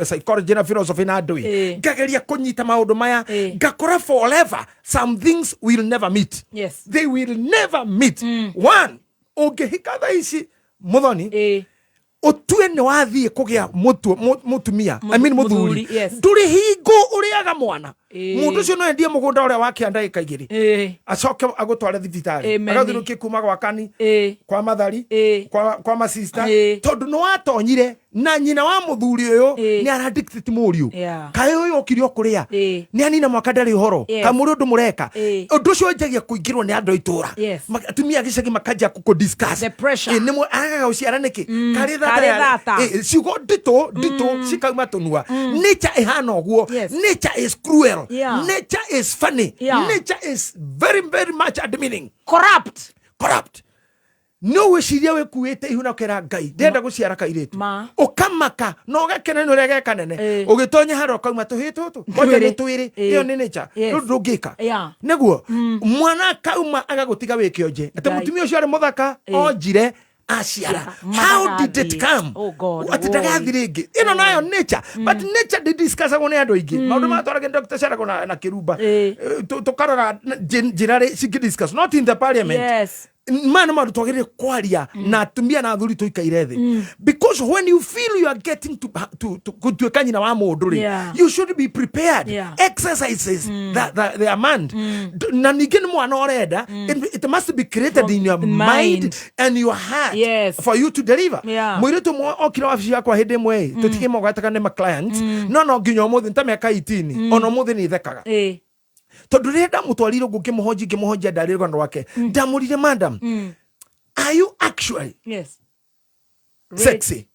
psychology na philosophy na ndũĩ ngageria kũnyita maũndũ maya ngakora forever some things will never meet. Yes. They will never meet. One, ũngĩhika thaa ici Muthoni, ũtue nĩ wathiĩ kũgĩa mũtumia, I mean mũthuri, Mũthuri, yes. Ndũrĩ hingo ũrĩaga mwana. Mũndũ ũcio no endie mũgũnda ũrĩa wakĩa ndagĩka 2 acoke agũtware thibitarĩ, Amen. Agathurũkie kuma gwa kani, kwa mathari, kwa masista, tondũ nĩ watonyire na nyina wa mũthuri ũyũ nĩ aradictate mũriũ. Kaĩ ũyũ okire o kũrĩa, nĩ anina mwaka ndarĩ ũhoro. Kamũrĩ ũndũ mũreka, ũndũ ũcio wanjagia kũingĩrwo nĩ andũ a itũra. Atumia a gĩcagi makanjia kũ discuss. The pressure. Nĩ aragaga gũciara nĩkĩ? Karĩ thata Karĩ thata. Ciugo nditũ nditũ cikauma tũnua. Nature ĩhana ũguo. Nature is cruel. Nature is funny. Nature is very very much admitting corrupt. Corrupt. No wĩcirie wĩkuĩte ihu na ũkera Ngai ndĩrenda gũciara kairĩtu, Ma. Ũkamaka na ũgakena nĩ ũrĩa geka nene, ũgĩtonya harĩa ũkauma tũhĩ tũtũ kwanja nĩ twĩrĩ. Ĩyo nĩ nature. Rĩu ndũngĩka. Nĩguo mwana akauma agagũtiga wĩ kĩonje atĩ Ngai. Mũtumia ũcio arĩ mũthaka, onjire aciara. How did it Magathiĩ. come? Oh God, Atĩ woi. ndagathi rĩngĩ. Ĩno nayo nature, but nature ndĩdiscussagwo nĩ andũ aingĩ. Maũndũ maya twaragĩa Dr. Sharagwo na kĩrumba. Tũkarora njĩra cingĩ discuss, not in the parliament. Maya nĩ maũndũ twagĩrĩire kwaria na atumia na athuri tũikaire thĩ, because when you feel you are getting to gũtuĩka nyina wa mũndũ rĩ, you should be prepared. Exercises that they are manned. Na ningĩ nĩ mwana ũrenda, it must be created in your mind. Mind and your heart for you to deliver. Mũirĩtu ũmwe okire wabici yakwa hĩndĩ ĩmwe ĩ, tũtigĩ mogataga nĩ ma clients, no nginya ũmũthĩ nĩ ta mĩaka 18, ona ũmũthĩ nĩ ithekaga, tondũ rĩrĩa ndamũtwarire ũguo ngĩmũhonji ngĩmũhonjia ndarĩ rũgano rwake, ndamũrire, "Madam, are you actually sexy?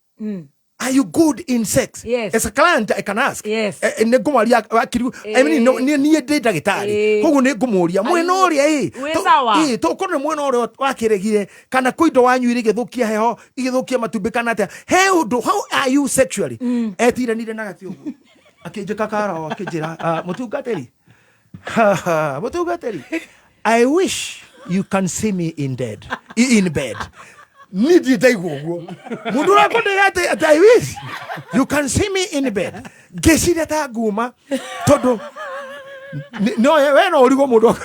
Are you good in sex?" As a client I can ask. Nĩ ngũmwaria akiri, I mean, niĩ ndĩ ndagĩtarĩ, koguo nĩ ngũmũria mwena ũrĩa ĩ Wĩ sawa? Tũkorwo nĩ mwena ũrĩa wakĩregire, kana kwĩ indo wanyuire igĩthũkia heho, igĩthũkia matumbĩ, kana atĩa, he ũndũ, how are you sexually? Etiranire na gati ũguo, akĩnjĩka karo, akĩnjĩra, "Ah, mũtungatĩri, mũtungatĩri, I wish you can see me in bed." Niĩ ndirĩ ndaigua ũguo mũndũ ũrakũndĩra atĩ "I wish you can see me in bed." Ngĩciria ta nguma tondũ no we no ũrigwo mũndũ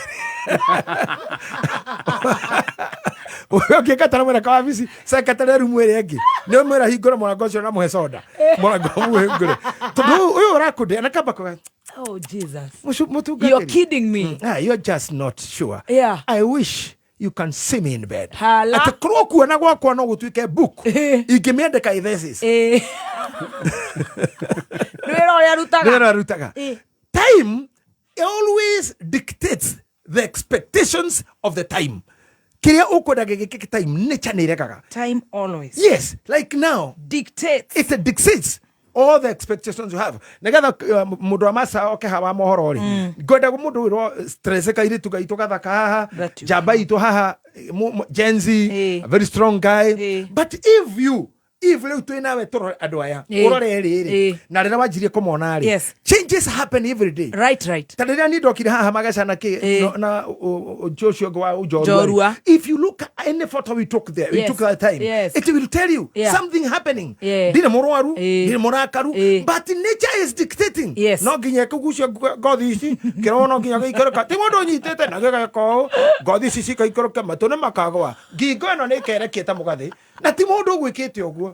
ũngĩkatara mwena ka wabici secretary rumu ĩrĩa ĩngĩ nĩ mwĩra hingũra mũrango ũcio na mũhe soda, mũrango mũhingũre, tondũ ũyũ ũrakũndĩa na kamba kuga, Oh Jesus. Mũtungatĩri. You're kidding me. Ah, you're just not sure. I wish you can see me in bed. Hala. Atĩ korwo kuona gwakwa no gũtuĩke book ingĩmĩandĩka ĩ thesis. Nĩ wĩra ũrĩa arutaga. Nĩ wĩra arutaga. Time always dictates the expectations of the time. Kĩrĩa ũkwenda gĩgĩkĩke, time, nature nĩ ĩregaga. Time always Yes, like now dictates. It dictates all the expectations you have. Nigetha mũndũ wa maca oke hawa mohoro rĩ, ngwenda mũndũ wĩrwo stress kairĩtu gaitũ gathaka haha, That you njamba itũ haha, Gen Z, a very strong guy. But if you if rĩu twĩ nawe tũrore andũ aya, ũrore rĩrĩ na rĩrĩa wanjirie kũmona rĩ, changes happen every day. Right. Ta rĩrĩa niĩ ndokire haha magecana kĩ na Joshua wa Njorua. Njorua, if you look at any photo we took there, we took that time, it will tell you something happening. Ndirĩ mũrwaru, ndirĩ mũrakaru, but nature is dictating. No nginya ĩkũgucia ngothi ici kĩroho, no nginya gĩikũrũka, ti mũndũ ũnyitĩte na gĩgeka ũũ, ngothi ici cikaikũrũka, matũ nĩ makagwa, ngingo ĩno nĩ ĩkerekia ta mũgathĩ, na ti mũndũ ũgwĩkĩte ũguo.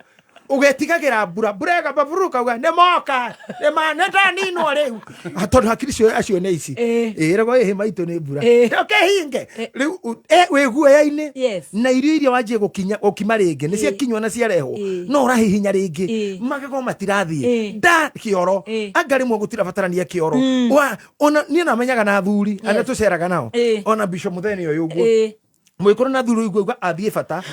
Ũgetigagĩra mbura, mbura ĩgamba kauga nĩ moka nĩ ndaninwo rĩu. Ah, tondũ hakiri cio acio nĩ ici ĩragwo ĩhĩ maitũ nĩ mbura, ũkehinge rĩu wĩ guoya-inĩ. Na irio iria wanjie gũkinya gũkima rĩngĩ nĩ ciakinywo na ciarehwo, no ũrahihinya rĩngĩ, magego matirathiĩ nda kĩoro, anga rĩmwe gũtirabatarania kĩoro. Ona niĩ namenyaga na athuri arĩa tũceraga nao, ona Bishop Mutheni ũyũ ũguo, mwĩkũrũ na thuri ũguo athiĩ bata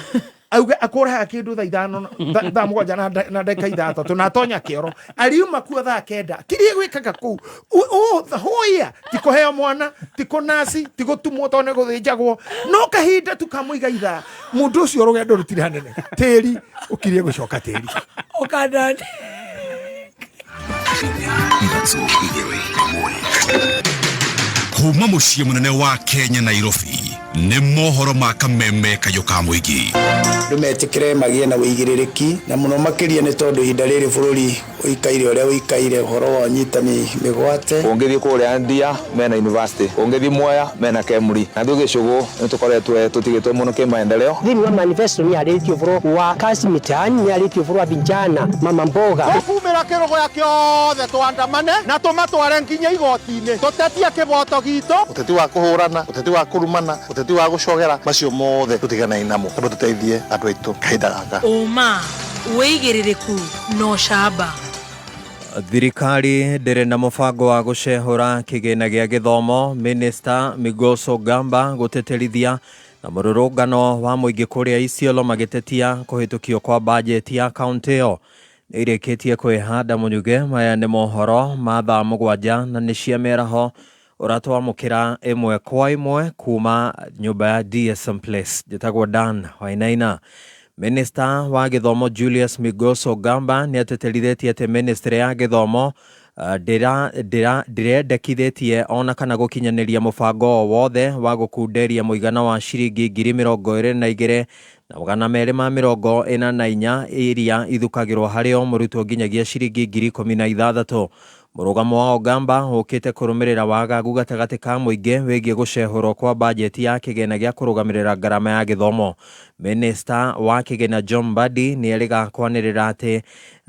auge akũraga kĩndũ thaa 5 thaa 7 na ndagĩka 6 na atonya kĩoro, ariuma kuo thaa 9. Kĩrĩa gwĩkaga kũu hũya ti kũheo mwana, ti kũnaci, ti gũtumwo tondũ nĩ gũthĩnjagwo, no kahinda tu kamũiga ithaa mũndũ ũcio rũgendo rũtirĩ hanene, tĩri ũkirie gũcoka tĩri. Ũkandani. 3 2 1. Kuma mũciĩ mũnene wa Kenya, Nairobi, nĩ mohoro ma kameme kayũ ka mũingĩ. Andũ metĩkĩre magĩe na wĩigĩrĩrĩki na mũno makĩria nĩ tondũ ihinda rĩrĩ bũrũri Ũikaire ũrĩa ũikaire ũhoro wa ũnyitani mĩgwate. Ũngĩthiĩ kũrĩa Ndia mena university, ũngĩthiĩ Mwea mena Kemri, na ithuĩ Gĩcũgũ nĩtũkoretwo tũtigĩtwo mũno kĩmaendeleo. Thĩinĩ wa manifesto nĩ yarĩtie ũhoro wa kazi mitaani, nĩ yarĩtie ũhoro wa vijana, mama mboga. Tũkumĩra kĩrũgũya kĩothe twandamane na tũmatware nginya igoti-inĩ tũtetie kĩboto gitũ. Ũteti wa kũhũrana, ũteti wa kũrumana, ũteti wa gũcogera, macio mothe tũtiganei namo tondũ tũteithie andũ aitũ kahinda gaka. Ũma, wĩigĩrĩrĩku na ũcamba. Thirikari ndĩrĩ na mũbango wa gũcehũra kĩgĩna gĩa gĩthomo. Minista Migoso Gamba gũtĩtĩrithia na mũrũrũngano wa mũingĩ kũrĩa Isiolo magĩtetia kũhĩtũkio kwa bajeti ya kaũntĩ ĩyo. Nĩ irĩkĩtie kwĩhanda mũnyuge. Maya nĩ mohoro ma thaa 7 na nĩ cia mĩaraho ũratwamũkĩra ĩmwe kwa ĩmwe kuma nyũmba ya DSM Place. Njĩtagwo Dan Wainaina. Minista wa gĩthomo Julius Migoso Gamba nĩ atĩtĩrithĩtie atĩ ministry ya gĩthomo ndĩrendekithĩtie ona kana gũkinyanĩria mũbango o wothe wa gũkunderia mũigana wa ciringi 22,244 iria ithukagĩrwo harĩ o mũrutwo nginyagia ciringi 16,000. Mũrũgamo wa Ogamba ũkĩte kũrũmĩrĩra wagagu gatagatĩ ka mũingĩ wĩgiĩ gũcehũrwo kwa bajeti ya kĩgĩna gĩa kũrũgamĩrĩra ngarama ya gĩthomo. Minista wa kĩgĩna John Mbadi nĩerĩga kwanĩrĩra atĩ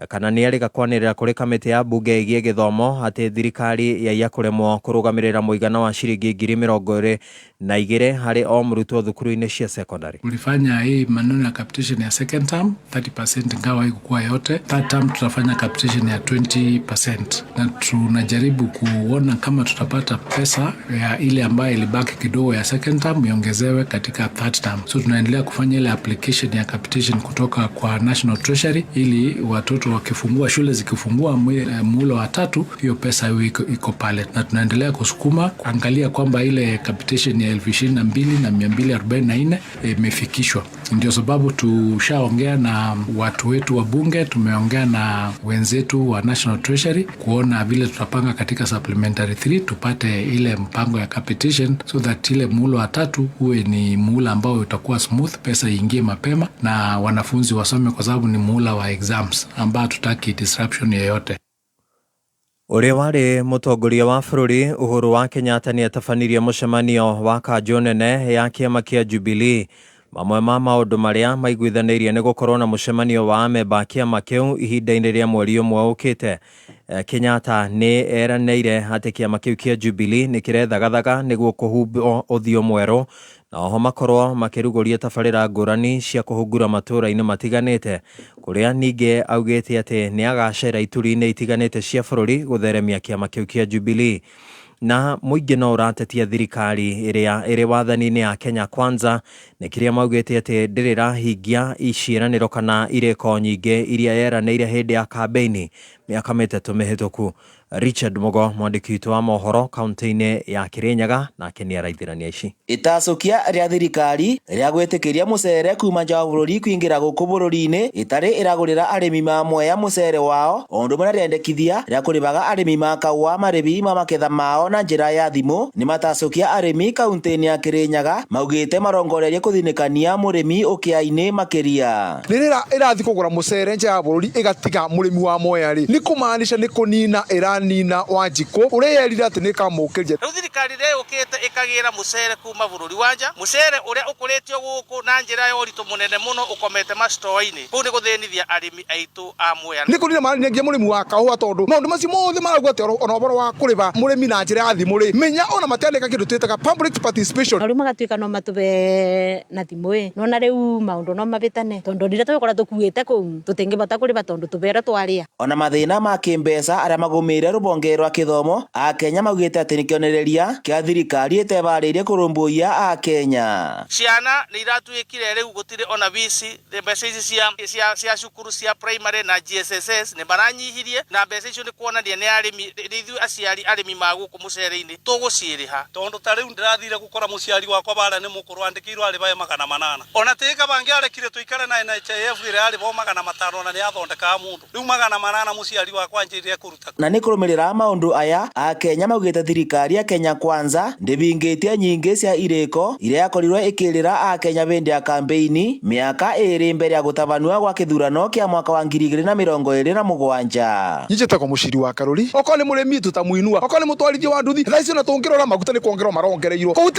kana nĩerĩga kwanĩrĩra kũrĩ kamĩtĩ ya mbunge ĩgiĩ gĩthomo atĩ thirikari yaiya kũremwo kũrũgamĩrĩra mũigana wa ciringi 22,000 harĩ o mũrutwo thukuru-inĩ cia secondary. Tulifanya hii maneno ya capitation ya second term 30% ingawa haikuwa yote. Third term tutafanya capitation ya 20% na tunajaribu kuona kama tutapata pesa ya ile ambayo ilibaki kidogo ya second term iongezewe katika third term. So tunaendelea kufanya ile application ya capitation kutoka kwa National Treasury ili watoto wakifungua shule zikifungua muhula wa tatu hiyo pesa hiyo iko pale, na tunaendelea kusukuma kuangalia kwamba ile capitation ya 22,244 imefikishwa. Ndio sababu tushaongea na watu wetu wa bunge, tumeongea na wenzetu wa National Treasury kuona vile tutapanga katika supplementary 3 tupate ile mpango ya capitation so that ile muhula wa tatu uwe ni muhula ambao utakuwa smooth, pesa iingie mapema na wanafunzi wasome, kwa sababu ni muhula wa exams ambao tutaki disruption yoyote. Ũrĩa warĩ mũtongoria wa bũrũri Uhuru wa Kenyatta nĩ atabanirie mũcemanio wa kanjũ nene ya kĩama kĩa Jubilee. Mamwe ma maũndũ marĩa maiguithanĩirie nĩ gũkorwo na mũcemanio wa amemba a kĩama kĩu ihinda-inĩ rĩa mweri ũmwe ũkĩte. Kenyatta nĩ eranĩire atĩ kĩama kĩu kĩa Jubilee nĩ kĩrethagathaga nĩguo kũhumbwo ũthiũ mwerũ na oho makorwo makĩrugũria tabarĩra ngũrani cia kũhungura matũũra-inĩ matiganĩte, kũrĩa ningĩ augĩte atĩ nĩ agacera ituri-inĩ itiganĩte cia bũrũri gũtheremia kĩama kĩu kĩa Jubilee. Na mũingĩ no ũratetia thirikari ĩrĩa ĩrĩ wathani-inĩ ya Kenya Kwanza nĩ kĩrĩa maugĩte atĩ ndĩrĩ ĩrahingia ciĩranĩro kana irĩko nyingĩ iria yeranĩire hĩndĩ ya kambĩini mĩaka 3 mĩhĩtũku. Richard Mugo mwandĩki witũ wa mohoro kaunti-inĩ ya Kirinyaga nake nĩ araithĩrania ici. Ĩtacũkia rĩa thirikari rĩa gwĩtĩkĩria mũcere kuma nja wa bũrũri kũingĩra gũkũ bũrũri-inĩ ĩtarĩ ĩragũrĩra arĩmi ma Mwea mũcere wao o ũndũ ũmwe na rĩendekithia rĩa kũrĩhaga arĩmi ma kahũa marĩhi ma maketha mao na njĩra ya thimũ. Nĩ matacũkia arĩmi kaunti-inĩ ya Kirinyaga maugĩte marongoreirie kũthinĩkania mũrĩmi ũkĩa-inĩ makĩria. Rĩrĩa ĩrathiĩ kũgũra mũcere nja ya bũrũri ĩgatiga mũrĩmi wa Mwea rĩ, nĩ kũmaanisha nĩ kũnina ĩranina Wanjikũ ũrĩa yerire atĩ nĩ ĩkamũkĩria. Rĩu thirikari ĩrĩa yũkĩte ĩkagĩra mũcere kuma bũrũri wa nja, mũcere ũrĩa ũkũrĩtio gũkũ na njĩra ya ũritũ mũnene mũno ũkomete macitoo-inĩ. Kũu nĩ gũthĩnithia arĩmi aitũ a Mwea. Nĩ kũnina maraninagia mũrĩmi wa kahũa tondũ maũndũ macio mothe marauga atĩ ona ũhoro wa kũrĩha mũrĩmi na njĩra ya thimũ rĩ, menya ona matiandĩka kĩndũ twĩtaga public participation. Rĩu magatuĩka no matũbe na thimũ ĩ, nona rĩu maũndũ no mabĩtane tondũ rĩrĩa tũgũkora tũkuĩte kũu tũtingĩbota kũrĩha tondũ tũbere twarĩa. Ona mathĩna ma kĩmbeca arĩa magũmĩire rũhonge rwa gĩthomo Akenya maugĩte atĩ nĩ kĩonereria kĩa thirikari ĩtebarĩirie kũrũmbũiya Akenya. Ciana nĩ iratuĩkire rĩu gũtirĩ ona bici, mbeca ici cia cukuru cia primary na GSSS nĩ maranyihirie, na mbeca icio nĩ kuonania nĩ arĩmi, nĩ ithuĩ aciari arĩmi ma gũkũ mũcere-inĩ tũgũciĩrĩha. Tondũ ta rĩu ndĩrathire gũkora mũciari wakwa bara nĩ mũkũrũ andĩkĩirwo arĩhae 800, ona tĩka bangĩarekire tũikare na NHIF ĩrĩa yarĩhwo 500 na nĩ yathondekaga mũndũ, rĩu 800 mũciari wakwa anjĩrire kũruta. Na nĩ kũrũmĩrĩra Kũrũmĩrĩra maũndũ aya, Akenya maugĩte thirikari ya Kenya Kwanza ndĩbingĩtie nyingĩ cia irĩko iria yakorirwo ĩkĩrĩra Akenya hĩndĩ ya kambeini mĩaka 2 mbere ya gũtabanua gwa kĩthurano kĩa mwaka wa 2027. Njĩtagwo Mũciri wa Karũri, okorwo nĩ mũrĩmi tũtamũinua, okorwo nĩ mũtwarithia wa nduthi, thaa ici ona tũngĩrora maguta nĩ kuongererwo marongereirwo, kũu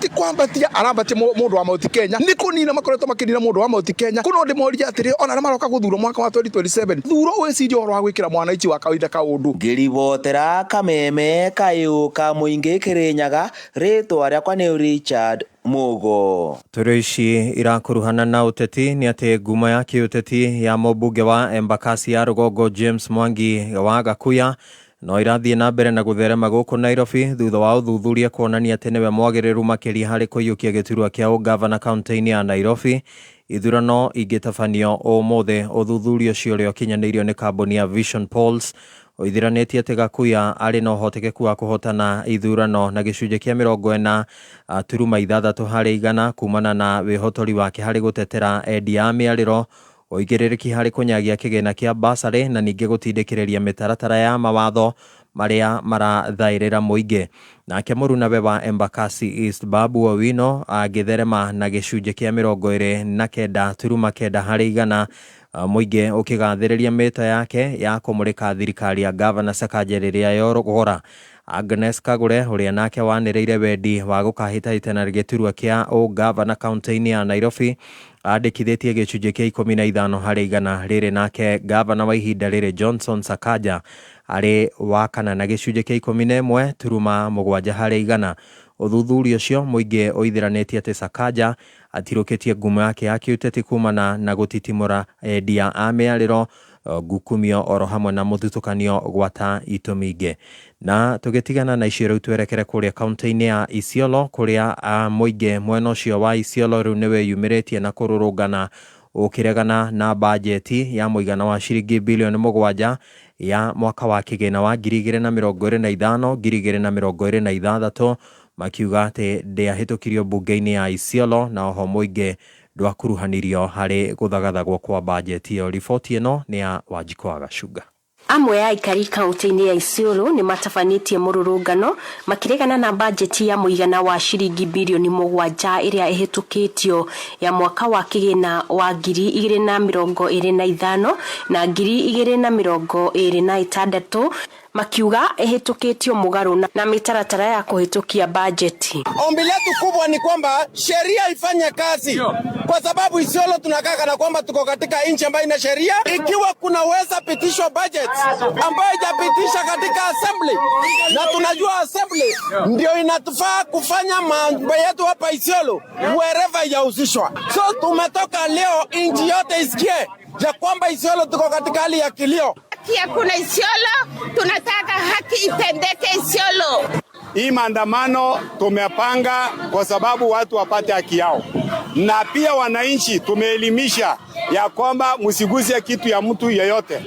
ti kwambatia arambatia mũndũ wa Mount Kenya, nĩ kũnina makoretwo makĩnina mũndũ wa Mount Kenya. Kũu no ndĩmorie atĩrĩ, ona arĩa maroka gũthurwo mwaka wa 2027, thurwo wĩcirie ũhoro wa gwĩkĩra mwananchi wa kawaida kaũndũ. Ngĩribotera Kameme kayũ ka mũingĩ Kĩrĩnyaga, rĩtwa rĩakwa nĩ Richard Mugo. Tũrĩ ici irakuruhana na ũteti nĩ atĩ ngumo ya kĩũteti ya mũmbunge wa Embakasi ya rũgongo James Mwangi wa Gakuya no irathiĩ na mbere na gũtherema gũkũ Nairobi thutha wa ũthuthuria kuonania atĩ nĩwe mwagĩrĩru makĩria harĩ kũiyũkia gĩturwa kĩa ũgavana kaunti-inĩ ya Nairobi. Ithurano ingĩtabanio ũmũthĩ. Ũthuthuria ũcio ũrĩa ũkinyanĩirio nĩ kambuni ya Vision Polls ũithiranĩtie atĩ Gakuya arĩ na ũhotekeku wa kũhotana ithurano na gĩcunjĩ kĩa 40.6 harĩ igana kumana na wĩhotori wake harĩ gũtetera endia a mĩarĩro, ũigĩrĩrĩki harĩ kũnyagia kĩgĩna kĩa basarĩ na ningĩ gũtindĩkĩrĩria mĩtaratara ya mawatho marĩa marathaĩrĩra mũingĩ. Nake mũrunawe wa Embakasi East Babu Owino angĩtherema na gĩcunjĩ kĩa 29.9 harĩ igana, mũingĩ ũkĩgathĩrĩria mĩto yake ya kũmũrĩka thirikari ya Gavana Sakaja rĩrĩa yorogora. Agnes Kagure ũrĩa nake wanĩrĩire wendi wa gũkahĩtahĩtana gĩturwa kĩa ũgavana kaunti-inĩ ya Nairobi andĩkithĩtie gĩcunjĩ kĩa 15 harĩ igana rĩrĩ, nake gavana wa ihinda rĩrĩ Johnson Sakaja arĩ wa kana na gĩcunjĩ kĩa 11.7 harĩ igana. Ũthuthuria ũcio mũingĩ ũithiranĩtie atĩ Sakaja atirũkĩtie ngumo yake ya kĩũteti kumana na gũtitimũra endia a mĩarĩro, ngukumio oro hamwe na mũthutũkanio gwata itũmi ingĩ. Na tũgĩtigana na icio rĩu twerekere kũrĩa kaunti-inĩ ya Isiolo kũrĩa mũingĩ mwena ũcio wa Isiolo rĩu nĩwĩyumĩrĩtie na kũrũrũngana ũkĩregana na bajeti ya mũigana wa ciringi bilioni 7 ya mwaka wa kĩgĩna wa 2025 2026, makiuga atĩ ndĩahĩtũkirio mbunge-inĩ ya Isiolo na oho mũingĩ ndwakuruhanirio harĩ gũthagathagwo kwa bajeti ĩyo. Riboti ĩno nĩ ya Wanjikũ wa Gacunga. Amwe a aikari kaunti-inĩ ya Isiolo nĩ matabanĩtie mũrũrũngano makĩregana na bajeti ya mũigana wa ciringi bilioni 7 ĩrĩa ĩhĩtũkĩtio ya mwaka wa kĩgĩna wa 2025 na 2026, makiuga ĩhĩtũkĩtio mũgarũ na mĩtaratara ya kũhĩtũkia bajeti. Ombi letu kubwa ni kwamba sheria ifanye kazi, kwa sababu Isiolo tunakaa kana kwamba tuko katika nchi ambayo ina sheria. Ikiwa kunaweza pitishwa budget ambayo haijapitisha katika assembly, na tunajua assembly ndio inatufaa kufanya mambo yetu hapa Isiolo wherever yahusishwa. So tumetoka leo nchi yote isikie ya kwamba Isiolo tuko katika hali ya kilio. Haki hakuna Isiolo, tunataka haki itendeke Isiolo. Hii maandamano tumepanga kwa sababu watu wapate haki yao, na pia wananchi tumeelimisha ya kwamba msigusie kitu ya mtu yeyote.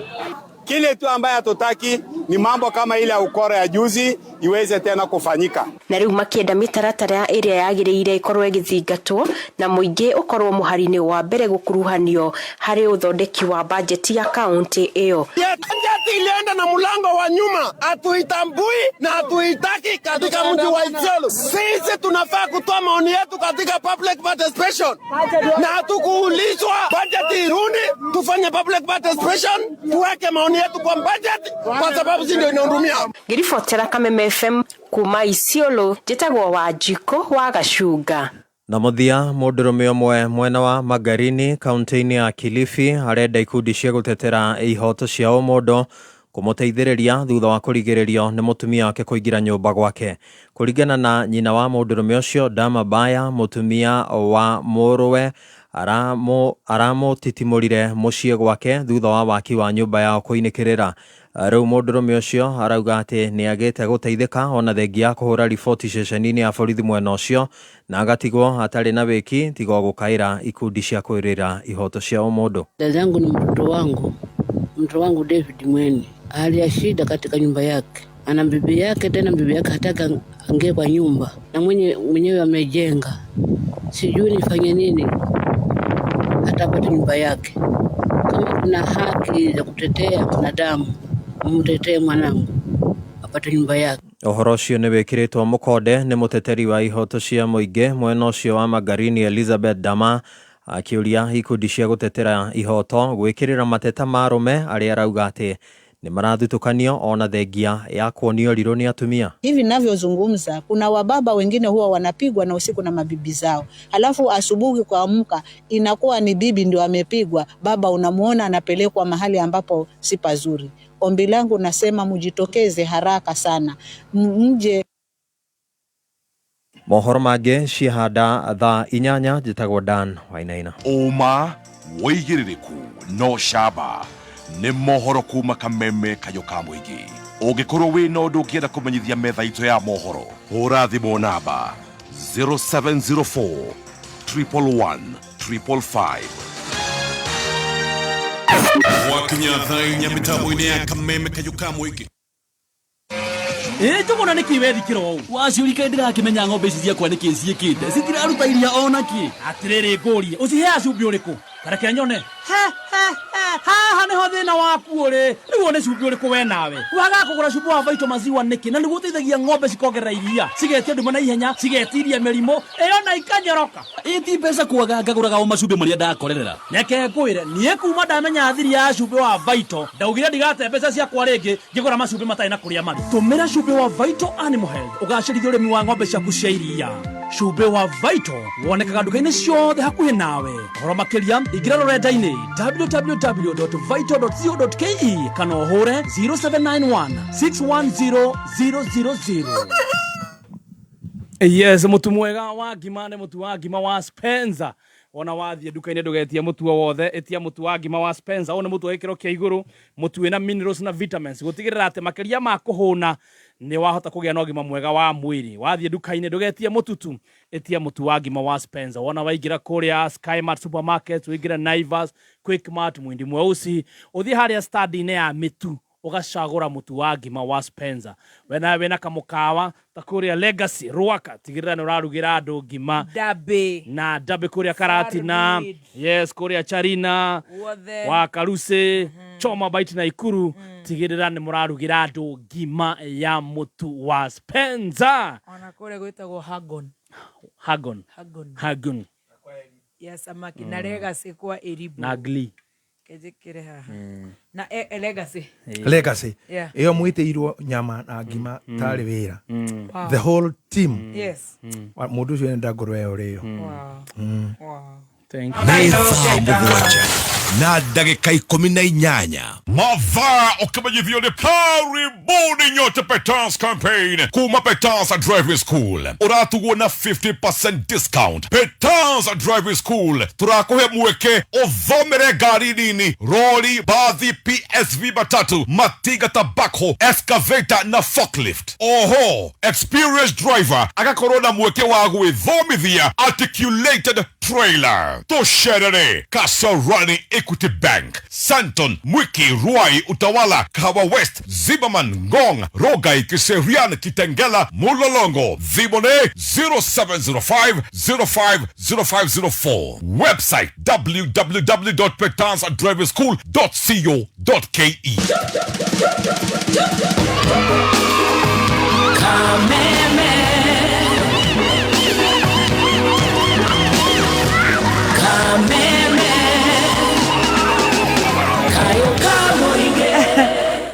Kile tu ambaye hatutaki ni mambo kama ile ya ukora ya juzi iweze tena kufanyika. Na rĩu makĩenda mĩtaratara ĩrĩa yagĩrĩire ĩkorwo ĩgĩthingatwo na mũingĩ ũkorwo mũhari-inĩ wa mbere gũkuruhanio harĩ ũthondeki wa bajeti ya kaunti ĩyo. Bajeti ilienda na mlango wa nyuma, hatuitambui na hatuitaki katika mji wa Isiolo. Sisi tunafaa kutoa maoni yetu katika public participation, na hatukuulizwa bajeti irudi, tufanye public participation, tuweke maoni yetu kwa budget, kwa sababu si ndio inahudumia. Ngĩribotera Kameme FM kuma Isiolo, njĩtagwo Wanjikũ wa Gacunga. Na mũthia, mũndũrũme ũmwe mwena wa Magarini kaunti-inĩ ya Kilifi arenda ikundi cia gũtetera ihoto cia ũmũndũ kũmũteithĩrĩria thutha wa kũrigĩrĩrio nĩ mũtumia wake kũingĩra nyũmba gwake. Kũringana na nyina wa mũndũrũme ũcio Dama Baya, mũtumia wa mũrũwe aramũtitimũrire mũciĩ gwake thutha wa waki wa nyũmba yao kũinĩkĩrĩra. Rĩu mũndũrũme ũcio arauga atĩ nĩ agĩte gũteithĩka ona thengia ya kũhũra riboti ceceni-inĩ ya borithi mwena ũcio, na agatigwo atarĩ na wĩki tiga gũkaĩra ikundi cia kwĩrĩra ihoto cia ũmũndũ. Dada yangu ni mtoto wangu David Mweni hali ya shida katika nyumba yake, ana bibi yake, tena bibi yake hataka angie kwa nyumba na mwenyewe amejenga, sijui nifanye nini hata apate nyumba yake. Kama kuna haki za kutetea binadamu, mtetee mwanangu. apate nyumba yake. Ũhoro ũcio nĩ wĩkĩrĩtwo mũkonde nĩ mũteteri wa ihoto cia mũingĩ mwena ũcio wa Magarini Elizabeth Dama akĩũria ikundi cia gũtetera ihoto gwĩkĩrĩra mateta ma arũme arĩa arauga atĩ nĩ marathutũkanio ona thengia ya kuonio rirũ nĩ atumia. Hivi ninavyozungumza kuna wababa wengine huwa wanapigwa na usiku na mabibi zao, halafu asubuhi kuamka inakuwa ni bibi ndio amepigwa, baba unamuona anapelekwa mahali ambapo si pazuri. Ombi langu nasema mjitokeze haraka sana, mje Mohoro mangĩ ciahanda thaa 8 njĩtagwo Dan Wainaina. Ũma wĩigĩrĩrĩku no camba nĩ mohoro kuma kameme kayũ ka mũingĩ. Ũngĩkorwo wĩna ũndũ ũngĩenda kũmenyithia metha itũ ya mohoro, hũra thimũ namba 0704 111 555. Gwakinya thaa 4 mĩtambo-inĩ ya kameme kayũ ka mũingĩ. Ĩ njũgũna nĩkĩ wethikĩra ũũ? Waciũrika ndĩrakĩmenya ng'ombe ici ciakwa nĩkĩ ciĩkĩte citiraruta iria ona kĩ. Atĩrĩrĩ ngũrie, ũciheaga cumbĩ ũrĩkũ? Kareke nyone. He he he, haha nĩho thĩna waku ũrĩ. Rĩu one cumbĩ ũrĩkũ we nawe? Wagaga kũgũra cumbĩ wa Vital Maziwa nĩkĩ? Na nĩguo ũteithagia ng'ombe cikongerera iria, cigetia nduma na ihenya, cigetiria mĩrimũ, ĩyo na ikanyoroka. Ĩ ti mbeca kwaga ngagũraga o macumbĩ marĩa ndakorerera. Reke ngwĩre, niĩ kuma ndamenya thiri ya cumbĩ wa Vital, ndaugire ndigate mbeca ciakwa rĩngĩ ngĩgũra macumbĩ matarĩ na kũrĩa marĩ. Tũmĩra cumbĩ wa Vital Animal Health ũgacĩrithie ũrĩmi wa ng'ombe ciaku cia iria. Cumbĩ wa Vital wonekaga nduka-inĩ ciothe hakuhĩ nawe. Ũhoro makĩria ingĩra rũrenda-inĩ www.vital.co.ke kana ũhũre 0791 610 000. Yes, mũtu mwega wa ngima nĩ mũtu wa ngima wa Spencer. Wona wathiĩ nduka-inĩ ndũgetie mũtu o wothe, ĩtia mũtu wa ngima wa Spencer. Ũyũ nĩ mũtu wa gĩkĩro kĩa igũrũ, mũtu wĩna minerals na vitamins, gũtigĩrĩra atĩ makĩria ma kũhũna nĩ wahota kũgĩa na ũgima mwega wa mwĩrĩ. Wathiĩ nduka-inĩ ndũgetie mũtu tu, ĩtia mũtu wa ngima wa Spencer. Wona waingĩra kũrĩa Skymart Supermarket, ũingĩre Naivas, Quickmart, Mwindi Mweusi, ũthiĩ harĩa stand-inĩ ya mĩtu ũgacagũra mũtu wa ngima wa Spencer. We nawe wĩna kamũkawa ta kũrĩa Legacy Rwaka, tigĩrĩra nĩ ũrarugĩra andũ ngima. Ndabi. Na Ndabi kũrĩa Karatina, Farmid. yes, kũrĩa Charina, Guothe. wa Karuse, Choma Bite na Ikuru, tigĩrĩra nĩ mũrarugĩra andũ ngima ya mũtu wa Spencer. Ona kũrĩa gwĩtagwo Hagon. Hagon. Hagon. Hagon. Ya samaki na Legacy kwa Eribu. Na Glee. Kejikire haha. Na Legacy. Legacy. Yeah. Ĩyo mwĩtĩirwo nyama na ngima tarĩ wĩra. Wow. The whole team. Yes. Mũndũ ũcio enda ngoro ĩyo rĩo. Wow. Wow. Thank Nĩ thaa 7 na ndagĩka 18. Mathaa ũkĩmenyithio nĩ karibuni nyote Petans campaign kuma Petans Driving School ũratugwo na 50% discount. Petans Driving School tũrakũhe mweke ũthomere ngari nini, rori, bathi, PSV matatu, matinga, tabako, excavator na forklift. Oho, experienced driver agakorwo na mweke wa gwĩthomithia articulated trailer. Tũcerere Kasarani Equity Bank, Santon, Mwiki, Ruai, Utawala, Kahawa West, Zimmerman, Ngong, Rogai, Kiserian, Kitengela, Mulolongo. Thimone 0705 050504. Website www.petansdrivingschool.co.ke.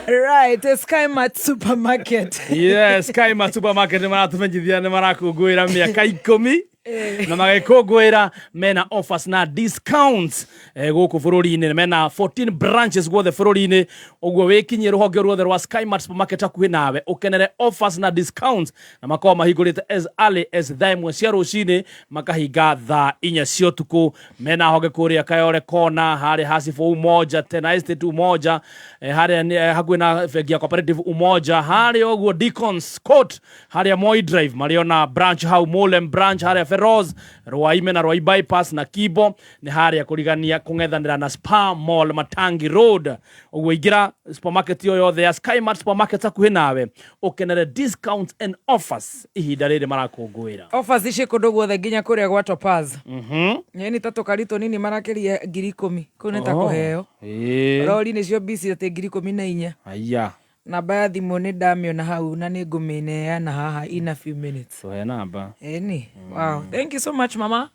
Right, Skymart Supermarket. Yes, Skymart Supermarket nĩ maratumenyithia nĩ marakũngũĩra mĩaka 10 na magĩkũngũĩra mena offers na discounts gũkũ bũrũri-inĩ. Mena 14 branches guothe bũrũri-inĩ, ũguo wĩkinyie rũhonge ruothe rwa Skymart Supermarket hakuhĩ nawe ũkenere offers na discounts, na makoragwo mahingũrĩte as early as thaa 1 cia rũcinĩ makahinga thaa 4 cia ũtukũ. Mena honge kũrĩa Kayole Kona, harĩa Hasifo Umoja, Tena Estate Umoja, harĩa hakuhĩ na bengi ya Cooperative Umoja, harĩa ũguo Deacons Court, harĩa Moi Drive, marĩ ona branch hau Molem branch, harĩa Feroz, Rwaime na Rwai Bypass na Kibo, nĩ harĩa kũrigania kũng'ethanĩra na Spa Mall Matangi Road. Ũguo ingĩra supermarket yo yothe ya Skymart Supermarket hakuhĩ nawe ũkenere discounts and offers ihinda rĩrĩ marakũngũĩra. Offers ici kũndũ guothe nginya kũrĩa gwa Topaz. Nyeni ta tũkari tũnini marakĩria 10,000. Kũu nĩ ta kũheo. Rori nĩcio bisi atĩ 14,000. Aya. Namba ya thimũ nĩ ndamĩona hau na nĩ ngũmĩneana haha in a few minutes. Tũhe namba. Ĩni. Wow. Thank you so much mama.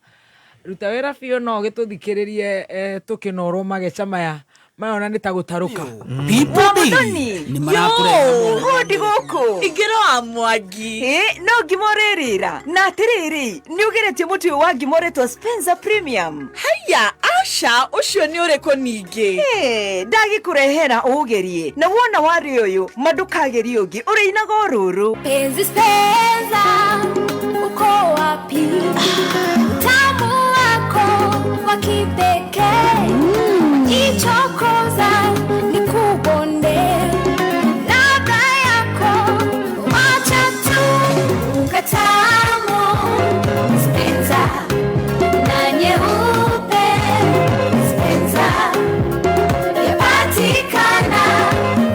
Ruta wĩra biũ no ũgĩtũthikĩrĩrie eh, tũkĩnorwo mageca maya maya ona nĩ ta gũtarũka. People Daily nĩ marakũrehe Hodi gũkũ Ingĩro wa Mwangi. Ĩ, no ngima ũrĩrĩra na atĩrĩrĩ nĩ ũgeretie mũtu ũyũ wa ngima ũretwo Spencer Premium. Haiya, aca ũcio nĩ ũrĩkũ ningĩ? Ĩ, ndagĩkũrehera ũũgerie na wona warĩ ũyũ ma ndũkagerie ũngĩ ũrĩinaga o rũrũ. Penzi Spencer, uko wapi? Utamu wako wa kipekee ichokoza nikubonde, ladha yako wacha tu ukatamu. Spencer na nyeupe, Spencer yapatikana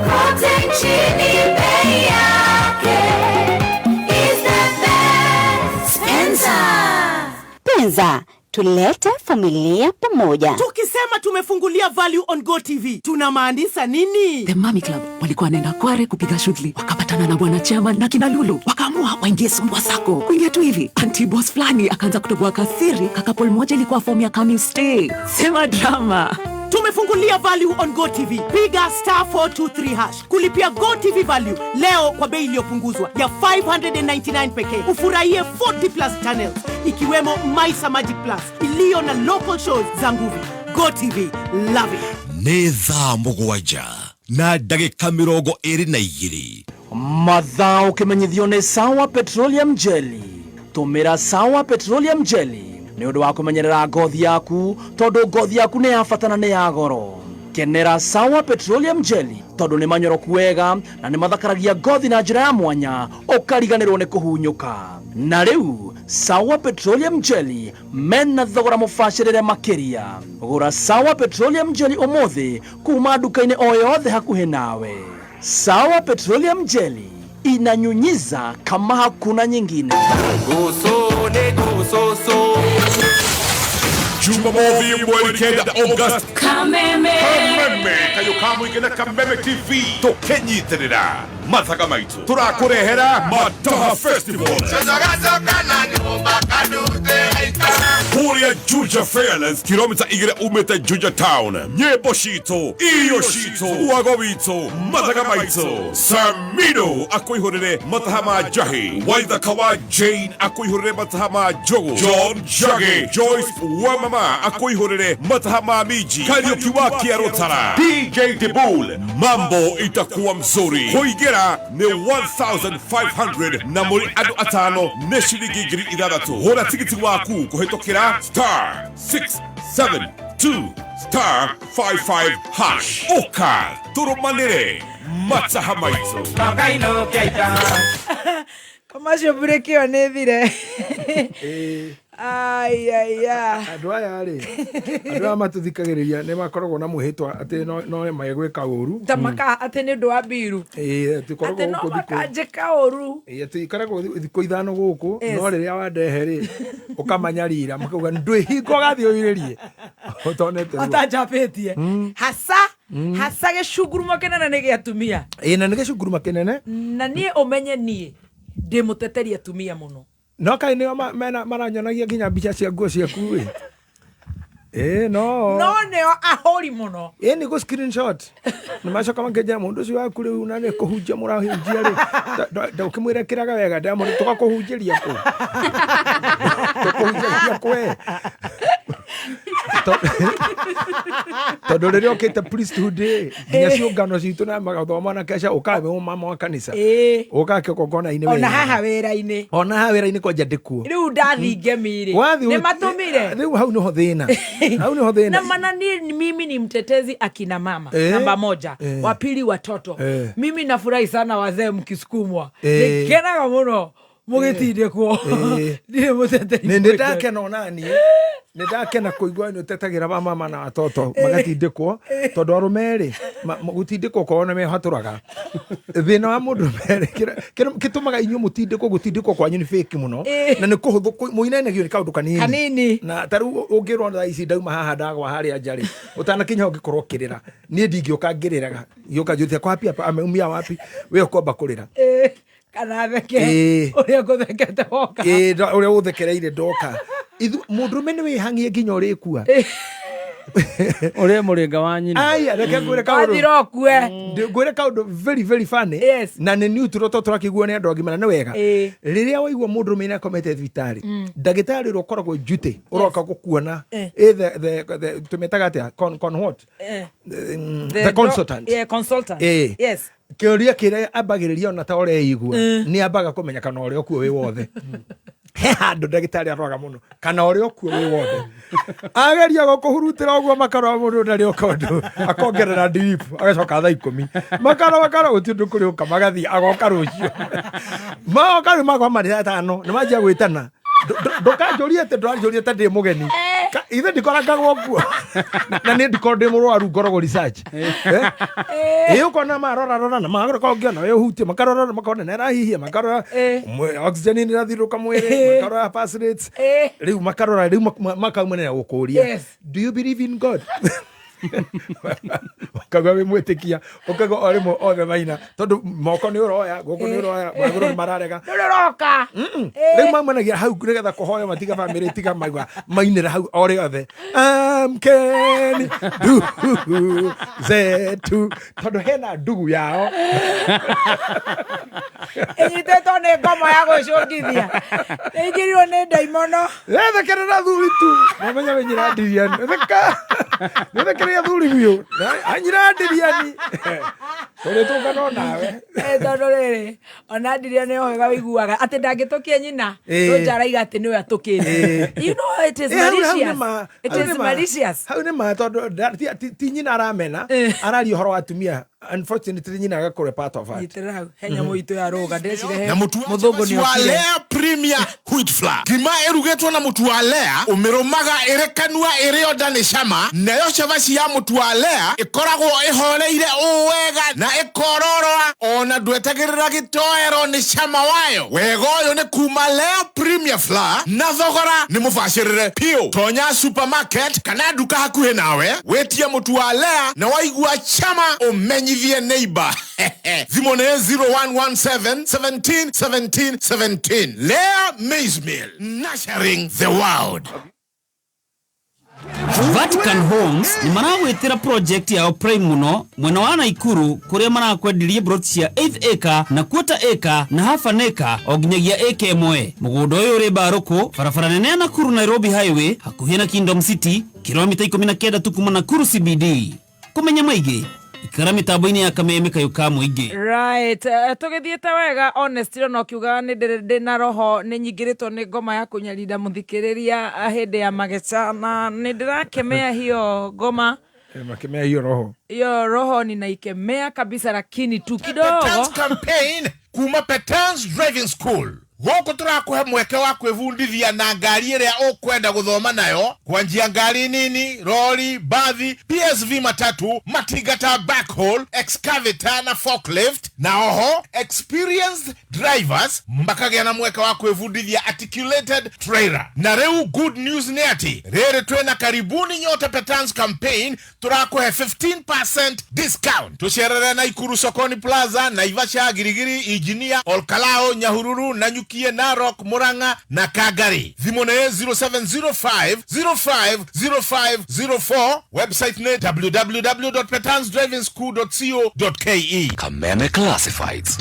kote nchini, bei yake is the best. Spencer. Penza, tulete familia pamoja. Tukisema tumefungulia Value on Go TV tunamaanisha nini? The Mami Club walikuwa wanaenda Kware kupiga shughuli, wakapatana na bwana chairman na kina Lulu, wakaamua waingie Sumbwa Sacco. Kuingia tu hivi, anti boss fulani akaanza kutoboa kasiri, kakapol moja ilikuwa fomu ya come you stay. Sema drama. Tumefungulia Value on Go TV. Piga star 423 hash kulipia Go TV Value leo kwa bei iliyopunguzwa ya 599 pekee. Ufurahie 40 plus channels ikiwemo Maisa Magic Plus iliyo na local shows za nguvu. Go TV, love it. Nĩ thaa 7 na ndagĩka 22. Mathaa ũkĩmenyithio nĩ Sawa Petroleum Jelly. Tũmĩra Sawa Petroleum Jelly nĩ ũndũ wa kũmenyerera ngothi yaku tondũ ngothi yaku nĩ ya bata na nĩ ya goro. Kenera Sawa Petroleum Jelly tondũ nĩ manyoroku wega na nĩ mathakaragia ngothi na njĩra ya mwanya ũkariganĩrwo nĩ kũhunyũka. Na rĩu Sawa Petroleum Jelly mena thogora mũbacĩrĩre makĩria. Gũra Sawa Petroleum Jelly ũmũthĩ kuma nduka-inĩ o yothe hakuhĩ nawe. Sawa Petroleum Jelly inanyunyiza kama hakuna nyingine. Jumamothi mweri 9 August. Kameme. Kameme kayo ka mũingĩ na Kameme TV tũkĩnyitĩrĩra mathaga maitũ tũrakũrehera Mataha Festival kũrĩa Juja Fairlands kilomita 2 umĩte Juja Town. Nyĩmbo citũ, irio citũ, wago witũ, mathaga maitũ. Samino akũihũrĩre mataha ma njahi, Waithaka wa Jane akũihũrĩre mataha ma njogu, John Njagi, Joyce Wamama akũihũrĩre mataha ma miji, Kariuki wa Kĩarũtara, DJ Dibul, mambo itakuwa mzuri. Kũingĩra nĩ 1500 na mũrĩ andũ atano nĩ ciringi 6000. Hũra tigiti waku kũhĩtũkĩra star 672 star 55 hash. Ũka tũrũmanĩre mataha maitũ. Commercial break ĩyo nĩ thire. Ai ai ai. Andũ aya rĩ, andũ aya matũthikagĩrĩria nĩ makoragwo na mwĩhĩtwa atĩ no megwĩka ũru. Ta maka atĩ nĩ ũndũ wa mbiru. Ĩĩ, atĩ ũkoragwo Atĩ no gũkũ thikũ. makanjĩka ũru. Ĩĩ, atĩ ikaragwo thikũ 5 gũkũ, Yes. no rĩrĩa wandehe rĩ, ũkamanyarira, makauga ndwĩ hingo ũgathiĩ ũirĩrie. Ũtonete ruo. Ũtanjambĩtie. Hasa, hasa gĩcungurumo kĩnene nĩ gĩa atumia. Ĩĩ, na nĩ gĩcunguruma kĩnene. Na niĩ ũmenye niĩ ndĩ mũteteri atumia mũno. No kaĩ nĩo maranyonagia nginya mbica cia nguo ciaku ĩ. Ĩĩ, no. No nĩo ahũri mũno. Ĩĩ, nĩ gũ screenshot. Nĩ macoka makenjera mũndũ ũcio waku rĩu na nĩ kũhunjia mũrahunjia rĩ. Ũkĩmwĩra kĩraga wega, ndamwĩra tũgakũhunjĩria kũ. Tũkũhunjĩria kũ we. Tondũ rĩrĩa ũkĩte priesthood ĩ, nginya ciũngano citũ na magathoma na kesha ũkaga wĩ mama wa kanitha. Ũkaga kĩgongona-inĩ Ona wĩra. haha wĩra-inĩ. Ona haha wĩra-inĩ kwanja ndĩkuo. Rĩu ndathiĩ ngemi rĩ. Wathiĩ Nĩ matũmire. Rĩu hau nĩho thĩna. Hau nĩho thĩna. Na maana ni mimi ni mtetezi akina mama. Namba 1. Wa pili watoto. Mimi nafurahi sana wazee mkisukumwa. Nikenaga mũno mũgĩtindĩkwo. Ndirĩ mũteteri. Nĩ ndakena ona niĩ. Nĩ ndakena kũigua nĩ ũtetagĩra ba mama na watoto magatindĩkwo, tondũ arũme rĩ, gũtindĩkwo kwao nĩ mehatũraga. Thĩna wa mũndũ rĩ, kĩtũmaga inyuĩ mũtindĩkwo, gũtindĩkwo kwanyu nĩ fake mũno. Na nĩ kũhũthũ, mũinainagio nĩ kaũndũ kanini. Kanini. Na ta rĩu ũngĩrwo thaa ici ndauma haha ndagwa harĩa nja rĩ, ũtanakinya hau ũngĩkorwo ũkĩrĩra. Niĩ ndingĩũka ngĩrĩraga. Ngĩũka njũtie kwa wapi hapa, ameumia wapi? We ũkwamba kũrĩra. Kana theke. Ũrĩa ngũthekete woka. Ũrĩa ũthekereire ndoka. Mũndũrũme nĩ wĩhang'ie nginya ũrĩkua. Ũrĩe mũrĩnga wa nyina. Aya, reke ngwĩre kaũndũ. Wathira ũkue. Ngwĩre kaũndũ very, very funny. Yes. Na nĩ neutral to tũrakĩiguo nĩ andũ agima na nĩ wega. Rĩrĩa waigua mũndũrũme nĩ akomete thibitarĩ, ndagĩtarĩ ũrĩa ũkoragwo duty, ũroka gũkuona, the, tũmetaga atĩa? Con what? The consultant. Yeah, consultant. Yes. Kĩũria kĩrĩa ambagĩrĩria ona ta ũreigua, nĩ ambaga kũmenya kana ũrĩa ũkuo wĩ wothe. He handũ ndagĩtarĩ aroraga mũno kana ũrĩa ũkuo wĩ wothe. Ageria gũkũhurutĩra ũguo makarora mũndũ ndarĩ oka ũndũ, akongerera drip, agacoka thaa 10. Makarora, makarora, gũtirĩ ũndũ kũrĩ ũka, magathiĩ, agoka rũciũ. Magoka rĩu magoka marĩ atano, nĩ manjia gwĩtana. Ndũkanjũrie atĩ ndũranjũrie ta ndĩ mũgeni. Ithe ndikorangagwo kuo. Na niĩ ndikorwo ndĩ mũrwaru ngoragwo research. Ĩ ũkona marora rora na marora kongĩona we ũhutie, makarora makona nĩ arahihia, makarora oxygen nĩ ĩrathiũrũrũka mwĩrĩ, makarora pulse rates. Rĩu makarora, rĩu makaumanĩra gũkũria. Do you believe in God? Ũkaigua wĩ mwĩtĩkia, ũkaigua o rĩmwe othe maina, tondũ moko nĩ ũroya, guoko nĩ ũroya, magũrũ nĩ mararega. Ndũrĩ ũroka. Rĩu maumanagia hau nĩgetha kũhoya matiga bamĩrĩ tiga maigua mainĩra hau o rĩothe. Amkeni ndugu zetu, tondũ hena ndugu yao. Ĩnyitĩtwo nĩ ngoma ya gwĩcũngithia. Ĩingĩrirwo nĩ ndaimono. Thekerera thuri tu. Mamenya we nyina ndiriani. Theka. Thekereria thuri biũ. Anyina ndiriani. Tũrĩ tũngano nawe. Tondũ rĩrĩ, ona ndiria nĩ wega wĩiguaga atĩ ndangĩtũkia nyina. Rũnja araiga atĩ nĩwe atũkĩte. You know it is Hau nĩ malicious. ma. It Hau is nĩ ma. malicious. Hau nĩ ma, tondũ ti nyina aramena, araria ũhoro wa atumia. Unfortunately nyina agakorwo part of that. Nyitĩrĩra hau, he nyamũ itũ ya rũga ndĩrecire he Na mũtu wa mũthũngũ nĩ wa okire. Lea Premier Wheat Flour. Ngima ĩrugĩtwo na mũtu wa Lea, ũmĩrũmaga ĩrĩ kanua ĩrĩ o nda nĩ cama, nayo cabaci ya mũtu wa Lea ĩkoragwo ĩhoreire ũũ wega na ĩkororoa, ona ndwetagĩrĩra gĩtoero nĩ cama wayo. Wega ũyũ nĩ kuma Lea Premier Flour na thogora nĩ mũbacĩrĩre piũ. Tonya supermarket kana nduka hakuhĩ nawe, wĩtie mũtu wa Lea na waigua cama ũmenyithie neighbor. Thimũ nĩ 0117 17 17 17. Lea Maize Meal, nurturing the world. Vatican Homes nĩ maragwĩtĩra project yao prime mũno mwena wa Naikuru, kũrĩa marakwenderia plot cia 8 acre na quarter acre na half an acre o nginyagia acre ĩmwe. Mũgũnda ũyũ ũrĩ Mbarũkũ, barabara nene ya Nakuru Nairobi Highway, hakuhĩ na Kingdom City, kilomita 19 tu kuma Nakuru CBD. Kũmenya maingĩ, ikara mĩtambo-inĩ ya Kameme kayũ ka mũingĩ. Right, tũgĩthiĩte wega, honestly, ona ũkiugaga nĩ ndĩ na roho nĩ nyingĩrĩtwo nĩ ngoma ya kũnyarira mũthikĩrĩria hĩndĩ ya mageca, na nĩ ndĩrakemea hiyo ngoma. Makemea hiyo roho. Hiyo roho ninaikemea kabisa, lakini tu kidogo. Petans campaign kuma Petans Driving School. Gũkũ tũrakũhe mweke wa kwĩbundithia na ngari ĩrĩa ũkwenda gũthoma nayo, kwanjia ngari nini, rori, bathi, PSV, matatu, matinga backhoe, excavator na forklift. Na oho experienced drivers makagĩa na mweke wa kwĩbundithia articulated trailer. Na rĩu good news nĩ atĩ rĩrĩ twĩna karibuni nyote Petans campaign, tũrakũhe 15% discount. Tũcerere Naikuru Sokoni Plaza, Naivasha, Girigiri, Injinia, Olkalao, Nyahururu, Nanyukie, Narok, Murang'a na Kangari. Thimũ nĩ 0705 050504. Website nĩ www.petansdrivingschool.co.ke. Kameme Classifieds.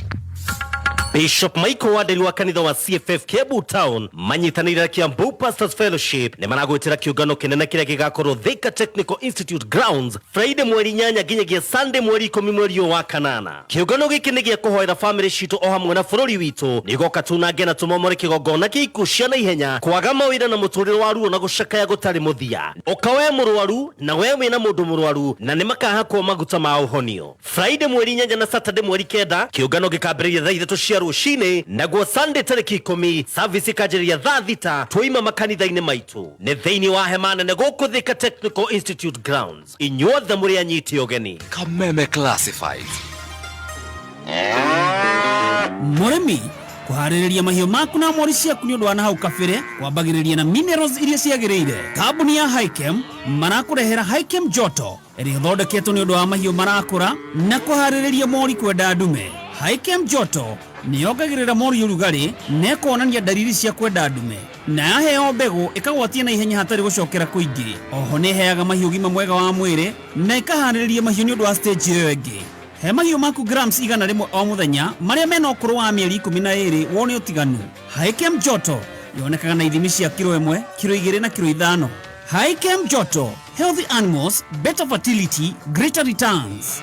Bishop Michael Waderi wa kanitha wa CFF Kiambu Town manyitanĩire na Kiambu Pastors Fellowship nĩ maragwĩtĩra kĩũngano kĩnene kĩrĩa gĩgakorwo Thika Technical Institute Grounds Friday mweri 8 nginyagia Sunday mweri 10 mweri ũyũ wa kanana. Kĩũngano gĩkĩ nĩ gĩa kũhoera famĩlĩ citũ o hamwe na bũrũri witũ, nĩgoka tunange na tũmomore kĩgongona kĩa ikuũ cia naihenya, kwaga mawĩra na mũtũrĩre wa ruo na gũcakaya gũtarĩ mũthia. Ũka we mũrwaru na we wĩna mũndũ mũrwaru, na nĩ makahakwo maguta ma ũhonio. Friday mweri 8 na Saturday mweri 9 kĩũngano gĩkambĩrĩria thaa 3 cia rũcinĩ, naguo Sunday tarĩki 10 service ikanjĩrĩria thaa 6 twaima. makanitha-inĩ maitũ. Nĩ thĩinĩ wa hema nene gũkũ Thika Technical Institute grounds. Inyuothe mũrĩ anyiti ũgeni. Kameme Classifieds. Mũrĩmi kũharĩrĩria mahiũ maku na mori ciaku nĩ ũndũ wa nahau kabere kwambagĩrĩria na minerals iria ciagĩrĩire. Kambuni ya Hikem marakũrehera Hikem Joto ĩrĩa ĩthondeketwo nĩ ũndũ wa mahiũ marakũra na kũharĩrĩria mori kwenda ndume. Hikem Joto nĩ yongagĩrĩra mori ũrugarĩ na ĩkonania ndariri cia kwenda ndume, na yaheo mbegũ ĩkagwatia na ihenya hatarĩ gũcokera kũingĩ. Oho nĩ ĩheaga mahiũ ũgima mwega wa mwĩrĩ na ĩkaharĩrĩria mahiũ nĩ ũndũ wa stage ĩyo ĩngĩ. He mahiũ maku grams 100 o mũthenya marĩa mena ũkũrũ wa mĩeri 12 wone ũtiganu. Hikem Joto yonekaga na ithimi cia kiro 1, kiro 2 na kiro 5. Hikem Joto, healthy animals, better fertility, greater returns.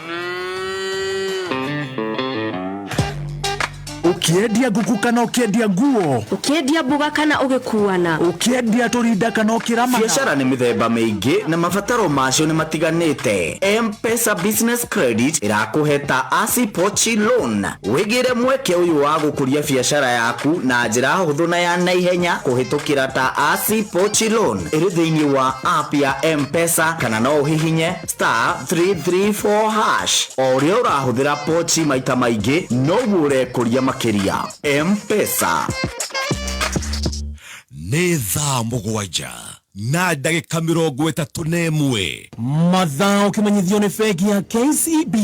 Ũkĩendia ngũkũ kana ũkĩendia nguo, ũkĩendia mboga kana ũgĩkuana, ũkĩendia tũrinda kana ũkĩramana, Biacara nĩ mĩthemba mĩingĩ na mabataro macio nĩ matiganĩte. M-Pesa Business Credit ĩrakũhe ta Asi Pochi Loan. Wĩgĩre mweke ũyũ wa gũkũria biacara yaku na njĩra hũthũ na ya naihenya kũhĩtũkĩra ta Asi Pochi Loan ĩrĩ thĩinĩ wa app ya M-Pesa, kana no ũhihinye star 334 hash. O ũrĩa ũrahũthĩra pochi maita maingĩ noguo ũrekũria makĩria. M-Pesa. Nĩ thaa 7 na ndagĩka 31. Mathaa ũkĩmenyithio nĩ bengi ya KCB.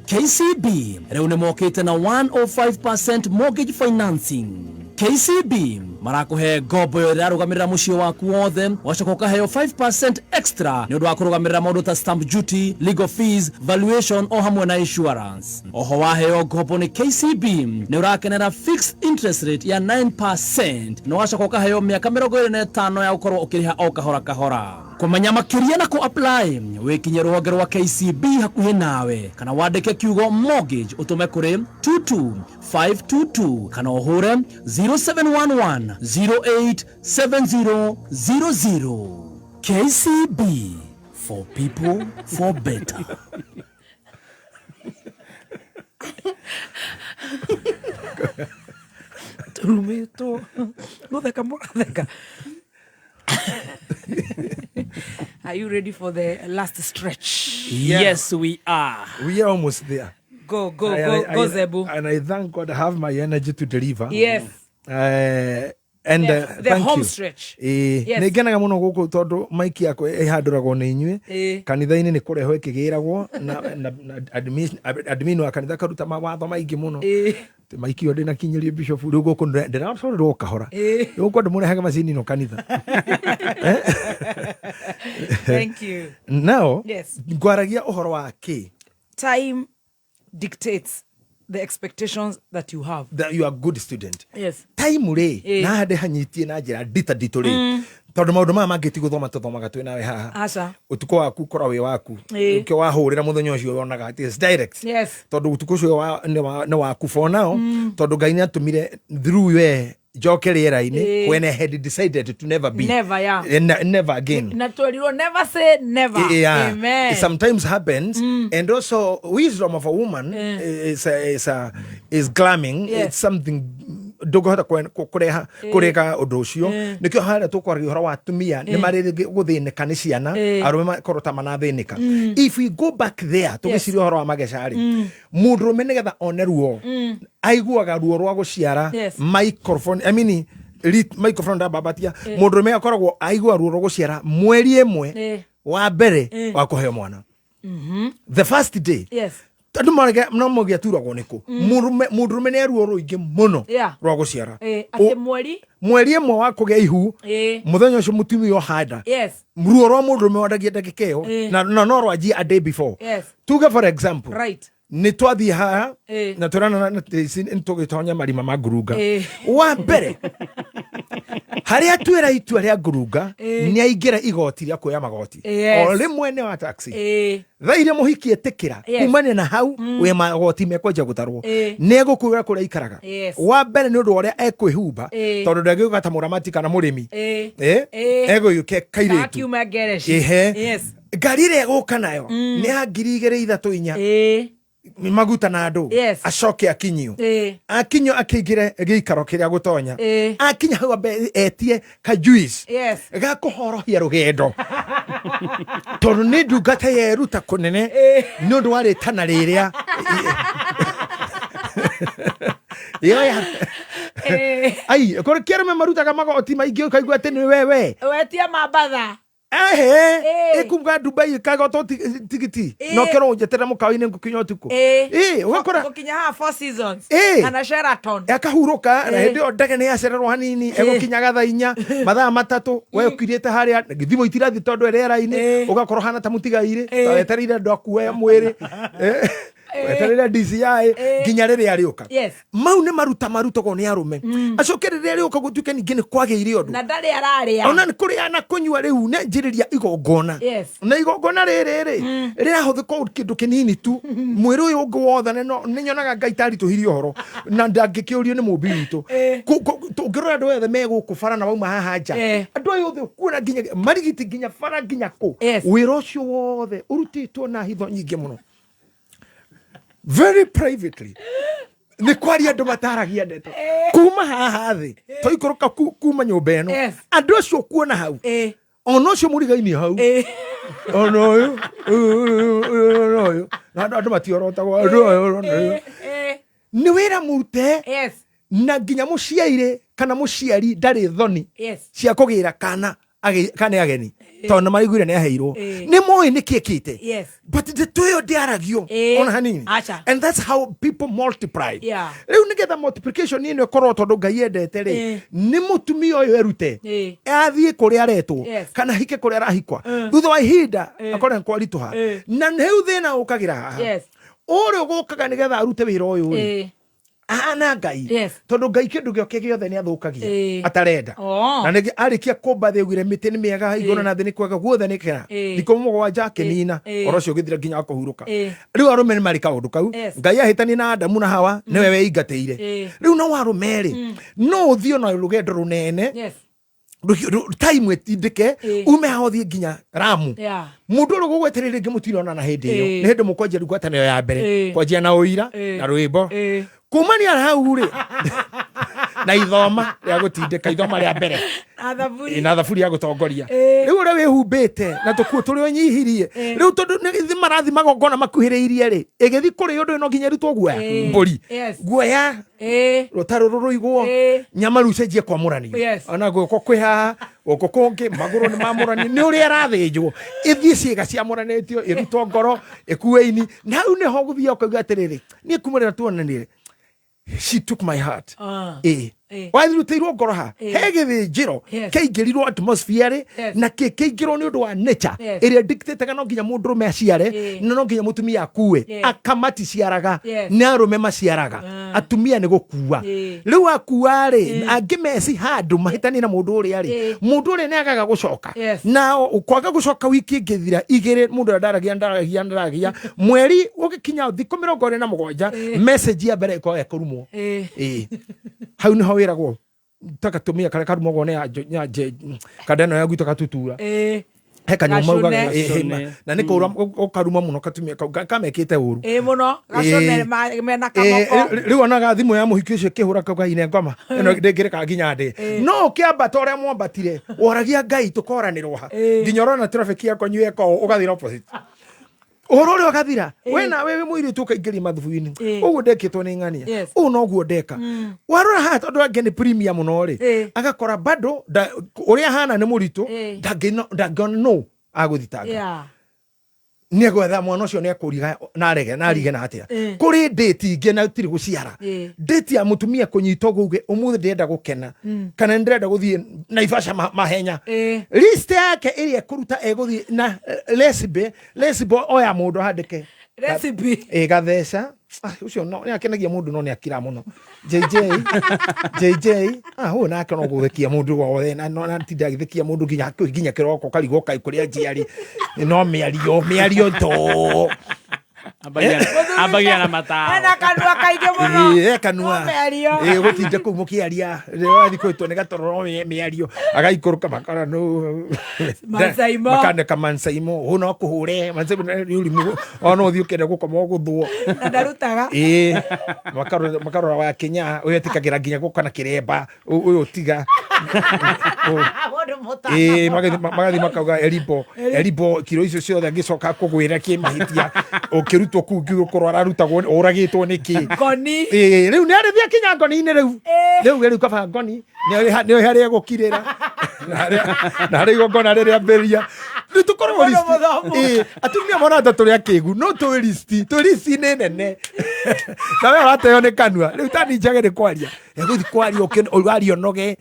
KCB rĩu nĩ mokĩte na 105% mortgage financing. KCB marakũhe ngombo ĩyo ĩrarũgamĩrĩra mũciĩ waku wothe, ũgacoka ũkaheo 5% extra nĩ ũndũ wa kũrũgamĩrĩra maũndũ ta stamp duty, legal fees, valuation o hamwe na insurance. Oho waheo ngombo nĩ KCB nĩ ũrakenera fixed interest rate ya 9% na ũgacoka ũkaheo mĩaka 25 ya gũkorwo ũkĩrĩha o kahora kahora. Kũmenya makĩria na kũ-apply wĩkinye rũhonge rwa KCB hakuhĩ nawe, kana wandĩke kiugo mortgage ũtũme kũrĩ 22522 kana ũhũre 0711 087000. KCB, for people for better. Tũrumĩtwo gũtheka mũratheka. Are you ready for the last stretch? Yeah. Yes, we are. We are almost there. Go, go, go, go, Zebu. And I thank God I have my energy to deliver. Yes. And The thank home you. stretch. Ĩĩ, Yes. nĩ ngenaga mũno gũkũ tondũ maiki yakwa ĩhandũragwo nĩ inyuĩ. Kanitha-inĩ nĩ kũrehwo ĩkĩgĩragwo na admin wa kanitha karuta mawatho maingĩ mũno. Atĩ maiki ĩyo ndĩnakinyĩrio bishop, rĩu gũkũ ndĩracorerwo kahora. Rĩu gũkũ andũ mũrehaga macini ĩno kanitha. Thank you. Now, Yes. ngwaragia ũhoro wa kĩ? Time dictates the expectations that you have. That you are good student. Yes. Time rĩ, na hande hanyitie na njĩra ndita nditũ rĩ, tondũ maũndũ maya mangĩ ti gũthoma tũthomaga twĩ nawe haha. Aca. Ũtukũ waku ũkorwo wĩ waku. Ũkĩo wahũrĩra mũthenya ũcio wonaga atĩ it's direct. Yes. Tondũ ũtukũ ũcio nĩ waku for now, tondũ Ngai nĩ atũmire through we njoke rĩera-inĩ when I had decided to never be. Never, yeah. Never again. Na twerirwo never say never. Yeah. Amen. It sometimes happens. And also wisdom of a woman is glamming. It's something ndũngĩhota kũreha kũrega ũndũ ũcio. Nĩkĩo harĩa tũkwaragia ũhoro wa atumia nĩ marĩ gũthĩnĩka nĩ ciana, arũme makorwo ta manathĩnĩka. If we go back there tũgĩciria ũhoro wa mageca rĩ, mũndũrũme nĩgetha one ruo, aiguaga ruo rwa gũciara. Yes. Microphone, I mean, microphone ndambabatia. Mũndũrũme akoragwo aigua ruo rwa gũciara mweri 1 wa mbere wa kũheo mwana, the first day. Yes. Andũ marege no mũgĩaturagwo nĩkũ. Mũndũrũme nĩ ruo rũingĩ mũno rwa gũciara. Atĩ mweri Mweri 1 wa kũgĩa ihu, mũthenya ũcio mũtumia ohanda, Yes. ruo rwa mũndũrũme wandagia ndagĩka ĩyo, na no rwanjie a day before. Yes. Tuge for example, Right. nĩ twathiĩ haha na twĩrana na nĩ tũgĩtonya marima ma ngurunga. Wa mbere harĩa twĩra itua rĩa ngurunga, nĩ aingĩra igoti rĩa kuoya magoti. Yes. O rĩmwe nĩ wa taxi thaa iria mũhiki ĩtĩkĩra, Yes. kumania na hau wĩ magoti mekwanjia gũtarwo. Nĩ egũkwĩra kũrĩa aikaraga. Yes. Wa mbere nĩ ũndũ wa ũrĩa ekwĩhumba, tondũ ndangĩũka ta mũramati kana mũrĩmi. Egũgĩũka kairĩtu. Akiuma ngereci. Ehe. Yes. Ngari ĩrĩa egũka nayo nĩ ya 2000 3 4. Maguta na andũ. Yes. Acoke akinyio. Akinyio akĩingĩre gĩikaro kĩrĩa gũtonya. Akinya hau ambe etie ka juice ga kũhorohia rũgendo tondũ nĩ ndungata yeruta kũnene nĩ ũndũ wa rĩtana rĩrĩa yoya. Ai kũrĩ kĩarũme marutaga magoti maingĩ ũkaigua atĩ nĩ wewe. Wetie mambatha. Ehe, ĩkuga Dubai ĩkagotwo tigiti no kerwo njeterera mũkawa-inĩ ngũkinya ũtukũ. Ĩ, ũgakora Gũkinya haha Four Seasons kana Sheraton. Akahurũka na hĩndĩ ĩyo ndege nĩ yacererwo hanini, egũkinyaga thaa 4, mathaa 3 we ũkirĩte harĩa, thimũ itirathiĩ tondũ ĩ rĩera-inĩ, ũgakorwo hana ta mũtigairĩ ta wetereire andũ akuoya mwĩrĩ. Wetereire DCI nginya rĩrĩa arĩũka. Mau nĩ maruta marutagwo nĩ arũme. Acoke rĩrĩa rĩũka gũtuĩke ningĩ nĩ kwagĩire ũndũ na ndarĩ ararĩa. Ona nĩ kũrĩa na kũnyua rĩu nĩ njĩrĩria igongona. Na igongona rĩrĩ rĩ rĩrahũthĩka o kĩndũ kĩnini tu, mwĩrĩ ũyũ ũngĩ wothe nĩ nyonaga Ngai taritũhirie ũhoro na ndangĩkĩũrio nĩ mũmbi witũ. Tũngĩrora andũ othe me gũkũ bara na wauma haha nja, andũ aya othe ũkuona nginya marigiti nginya bara nginya kũ. Wĩra ũcio wothe ũrutĩtwo na hitho nyingĩ mũno, very privately, nĩ kwaria andũ mataragia ndeto kuma haha thĩ twaikũrũka kuma nyũmba ĩno. Andũ acio kuona hau, ona ũcio mũrigainie hau, ona ũyũ ũyũ, ũyũ, ona ũyũ, na andũ matiorotagwo andũ aya ũrona ũyũ. Nĩ wĩra mũrute na nginya mũciairĩ kana mũciari ndarĩ thoni cia kũgĩra kana kana ageni tondũ nĩ maraiguire nĩ aheirwo. Nĩ moĩ nĩ kĩekĩte. But ndeto ĩyo ndĩaragio ona hanini. Acha. And that's how people multiply. Rĩu nĩgetha multiplication ĩno ĩkorwo tondũ Ngai endete rĩ, nĩ mũtumia ũyũ erute athiĩ kũrĩa aretwo kana hike kũrĩa arahikwa, thutha wa ihinda akore nĩ kwaritũha. Na rĩu thĩna ũkagĩra haha, ũrĩa ũgũkaga nĩgetha arute wĩra ũyũ rĩ, ahana Ngai, tondũ Ngai kĩndũ gĩake gĩothe nĩ athũkagia atarenda. Na nĩngĩ arĩkia kũmba thĩ augire mĩtĩ nĩ mĩega, igũrũ na thĩ nĩ kwega, guothe nĩ kega. Thikũ 7 akĩnina ũhoro ũcio ũgĩthira nginya wa kũhurũka. Rĩu arũme nĩ marĩ kaũndũ kau. Ngai ahĩtania na Adamu na Hawa, nĩwe weingatĩire. Rĩu no arũme rĩ, no ũthiĩ ona rũgendo rũnene, time ĩtindĩke, ume haha ũthiĩ nginya Ramu. Mũndũ ũrĩa ũgũgwetereire rĩngĩ mũtironana hĩndĩ ĩyo. Nĩ hĩndĩ mũkwanjia rĩu ngwatanĩro ya mbere, kwanjia na ũira na rwĩmbo kumania hau rĩ na ithoma rĩa gũtindĩka, ithoma rĩa mbere. Na thaburi. Na thaburi ya gũtongoria. Rĩu ũrĩa wĩhumbĩte na tũkuo tũrĩa ũnyihirie rĩu tondũ nĩ marathi magongona makuhĩrĩirie rĩ, ĩgĩthi kũrĩ ũndũ no nginya ĩrutwo guoya mbũri, guoya rũtarũ rũrũigwo, nyama rĩu cenjie kwamũranio. Ona guoko kwĩ haha, guoko kũngĩ, magũrũ nĩ mamũranio nĩ ũrĩa ĩrathĩnjwo, ĩthiĩ ciĩga ciamũranĩtio, ĩrutwo ngoro, ĩkue ini, na hau nĩho gũthiĩ ũkauga atĩrĩrĩ, niĩ kuma rĩrĩa tuonanire she took my heart. Ĩ, wathirutĩirwo ngoro ha he gĩthĩnjĩro kĩaingĩrirwo atmosphere rĩ na kĩingĩrwo nĩ ũndũ wa nature ĩrĩa dictate no nginya mũndũrũme aciare na no nginya mũtumia akue. Aka maticiaraga. Nĩ arũme maciaraga, atumia nĩ gũkua. Rĩu akua rĩ, angĩ meci handũ mahĩtanie na mũndũ ũrĩa rĩ, mũndũ ũrĩa nĩ agaga gũcoka. Na kwaga gũcoka, wiki ĩngĩthira igĩrĩ, mũndũ ũrĩa ndaragia ndaragia ndaragia, mweri ũgĩkinya thikũ 27, message ya mbere ĩkoragwo ĩkũrumwo. Ĩĩ, hau nĩho wĩragwo ta gatumia karĩa karumagwo nĩ kanda ĩno ya gwitũ gatutura he kanyamũ maugaga. Gacune. Na nĩ kũra ũkaruma mũno katumia kau kamekĩte ũru. Ĩ mũno gacune. Mena kamoko. Rĩu onaga thimũ ya mũhiki ũcio ĩkĩhũra kauga ine ngoma ĩno ndĩngĩreka nginya ndĩ no ũkĩambata ũrĩa mwambatire woragia Ngai tũkoranĩrwo ha nginya ũrona traffic yakwa nyue ĩko ũgathira opposite ũhoro ũrĩa ũgathira we nawe wĩ mũirĩtu ũkaingĩria mathubu-inĩ ũguo ndekĩtwo nĩ ng'ania ũũ noguo ndeka warora haha tondũ angĩ nĩ premier mũno rĩ, agakora bado ũrĩa ahana nĩ mũritũ, ndangĩona no agũthitanga nĩ egwetha mwana ũcio nĩ akũriga na arege na arige na atĩa. Kũrĩ ndĩti ingĩ na tirĩ gũciara, ndĩti ya mũtumia kũnyitwo ũguo uge ũmũthĩ ndĩrenda gũkena kana nĩ ndĩrenda gũthiĩ Naivasha mahenya, list yake ĩrĩa ekũruta egũthiĩ na recipe recipe oya mũndũ handĩke Recipe. Ĩ gatheca. Ah, ũcio no nĩ akenagia mũndũ no nĩ akira mũno. JJ JJ, ah, ũyũ nake no gũthekia mũndũ wothe na no na tinda agĩthekia mũndũ nginya hakuhĩ nginya kĩroko karigwo kaĩ kũrĩa njiari no mĩario mĩario to. Ambagia na matao. Ena kanua kaingĩ mũno. Ĩĩ, e kanua. No mĩario. Ĩĩ, gũtinda kũu mũkĩaria rĩrĩa wathiĩ kwĩtwo nĩ gatororo mĩario agaikũrũka makara no Mansaimo. makaneka mansaimo ũ no kũhũre mansaimo nĩ ũrimũ o no ũthiĩ ũkĩenda gũkoma ũgũthwo. Na ndarutaga. Ĩĩ, makarora wa Kenya ũyũ etĩkagĩra nginya gũka na kĩremba, ũyũ tiga. Mũndũ mũtano. Ĩĩ, magathiĩ makauga Elibo, Elibo kiro icio ciothe angĩcoka kũgwĩra kĩ mahĩtia ũkĩrutwo kũu ngĩgũkorwo ararutagwo ũragĩtwo nĩkĩ. Ngoni. Ĩĩ, rĩu nĩ arĩthiĩ akinya ngoni-inĩ rĩu. Rĩu kaba ngoni nĩ harĩa egũkirĩra na harĩa igongona rĩrĩa ambĩrĩria. Rĩu tũkoragwo Mũndũ listi. mũthomu. Ĩĩ, atumia mona ta tũrĩ akĩgu no twĩ listi, twĩ listi-inĩ nene na we ũrateo nĩ kanua rĩu tani njage nĩ kwaria egũthiĩ kwaria ũraria ũnoge.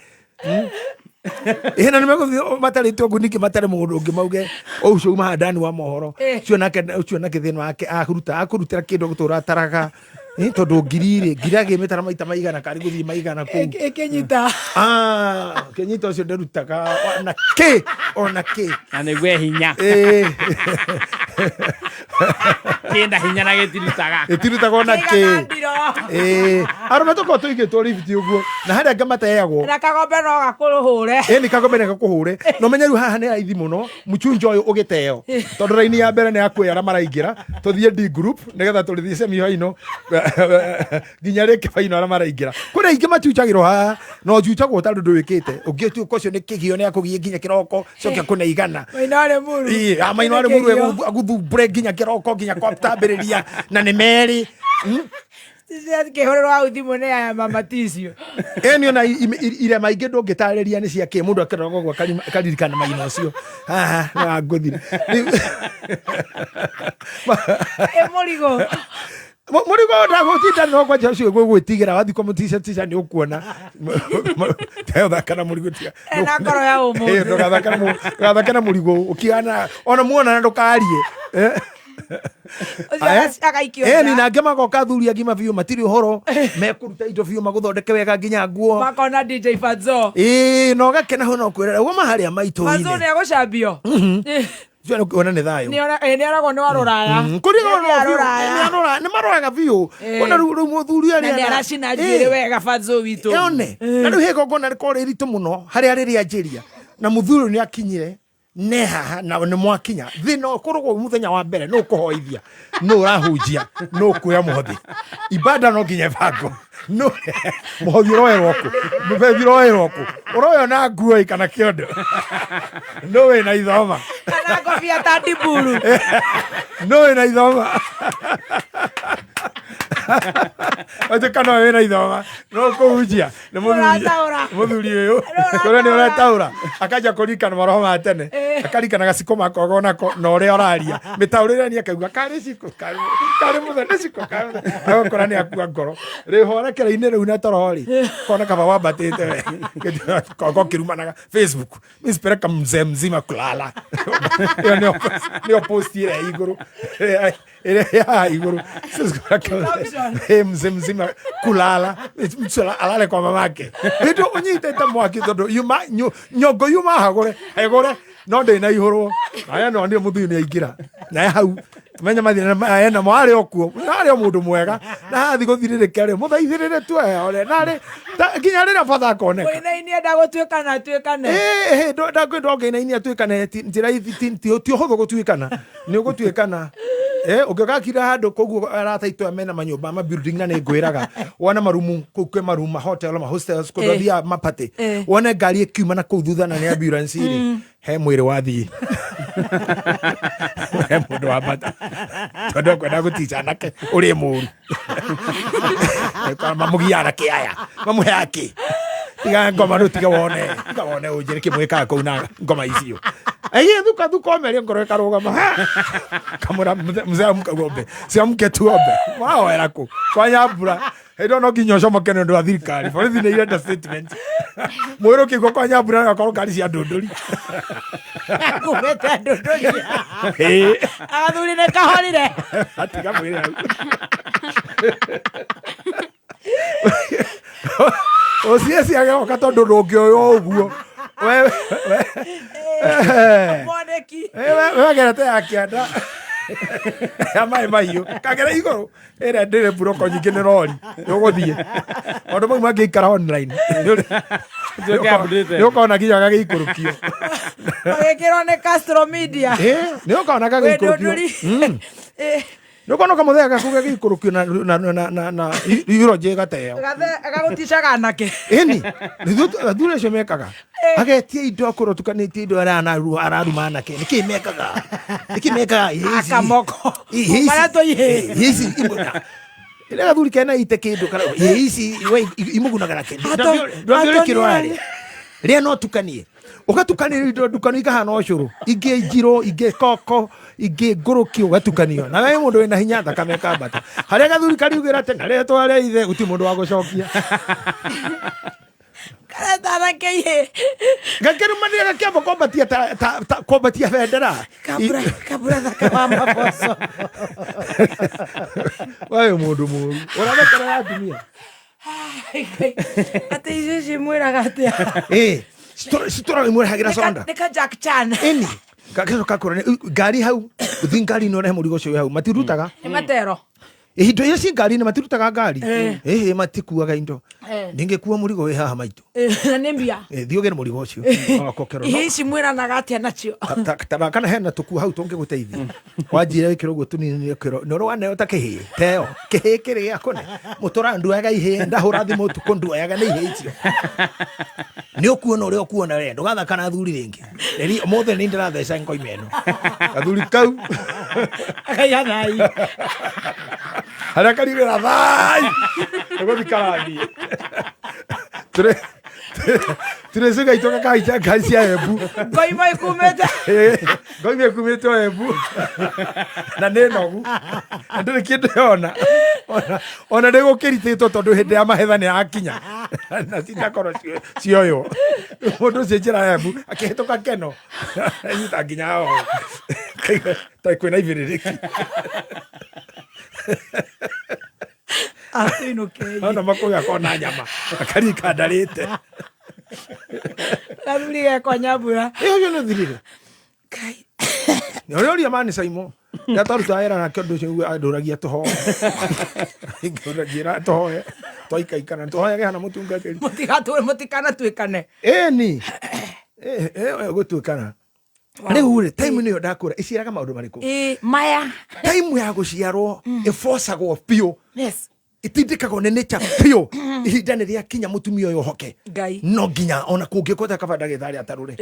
Ĩĩ, na nĩmegũthiĩ matarĩtwo ũguo ningĩ matarĩ mũndũ ũngĩ mauge ũcio uma handani wa mohoro ũcio nake ũcio nake thĩna wake akũruta akũrutĩra kĩndũ gũtũra ataraga. Ĩĩ, tondũ ngiri rĩ ngiri agĩmĩtara maita maigana karĩ gũthiĩ maigana kũu. Ĩkĩnyita. Ah, kĩnyita ũcio ndĩrutaga ona kĩ ona kĩ. Na nĩguo hinya. Ĩĩ. Kĩna hinya na gĩtirutaga. Gĩtirutaga ona kĩ. Ĩĩ, arũme tũkoragwo tũigĩtwo lift ũguo na harĩa angĩ mateagwo. Na kagombe no gakũhũre. Ĩĩ, nĩ kagombe nĩ gakũhũre. Na ũmenye rĩu haha nĩ raithi mũno mũchunjo ũyũ ũgĩteo tondũ raini ya mbere nĩ ya kwĩ arĩa maraingĩra tũthiĩ D group nĩgetha tũrĩthiĩ semi final nginya rĩngĩ final arĩa maraingĩra. Kũrĩ aingĩ machunjagĩrwo haha na ũchunjagwo tondũ ndwĩkĩte ũngĩ ũtuĩka ũcio nĩ kĩgio nĩ akũgiĩ nginya kĩroko coke akũne igana. Maina arĩ mũru. Ĩĩ, maina arĩ mũru agũthumbũre nginya kĩroko nginya kwambĩrĩria na nĩ merĩ. Kĩhũrĩrwo hau thimũ nĩ aya mama ticio. Ĩni ona irema ingĩ ndũngĩtarĩria nĩ cia kĩ mũndũ akĩrora ũguo akaririkana maina ũcio. Haha nĩ wangũthire. Ĩ mũrigo. Mũrigo ndagũtinda no kwanja ũcio gwĩtigĩra wathiĩ kũmũtica tica nĩ ũkuona. Ndũgathaka na mũrigo tiga. Ena ngoro ya ũmũthĩ. Ĩ, ndũgathake na mũrigo ũkĩhana ona muona na ndũkarie. Ũcio agaikio nja. Ĩni nangĩ magoka athuri agima biũ matirĩ ũhoro mekũruta indo biũ magũthondeke wega nginya nguo. Makona DJ Fadzo. Ĩĩ, na ũgakena ho no kwĩrera ũguo maharĩa maitũ-inĩ. Fadzo nĩ agũcambio. Ũcio nĩ kuona nĩ thayũ. Nĩ aragwo nĩ wa rũraya. Kũrĩ Nĩ wa a rũraya. Nĩ arora, nĩ maroraga biũ. Kuona rĩu mũthuri Na arĩa nĩ aracina njuĩrĩ wega Fadzo witũ. Yone. Na rĩu hĩgongona rĩkorwo rĩ ritũ mũno harĩa rĩrĩa anjĩria. Na mũthuri ũyũ nĩ akinyire ne haha na nĩ mwakinya thĩna ũkoragwo mũthenya wa mbere nũ ũkũhoithia nũ ũrahunjia nũ ũkuoya mũhothi ibada no nginya ĩbangwo nũ mũhothi ũroerwo kũ mũbethi ũroerwo kũ ũroywo na nguo ĩ kana kĩondo nũ wĩna ithoma Kana ngobia ta ndiburu. nũ wĩna ithoma Watuĩka no wĩna ithoma no kũhunjia nĩ Ũrataũra. mũthuri ũyũ kũrĩa nĩ ũrataũra akanja kũririkana maroho ma tene akarikana gaciko makogo nako na ũrĩa ũraria mĩtaũrĩre nĩ akauga karĩ ciko karĩ mũthenya ciko karĩ mũthenya. Agakora nĩ akua ngoro rĩu horekera-inĩ rĩu na toro rĩ kona kaba wambatĩte we kongo kĩrumanaga Facebook misipeleka mzee mzima kulala ĩyo nĩyo post ĩrĩa igũrũ ĩrĩa ya igũrũ mzee mzima kulala mtu alale kwa mamake hĩndĩ ũnyitĩte mwaki tondũ yuma nyongo yuma hagũre hegũre no ndĩna ihũrwo aya no nĩ mũthuri nĩ aingĩra na hau menya mathĩna ena mwarĩ o kuo narĩ o mũndũ mwega na hathi gũthirĩrĩka rĩ mũthaithĩrĩre tu ore narĩ nginya rĩrĩa batha akoneka Mũinaini enda gũtuĩkana atuĩkane. Ĩĩ, ndakwenda ũngĩinainia atuĩkane njĩra ti ũhũthũ gũtuĩkana nĩ ũgũtuĩkana ũngĩgakira handũ koguo arata aitũ aya mena manyũmba ma building na nĩ ngwĩraga wona marumu kũu kwĩ marumu ma hotel ma hostels kũndũ athiaga mapatĩ wone ngari ĩkiuma na kũu thutha na nĩ ambulance rĩ he mwĩrĩ wathiĩ he mũndũ wambata tondũ ekwenda gũtica anake ũrĩ mũru mamũgiaga kĩ aya mamũheaga kĩ tiga ngoma rĩu tiga wone tiga wone ũnjĩre kĩmwĩkaga kũu na ngoma icio Aye thuka thuka omerie ngoro ĩkarũgama kamũra mzee amka uombe si amke tuombe wahoera kũ kwa nyambura hĩndĩ ĩyo no nginya ũcomoke nĩ ũndũ wa thirikari borithi nĩ irenda statement mwĩrĩ ũkĩigua kwa nyambura no akorwo ngari cia ndũndũri Kumĩte ndũndũri. Ĩĩ. Agathuri nĩ kahorire. Atiga mwĩrĩ hau ũcieci agegoka tondũ ndũngĩoywo ũguo Mwanĩki. wegerete ya kĩanda Ya maĩ mahiũ kagere igũrũ ĩrĩa ndĩrĩ mburoko nyingĩ nĩ rori nĩũgũthiĩ maũndũ mau mangĩikara online Tuĩke updated. nĩ ũkona nginya gagĩikũrũkio. Magĩkĩrwo nĩ Castro Media. Nĩ ũkona gagĩikũrũkio. Wĩndũndũri. Nĩ ũkona kamũthenya gaku gagĩikũrũkio na ironjĩ gateo. Gagũticaga anake. Ĩni athuri acio mekaga agetia indo akorwo tukanĩtie indo araruma anake nĩkĩ mekaga nĩkĩ mekaga Ihĩ ici- Akamoko. ihĩ ici- Maretwo ihĩ. ihĩ ici imũna ĩrĩa gathuri kena ite kĩndũ kana ihĩ ici we imũgunaga na kĩndũ ndwambia ũrĩkĩrwo arĩa rĩa no tukanie ũgatukanĩrio indo ndukanu ikahana ũcũrũ ingĩ njirũ ingĩ koko ingĩ ngũrũki ũgatukanio na we mũndũ wĩna hinya thakame kambata harĩa gathuri kariugĩra atĩ na rĩtwa rĩa ithe gũtirĩ mũndũ wa gũcokia. Kareta anake ihĩ. Gakĩrũmanĩra gakĩamba kwambatia kwambatia bendera. Kabura thaka wa maboco. We mũndũ mũru ũrathekerera atumia. Atĩ icio ici mwĩraga atĩa? Ĩ citũraga imũrehagĩra conda. Nĩ ka Jack Chan. Ĩni gacoka kũra ngari hau ũthi ngari-inĩ ũrehe mũrigo ũcio wĩ hau matirutaga. Nĩ matero. Indo iria ci ngari-inĩ matirutaga ngari. Ĩhĩ matikuaga indo. Ndingĩkua mũrigo wĩ haha maitũ. Na nĩ mbia. Thiĩ ũgĩre mũrigo ũcio. Okokerwo. Ihĩ ici mwĩranaga atĩa nacio? Kana hena tũkuo hau tũngĩgũteithia wanjira wĩkĩre ũguo tũnini nĩkĩro nĩ ũrĩ waneo ta kĩhĩĩ teo kĩhĩĩ kĩrĩ gĩakũne mũtũra nduoyaga ihĩĩ ndahũra thimũ ũtukũ nduoyaga nĩ ihĩĩ icio nĩ ũkuona ũrĩa ũkuona we ndũgathaka na athuri rĩngĩ rĩri ũmũthĩ nĩ ndĩratheca ngoima ĩno gathuri kau Akaiga thai. Harĩa kariugĩra thai nĩgũthi karathiĩ tũrĩcuga itũka kahaica ngari cia Embu. Ngoima ikumĩte. Ngoima ĩkumĩte o Embu na nĩ nogu na ndĩrĩ kĩndũ yona ona ndĩgũkĩritĩtwo tondũ hĩndĩ ya mahetha nĩ yakinya na citakorwo cioywo mũndũ ũcio njĩra ya Embu akĩhĩtũka keno anyita nginya hao ta kwĩna ibĩrĩrĩki. Atũinũkei. Ona makũyũ akona nyama akarika ndarĩte. Gathuri gekwa nyambura. Ĩ ũcio nĩ ũthirire nĩ ũrĩa ũria mani Saimo ndatwaruta wĩra nake ũndũ ũcio andũragia tũhoe ngĩra tũhoe twaikaikana tũhoyage hana mũtungatĩri. Mũtikanatuĩkane. Ĩni gũtuĩkana rĩu rĩ time nĩyo ndakũra ĩciaraga maũndũ marĩkũ? Ĩ maya. Time ya gũciarwo ĩbocagwo biũ. Yes. Itindĩkagwo nĩ nature biũ ihinda nĩ rĩakinya mũtumia ũyũ ũhoke. Ngai. No nginya ona kũngĩkũta kaba ndagĩtarĩ atarũre.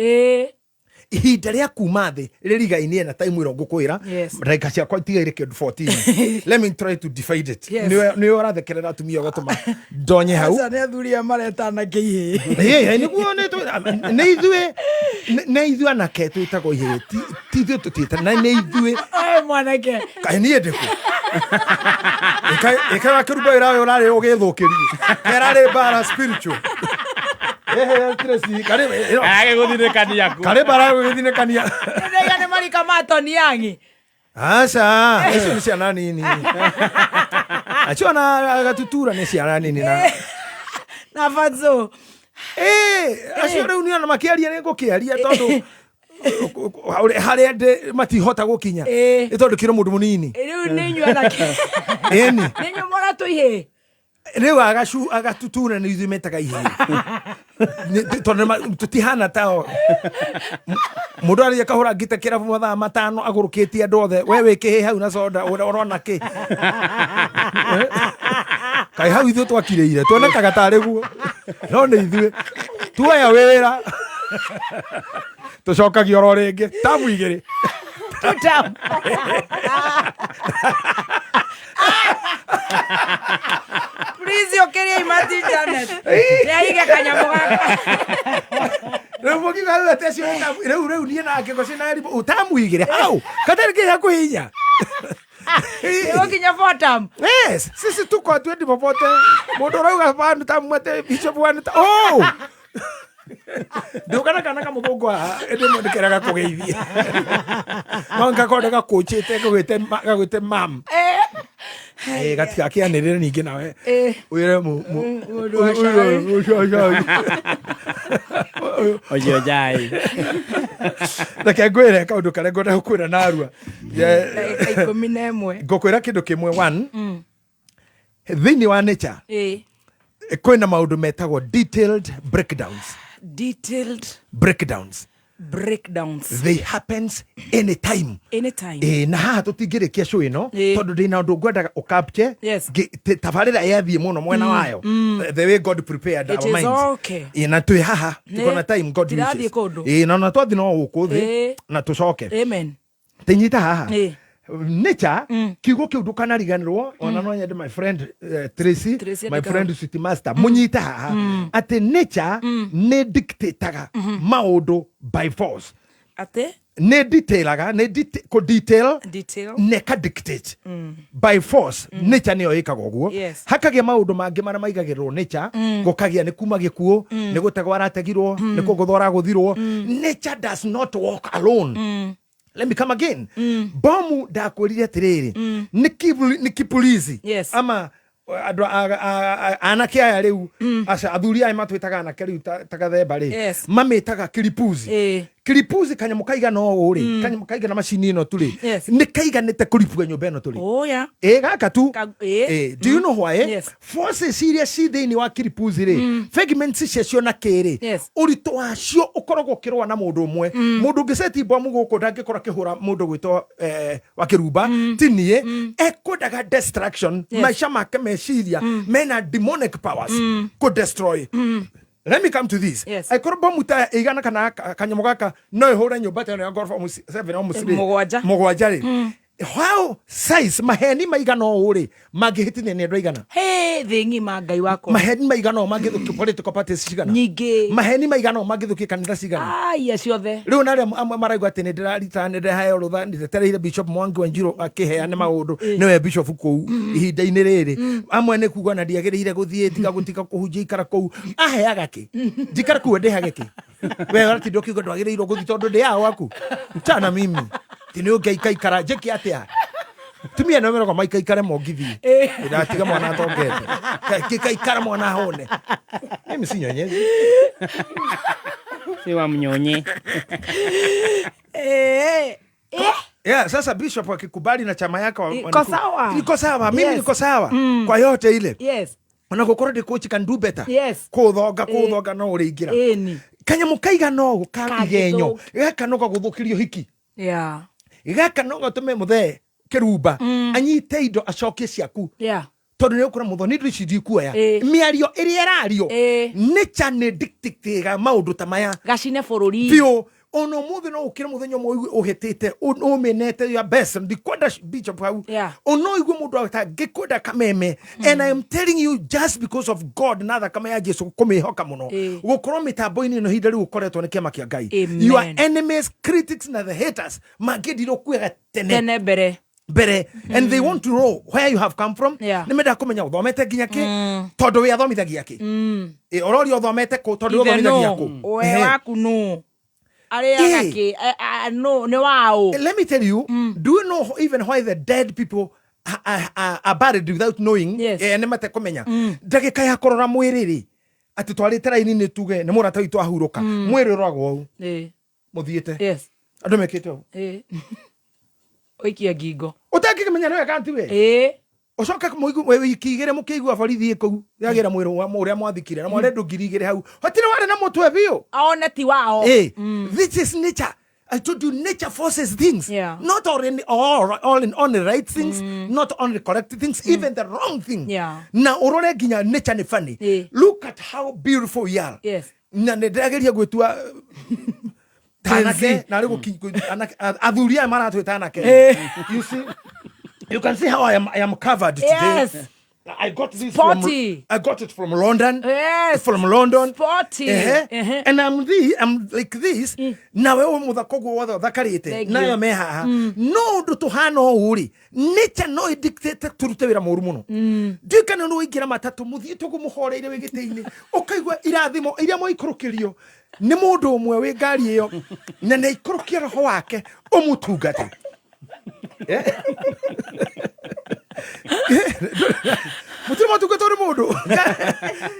Ihinda rĩa kuma thĩ rĩrigainie na time ĩro ngũkwĩra. Yes. Ndagĩka ciakwa itigaire kĩndũ 14, let me try to divide it. Yes. Nĩwe ũrathekerera atumia ũgatũma ndonye hau. Aca nĩ athuri aya mareta anake ihĩ. Ĩ, nĩguo nĩ ithuĩ nĩ ithuĩ anake twĩtagwo ihĩĩ ti ithuĩ tũtiĩtana na nĩ ithuĩ. Oe mwanake. Kaĩ niĩ ndĩkũ ĩkaĩ wakĩruba wĩra ũyũ ũrarĩ ũgĩthũkĩrie kerarĩ mbara spiritual. Agĩgũthinĩkania ku. Karĩ mbara gũgĩthinĩkania. Ndĩraiga nĩ marika ma Tony Young. Aca icio nĩ ciana nini acio ona gatutura nĩ ciana nini na Na Fatso. Acio rĩu nĩ ona makĩaria nĩ ngũkĩaria tondũ harĩa ndĩ matihota gũkinya nĩ tondũ kĩrĩ mũndũ mũnini. Rĩu nĩ inyuĩ anake. Ĩni. Nĩ inyuĩ mũratũ ihĩĩ. Rĩu agatutura nĩ ithuĩ metaga ihĩĩ tondũ tũtihana tao mũndũ arĩa kahũra ngita kĩrabu mathaa 5 agũrũkĩtie andũ othe we wĩ kĩhĩ hau na soda ũrona kĩ kaĩ hau ithuĩ twakirĩire tuonekaga tarĩ guo no nĩ ithuĩ tuoya wĩra tũcokagia oro rĩngĩ tamu igĩrĩ. Two term. Please ũkĩria imati Janet. Nĩ aige kanyamũ gaka. Rĩu mũkiuga rĩu atĩ acio rĩu rĩu niĩ nake ngo cina rimũ tamu igĩrĩ hau katarĩ kĩ hakuhĩ inya. Nĩgũkinya four term. Yes, sisi tuko hatuendi popote. Mũndũ ũrauga one term ate bishop one term. Oh! Ndũkana kana kamũthũngũ haha ĩndĩ mũndũ keraga kũgeithia. No ngakorwo gakũnjĩte gagwĩte mam. Eh, gatigakĩanĩrĩre ningĩ nawe Eh. wĩre Mũndũ wa cai. Ũcio njai. Reke ngwĩre kaũndũ karĩa ngwenda gũkwĩra narua. Ndagĩka 11. Ngũkwĩra kĩndũ kĩmwe one, thĩinĩ wa nature kwĩna maũndũ metagwo detailed breakdowns. Detailed Breakdowns. Breakdowns. They happens anytime. Anytime. Ĩ, na haha tũtingĩrĩkia show ĩno Ĩ. tondũ ndĩna ũndũ ngwendaga ũcapture. Yes. Tabarĩra yathiĩ mũno mwena wayo, the way God prepared It our is minds. okay. Ĩ, na twĩ haha Nĩ. tuko na time God Tirathiĩ wishes. kũndũ. Ĩ, na ona twathiĩ no gũkũ thĩ na tũcoke. Amen. Tĩnyita haha. Ĩ. Nature, kiugo kĩu ndũkanariganĩrwo ona no nyende my friend Tracy, Tracy my andĩka friend hau. City Master, mũnyite haha atĩ nature nĩ dictataga maũndũ by force. Atĩ Nĩ detailaga, nĩ kũ detail detail. na ĩka dictate by force. Nature nĩyo ĩkaga ũguo. Hakagĩa maũndũ mangĩ marĩa maigagĩrĩrwo nature, gũkagĩa nĩ kuma gĩkuũ, nĩ gũtegwo arategirwo, nĩ kũgũthwo aragũthirwo. Nature does not walk alone. Let me come again. Bomu ndakwĩrire atĩrĩrĩ, nĩ kipulizi. Ama andũ anake aya rĩu, aca athuri aya matwĩtaga anake rĩu ta gathemba rĩ, mamĩtaga kiripuzi. Kiripuzi kanyamũ kaigana ũũ rĩ, kanyamũ kaigana macini ĩno tu rĩ, nĩ kaiganĩte kũribua nyũmba ĩno tũrĩ. Oh yeah. Ĩ gaka tu. Ĩ. Ĩ, do you know why? Yes. Forces iria ci thĩinĩ wa kiripuzi rĩ, fragments ciacio na kĩrĩ, ũritũ wacio ũkoragwo ũkĩrũa na mũndũ ũmwe. Mũndũ ũngĩceti bomu gũkũ ndangĩkorwo akĩhũra mũndũ gwĩtwo wa kĩrumba ti niĩ ekwendaga destruction. Maica make meciria mena demonic powers kũ destroy. Let me come to this. Angĩkorwo bomu ta ĩigana kana kanyamũ gaka no ĩhũre nyũmba ta ĩno ya ngoroba seven almost rĩ, Mũgwanja. Mũgwanja rĩ, how size maheni maigana ũũ rĩ mangĩhĩtithia nĩ andũ aigana? Hey, thĩ ng'ima Ngai wakwa. Maheni maigana ũũ mangĩthũkia political parties cigana? Nyingĩ. Maheni maigana ũũ mangĩthũkia kanitha cigana? Aya ciothe. Rĩu na arĩa amwe maraigua atĩ nĩ ndĩrarita, nĩ ndĩraheo rũtha, nĩndetereire Bishop Mwangi wa Njirũ akĩheane maũndũ, nĩwe bishop kũu ihinda-inĩ rĩrĩ. Amwe nĩ kuga na ndiagĩrĩire gũthiĩ, tiga gũtiga kũhunjia, ikara kũu aheaga kĩ, njikara kũu ndĩhage kĩ, we ũratinda ũkiuga ndwagĩrĩirwo gũthiĩ tondũ ndĩ yao waku chana mimi ti nĩ ũngĩikaikara njĩke atĩa? Tumia nĩ meragwo maikaikare mongithie, ndatiga mwana atongete kĩkaikara mwana ahone, mimi si nyonyezi. Si wa mnyonye. Eh. Eh. Yeah, sasa bishop akikubali na chama yake Iko sawa. Niko sawa, mimi Yes. niko sawa kwa yote ile. Ona gũkorwo ndĩ coach can do better. Kũthonga kũthonga no ũrĩingĩra. Ĩni. Kanyamũ kaigana ũũ ka Kangĩthũkia. igenyo gaka no gagũthũkĩrio hiki. Yeah. Gaka no gatũme mũthee kĩrumba anyite indo acokie ciaku. Tondũ nĩ ũkũra mũthoni indo ici ndikuoya. Mĩario ĩrĩa ĩrario, nature nĩ dictate maũndũ ta maya. Gacine bũrũri. Biũ. Ona ũmũthĩ no ũkĩre mũthenya ũmwe ũigue ũhĩtĩte ũmenete your best ndikwenda bishop hau. Ona ũigue mũndũ atangĩkwenda kameme, and I am telling you, just because of God na thakame ya Jesu kũmĩhoka mũno, gũkorwo mĩtambo-inĩ ĩno ihinda rĩu ũkoretwo nĩ kĩama kĩa Ngai. Amen. Your enemies, critics na the haters mangĩendire ũkuaga tene. Tene mbere. Mbere, and they want to know where you have come from. Nĩ mendaga kũmenya ũthomete nginya kĩ, tondũ wĩ athomithagia kĩ. Ĩ, ũroria ũthomete kũ tondũ wĩ Ithe ũthomithagia nũ? kũ. We Ehe. waku nũ? Arĩaga Ĩ. kĩ? Nũ? Nĩ waũ? Let me tell you, do you know even why the dead people are buried without knowing? Yes. Nĩ matekũmenya. Ndagĩka ya kũrora mwĩrĩ rĩ, atĩ twarĩte raini nĩ tuge nĩ mũrata witũ ahurũka. Mwĩrĩ ũroragwo ũũ. Mũthiĩte. Andũ mekĩte ũũ. Ũikie ngingo. Ũtangĩkĩmenya nĩ wega ntiwe. Ũcoke mũigue wiki igĩrĩ mũkĩigua borithi kũu yagĩra mwĩrĩ wa ũrĩa mwathikire na mware andũ 2000 hau. Hatirĩ warĩ na mũtwe biũ. One ti wao. This is nature. I told you nature forces things. Not all in, all, all in only right things, not only correct things, even the wrong thing. Na ũrore nginya nature nĩ funny. Look at how beautiful we are. Na nĩ ndĩrageria gwĩtua ta anake na rĩu athuri aya maratwĩta anake. You see, you can see how I am covered today. I got this from, Sporty. I got it from London. Yes. From London. Sporty. Ehe. Ehe. And I'm like this. Nawe wĩ mũthaka ũguo wothe ũthakarĩte. Thank you. Nayo me haha. No ũndũ tũhana ũũ rĩ, nature no ĩdictate tũrute wĩra mũru mũno. Ndiũĩ kana nĩ waingĩra matatũ mũthiĩte ũguo mũhoreire wĩ gĩtĩ-inĩ, ũkaigua irathimo iria mwaikũrũkĩrio nĩ mũndũ ũmwe wĩ ngari ĩyo, na nĩ aikũrũkia roho wake ũmũtungate. Mũtirĩ mwatungatwo nĩ mũndũ.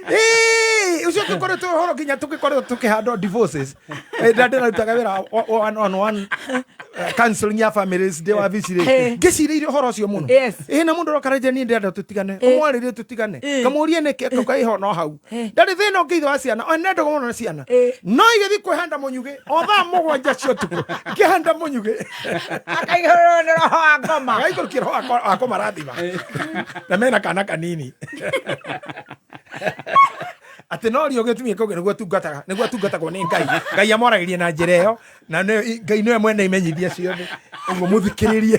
Ĩĩ, ũcio tũkoretwo ũhoro nginya tũgĩkoretwo tũkĩhandwo divorces. Ndĩrarutaga wĩra one on one counseling ya families ndĩ wabici rĩ. Ngĩcirĩirie ũhoro ũcio mũno. Ĩĩ, na mũndũ ũroka aranjĩra niĩ ndĩrenda tũtigane. Ũmwarĩrie tũtigane. Ngamũria nĩkĩ akauga ĩho no hau. Ndarĩ thĩna ũngĩ ithe wa ciana. O nĩendaga mũno na ciana. No igĩthiĩ kwĩhanda mũnyugĩ o thaa 7 cia ũtukũ. Ngĩhanda mũnyugĩ. Akaihũrwo nĩ roho wa ngoma. Agaikũrũkia roho wa kũmarathima. Na mena kana kanini. Atĩ no rio gĩtumia kĩu nĩguo tungataga, nĩguo tungatagwo nĩ Ngai. Ngai amwaragĩria na njĩra ĩyo, na Ngai nĩwe mwene imenyithia ciothe. Ũguo mũthikĩrĩrie.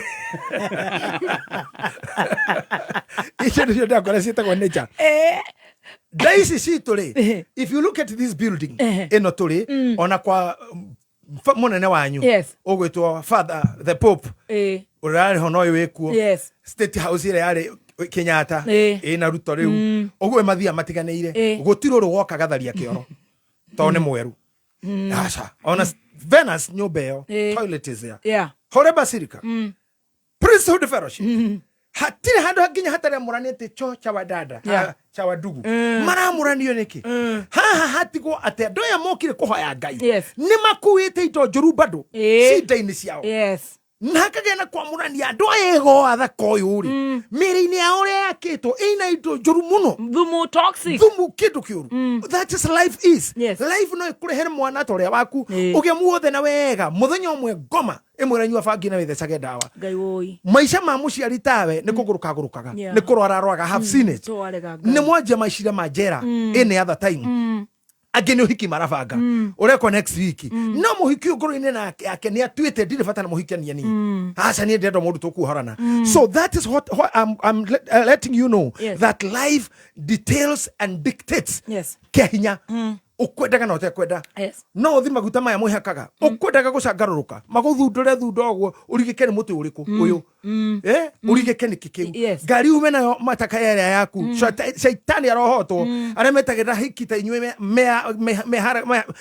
Icio nĩcio ndakora ciĩtagwo nature. Nda ici citũ rĩ, if you look at this building ĩno tũrĩ, ona kwa mũnene wanyu ũgwĩtwo Father the Pope, ũrĩa arĩ ho no ũyũ wĩkuo. State House ĩrĩa yarĩ Kenyatta ĩna Ruto rĩu, ũguo mathiaga matiganĩire. Gũtirĩ ũrĩ woka gatharia kĩoro tondũ nĩ mweru. Aca, ona Venus nyũmba ĩyo, toilet is there. Holy Basilica, Priesthood Fellowship, hatirĩ handũ nginya hatarĩ amũranĩte cho cha wadada, cha wadugu. Maramũranio nĩkĩ? Haha hatigwo atĩ andũ aya mokire kũhoya Ngai nĩ makuĩte indo njũru bado cinda-inĩ ciao. Na hakagĩa na kwamũrania andũ aya ĩgoa thaka ũyũ rĩ, mĩĩrĩ-inĩ yao ũrĩa yakĩtwo ĩna indo njũru mũno, thumu toxic, thumu kĩndũ kĩũru. That is life is. Life no ĩkũrehere mwana ta ũrĩa waku ũgĩe muothe na wega, mũthenya ũmwe ngoma ĩmwĩra nyua bangi na wĩthecage ndawa. Ngai woi. Maica ma mũciari tawe nĩ kũgũrũka agũrũkaga, nĩ kũrwara arwaraga. Have seen it. Twarega Ngai. Nĩ mwanjia maicira ma njera any other time. Angĩ nĩ ũhiki marabanga, ũrekwo next week, no mũhiki ũyũ ngoro-inĩ yake nĩ atuĩte ndirĩ bata na mũhikania niĩ. Aca, niĩ ndĩrenda mũndũ tũkuohorana. So that is what I'm letting you know, that life details and dictates kĩa hinya, ũkwendaga na ũtekwenda. No ũthi maguta maya mwĩhakaga, ũkwendaga gũcangarũrũka, magũthundũre thundo ũguo, ũrigĩke nĩ mũtĩ ũrĩkũ ũyũ, ũrigĩke nĩkĩ kĩu. Ngari ume nayo mataka ĩrĩa yaku. Shaitani arohotwo arĩa metagĩrĩra hiki ta inyuĩ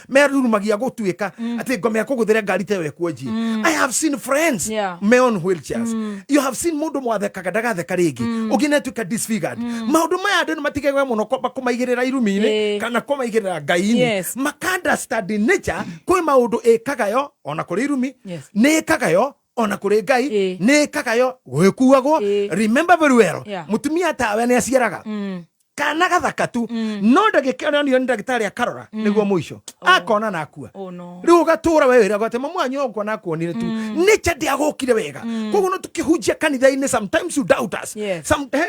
merurumagia gũtuĩka atĩ ngoma ĩkũgũthĩre ngari ta ĩyo ĩkuonjie. I have seen friends me on wheelchairs. You have seen mũndũ mwathekaga ndagatheka rĩngĩ, ũngĩ nĩatuĩka disfigured. Maũndũ maya andũ nĩ matigagwe mũno kwamba kũmaigĩrĩra irumi-inĩ kana kũmaigĩrĩra ngai-inĩ. Maka understand nature, kwĩ maũndũ ĩkaga yo ona kũrĩ irumi, nĩ ĩkaga yo ona kũrĩ Ngai, nĩ ĩkaga yo gwĩkuagwo. Remember very well, mũtumia tawe nĩ aciaraga kana gathaka tu, no ndagĩka ĩrĩa onio nĩ ndagĩtarĩ akarora nĩguo mũico akona na akua. Oh no. Rĩu ũgatũra we wĩra atĩ mamu wanyu okwa na akuonire tu, nature ndĩagũkire wega. Koguo no tũkĩhunjia kanitha-inĩ, sometimes you doubt us. He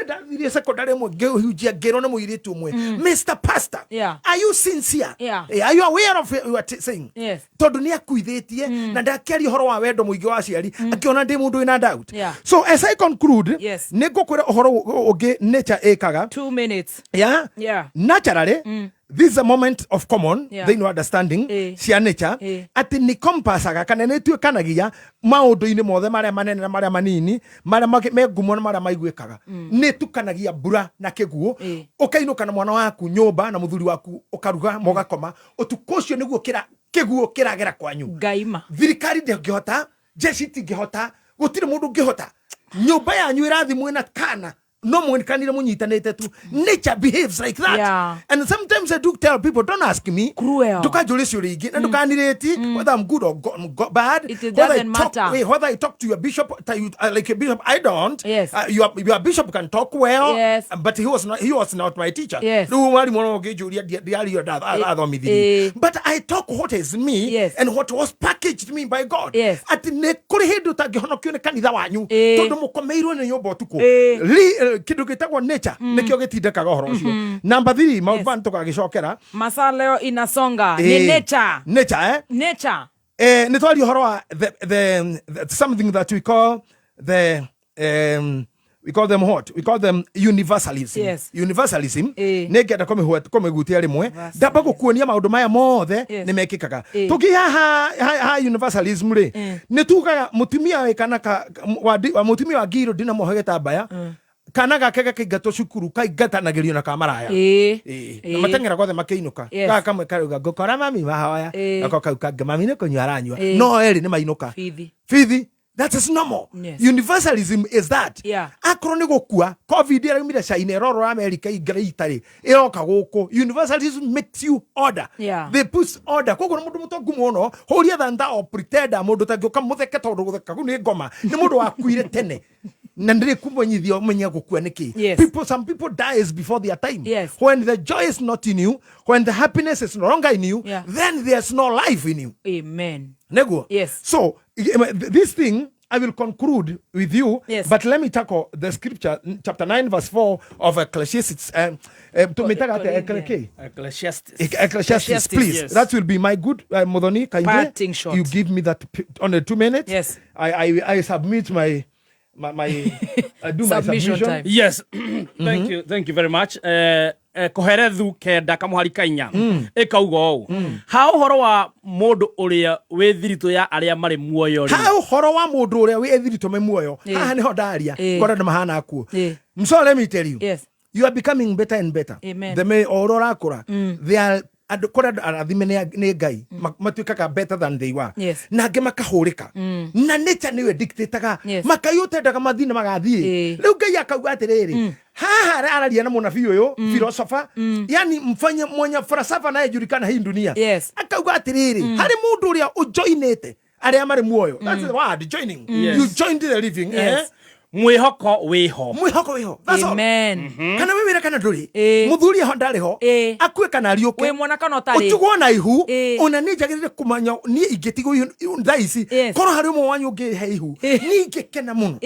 ndathirie secondary ĩmwe ngĩhunjia, ngĩrwo nĩ mũirĩtu ũmwe, "Mr. Pastor, are you sincere? Are you aware of what you are saying?" Tondũ nĩ akuithĩtie na ndakĩaria ũhoro wa wendo mũingĩ wa aciari, akĩona ndĩ mũndũ wĩna doubt. So as I conclude, nĩ ngũkwĩra ũhoro ũngĩ nature ĩkaga. 2 minutes. Yeah? Naturally, this is a moment of common thĩinĩ wa understanding cia nature, atĩ nĩ compasaga kana nĩ ĩtuĩkanagia maũndũ-inĩ mothe marĩa manene na marĩa manini, marĩa me ngumo na marĩa maiguĩkaga. Nĩ ĩtukanagia mbura na kĩguũ. Ũkainũka na mwana waku nyũmba na mũthuri waku, ũkaruga mũgakoma, ũtukũ ũcio nĩguo kĩguũ kĩragera kwanyu. Ngaima. Thirikari ndĩngĩhota, jeshi itingĩhota, gũtirĩ mũndũ ũngĩhota. Nyũmba yanyu ĩrathi mwĩna kana no mwekanire munyitanite tu. Nature behaves like that. And sometimes I do tell people, don't ask me. Cruel. Ndukanjũrie ciũria ingĩ na ndukanirĩti whether I'm good or bad. It whether I doesn't talk, matter. Whether I talk to your bishop, to you, like your bishop, I don't. Your bishop can talk well, but he was not my teacher. Rĩu mwarimũ no ũngĩnjũria ndiario athomithirie. But I talk what is me and what was packaged me by God. Atĩ nĩ kũrĩ hĩndĩ ũtangĩhonokio nĩ kanitha wanyu, tondũ mũkomeirwo nĩ nyũmba ũtukũ. Kĩndũ gĩtagwo nature nĩkĩo gĩtindĩkaga ũhoro ũcio. Number 3, maũndũ maya nĩtũgagĩcokera. Masaa leo inasonga. Ni nature. Nature, eh? Nature. Nĩ twaria ũhoro wa the something that we call the we call them what? We call them universalism. Universalism. Nĩ ngenda kũmĩhutia rĩmwe. Ndamba gũkuonia maũndũ maya mothe nĩ mekĩkaga. Tũngĩ haha ha universalism rĩ, nĩ tugaga mũtumia wĩ kana ka, wa, wa mũtumia wa ngiro ndinamuohe gĩtambaya, kana gake gakaingatwo cukuru kaingatanagĩrio na kamaraya. Na mateng'eraga othe makĩinũka. Gaka kamwe karauga ngũkora mami mahoya, nako kau kangĩ mami nĩ kũnyua aranyua, no erĩ nĩ mainũka. Bithi. Bithi. That is normal. Yes. Universalism is that. Akorwo nĩ gũkua, COVID ĩraumire China, ĩrorora America ingĩ itarĩ, ĩroka gũkũ. Universalism makes you order. They put order. Koguo nĩ mũndũ mũtongu mũno, holier than thou or pretender, mũndũ ũtangĩũka mũtheke tondũ gũtheka kũu nĩ ngoma, nĩ mũndũ wakuire tene. Na ndĩrĩ kũmenyithio ũmenye gũkua nĩkĩ. People, some people dies before their time. When the joy is not in you, when the happiness is no longer in you, then there's no life in you. Amen. Neguo. Yes. So this thing I will conclude with you. But let me tackle the scripture, chapter 9 verse 4 of Ecclesiastes. Tumetaga atĩa? Ecclesiastes. Ecclesiastes, Ecclesiastes, please. Yes. That will be my good Muthoni, kindly. Parting shot. You give me that on the 2 minutes. Yes. I submit my I do my Submission submission. time. Yes. Thank you. Thank you very much. Koherethu kenda kamuhari kainya ĩkauga ũũ, ha ũhoro wa mũndũ ũrĩa wĩ thiritũ ya arĩa marĩ muoyo rĩ, Ha ũhoro wa mũndũ ũrĩa wĩ thiritũ me muoyo, haha nĩho ndaria, ngorwo andũ mahana akuo. So let me tell you. You are becoming better and better. Amen. The me o ũrĩa ũrakũra, they are andũ kũrĩ andũ arathime nĩ Ngai, matuĩkaga better than they were. Na angĩ makahũrĩka, na nature nĩyo ĩdictataga. Makai ũtendaga mathiĩ na magathiĩ. Rĩu Ngai akauga atĩrĩrĩ, haha araria na mũnabii ũyũ philosopher, yani mfanye mwenye falsafa anayejulikana hii dunia. Akauga atĩrĩrĩ, harĩ mũndũ ũrĩa ũjoinĩte arĩa marĩ muoyo. That's the word, joining. You joined the living. Mwĩhoko wĩho. Mwĩhoko wĩho. That's all. Amen. Kana wĩ wĩra kana ndũrĩ, mũthuri eho ndarĩ ho, akue kana ariũke, Wĩ mwana kana ũtarĩ. Ũtigwo na ihu. Ona niĩ njagĩrĩire kũmenya niĩ ingĩtigwo ihu thaa ici, korwo harĩ ũmwe wanyu ũngĩhe ihu, niĩ ingĩkena mũno.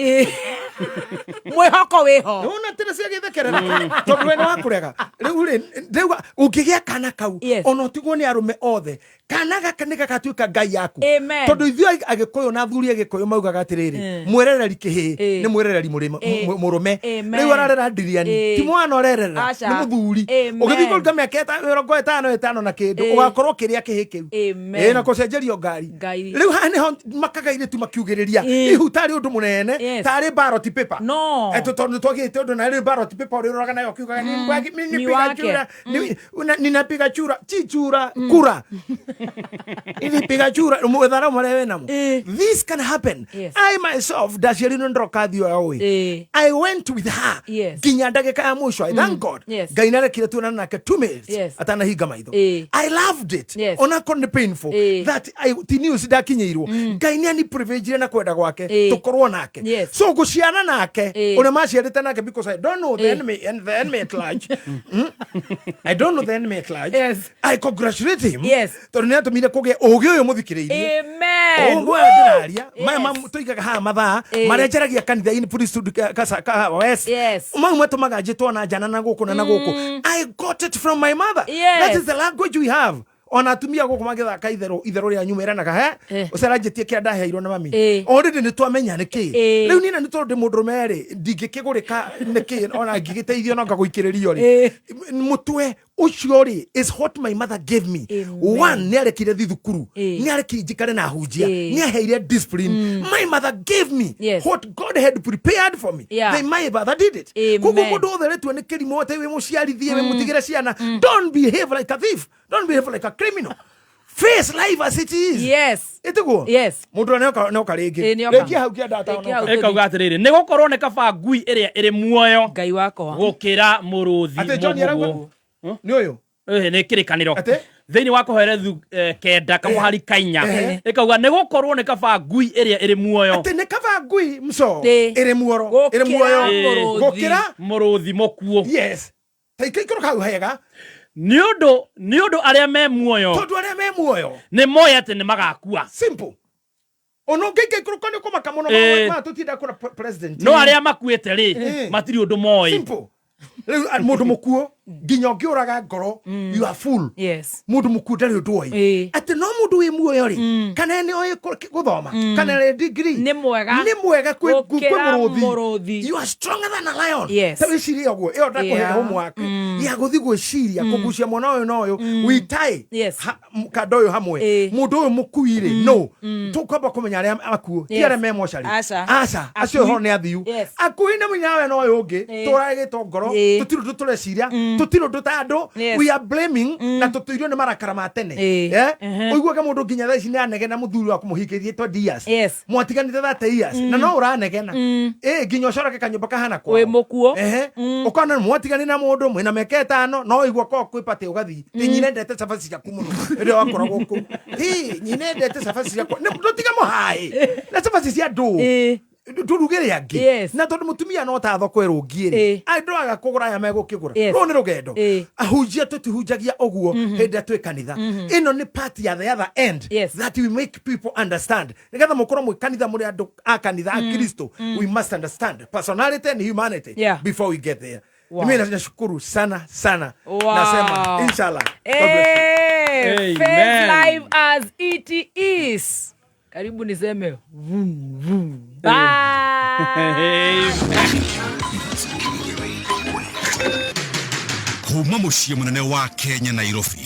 Mwĩhoko wĩho. Nĩwona tene ciagĩthekerera tondũ we nĩ wakũrega. Rĩu rĩ, ndĩrauga ũngĩgĩa kana kau, ona ũtigwo nĩ arũme othe, kana gaka nĩ gagatuĩka ngai yaku. Amen. Tondũ ithuĩ Agĩkũyũ na athuri Agĩkũyũ maugaga atĩrĩrĩ, mwerereri kĩhĩ nĩ mwerereri mũrũme. Amen. Rĩu ararera ndiriani, ti mwana ũrerera, Aca. nĩ mũthuri. Amen. Ũgĩthiĩ kũruta mĩaka 55 na kĩndũ, ũgakorwo ũkĩrĩa kĩhĩ kĩu. Amen. Na kũcenjerio ngari. Ngai. Rĩu haha nĩho makaga airĩtu makiugĩrĩria ihu tarĩ ũndũ mũnene, tarĩ ballot paper. No. Tondũ nĩtwagĩte ũndũ na rĩu ballot paper ũrĩroraga nayo ũkiugaga, Ni nipiga wake. chura, ninapiga chura, ti chura, kura. Nilipiga chura, mwethara marĩa wĩ namo. This can happen. I myself ndaciarirwo nĩndoka thioya ũĩ. I went with her nginya ndagĩka ya mũico. I thank God. Ngai nĩarekire tuonane nake 2 minutes atanahinga maitho. I loved it. Onakorwo nĩ painful, that I, ti news ndakinyĩirwo, Ngai nĩ ani na kwenda gwake tũkorwo nake. So gũciara nake ũrĩa maciarĩte nake, because I don't know the enemy and the enemy at large. I don't know the enemy at large. I congratulate him tondũ nĩ atũmire kũgĩe ũgĩ ũyũ mũthikĩrĩirie. Amen. Ũguo ndĩraria maya tũigaga haha mathaa marĩa njaragia kanitha-inĩ priesthood Kahawa West. Mau matũmaga njĩtwo na njana na gũkũ na gũkũ. I got it from my mother. That is the language we have. Ona atumia gũkũ magĩthaka itherũ itherũ rĩa nyuma ĩranaga he ũceranjĩtie kĩrĩa ndaheirwo na mami. Already nĩ twamenya nĩkĩ. Rĩu niĩ na nĩ tondũ ndĩ mũndũrũme rĩ, ndingĩkĩgũrĩka nĩkĩ, ona ngĩgĩteithio no ngagũikĩrĩrio rĩ, mũtwe ũcio rĩ is what my mother gave me. One, nĩ arekire thi thukuru, nĩ arekire njikare na hunjia, nĩ aheire discipline. My mother gave me what God had prepared for me. They, my mother did it. Amen. Koguo mũndũ wothe ũretua nĩ kĩrimũ atĩ wĩ mũciarithie, wĩ mũtigĩre ciana, don't behave like a thief, don't behave like a criminal. Face life as it is. Ĩtiguo? Mũndũ ũrĩa nĩoka rĩngĩ. Ĩ, nĩoka. Rĩngia hau kĩanda atano. Rĩngia hau. Ĩkauga atĩrĩrĩ, nĩ gũkorwo nĩ kaba ngui ĩrĩa ĩrĩ muoyo Ngai wakwa gũkĩra mũrũthi Atĩ John arauga? mũguũ. Nĩ ũyũ? Nĩ kĩrĩkanĩro thĩinĩ wa Koherethu kenda kamũhari kainya ĩkauga nĩ gũkorwo nĩ kaba ngui ĩrĩa ĩrĩ muoyo. Atĩ nĩ kaba ngui mco ĩrĩ muoro, ĩrĩ muoyo gũkĩra mũrũthi mũkuũ. Yes, ta ikũrũka hau hega. Nĩ ũndũ arĩa me muoyo, tondũ arĩa me muoyo nĩ moĩ atĩ nĩ magakua. Simple. Ona ũngĩinga ikũrũka nĩ ũkũmaka mũno. Ma tũtinda kũra president. No arĩa makuĩte rĩ, matirĩ ũndũ moĩ. Simple. Rĩu mũndũ mũkuũ nginya ũngĩũraga ngoro, you are full. Mũndũ mũkuũ ndarĩ ũndũ oĩ. Atĩ no mũndũ wĩ muoyo rĩ, kana nĩ oĩ gũthoma, kana nĩ degree, nĩ mwega nĩ mwega kwĩ gũkĩra mũrũthi. Mũrũthi. You are stronger than a lion. Yes. Ta wĩcirie ũguo, ĩyo ndakũhe homework ya gũthiĩ gwĩciria kũgucia mwana ũyũ na ũyũ wĩtae kanda ũyũ hamwe, mũndũ ũyũ mũkui rĩ, no tũkwamba kũmenya arĩa akuũ ti arĩa me mocarĩ. Aca. Aca, acio Akui. ho nĩ athiu. Akui nĩ mũnyawe na ũyũ ũngĩ tũragĩtwo ngoro, tũtirĩ ũndũ tũreciria. Tũtirĩ ũndũ ta andũ. Yes. We are blaming na tũtũirio nĩ marakara ma tene. Eh? Ũiguage mũndũ nginya thaa ici nĩ anegena mũthuri wa kũmũhikĩrie 20 years. Mwatiganĩte 30 years na no ũranegena. Ĩ nginya ũcoroke kanyũmba kahana kwao. Wĩ mũkuo. Ehe. Ũkona mwatigani na mũndũ mwĩna mĩaka 5 no ũigua korwo kwĩ party ũgathiĩ. Ti nyina endete cabaci ciaku mũno rĩrĩa wakoragwo kũu. Ti nyina endete cabaci ciaku. Ndũtige mũhaĩ na cabaci cia andũ tũrugĩre angĩ. Na tondũ mũtumia no ta thoko ĩrũngiĩ rĩ, andũ aga kũgũra aya megũkĩgũra. Rũũ nĩ rũgendo. Ahunjia tũtihunjagia ũguo hĩndĩ ĩrĩa twĩ kanitha. Ĩno nĩ part ya the other end that we make people understand nĩgetha mũkorwo mwĩ kanitha, mũrĩ andũ a kanitha a Kristo. We must understand personality and humanity before we get there. Mimi nashukuru sana sana. Nasema inshallah. God bless you. Hey, Amen. face life as it is. Karibu niseme vum, vum. Bye. Kuma muciĩ mũnene wa Kenya, Nairobi.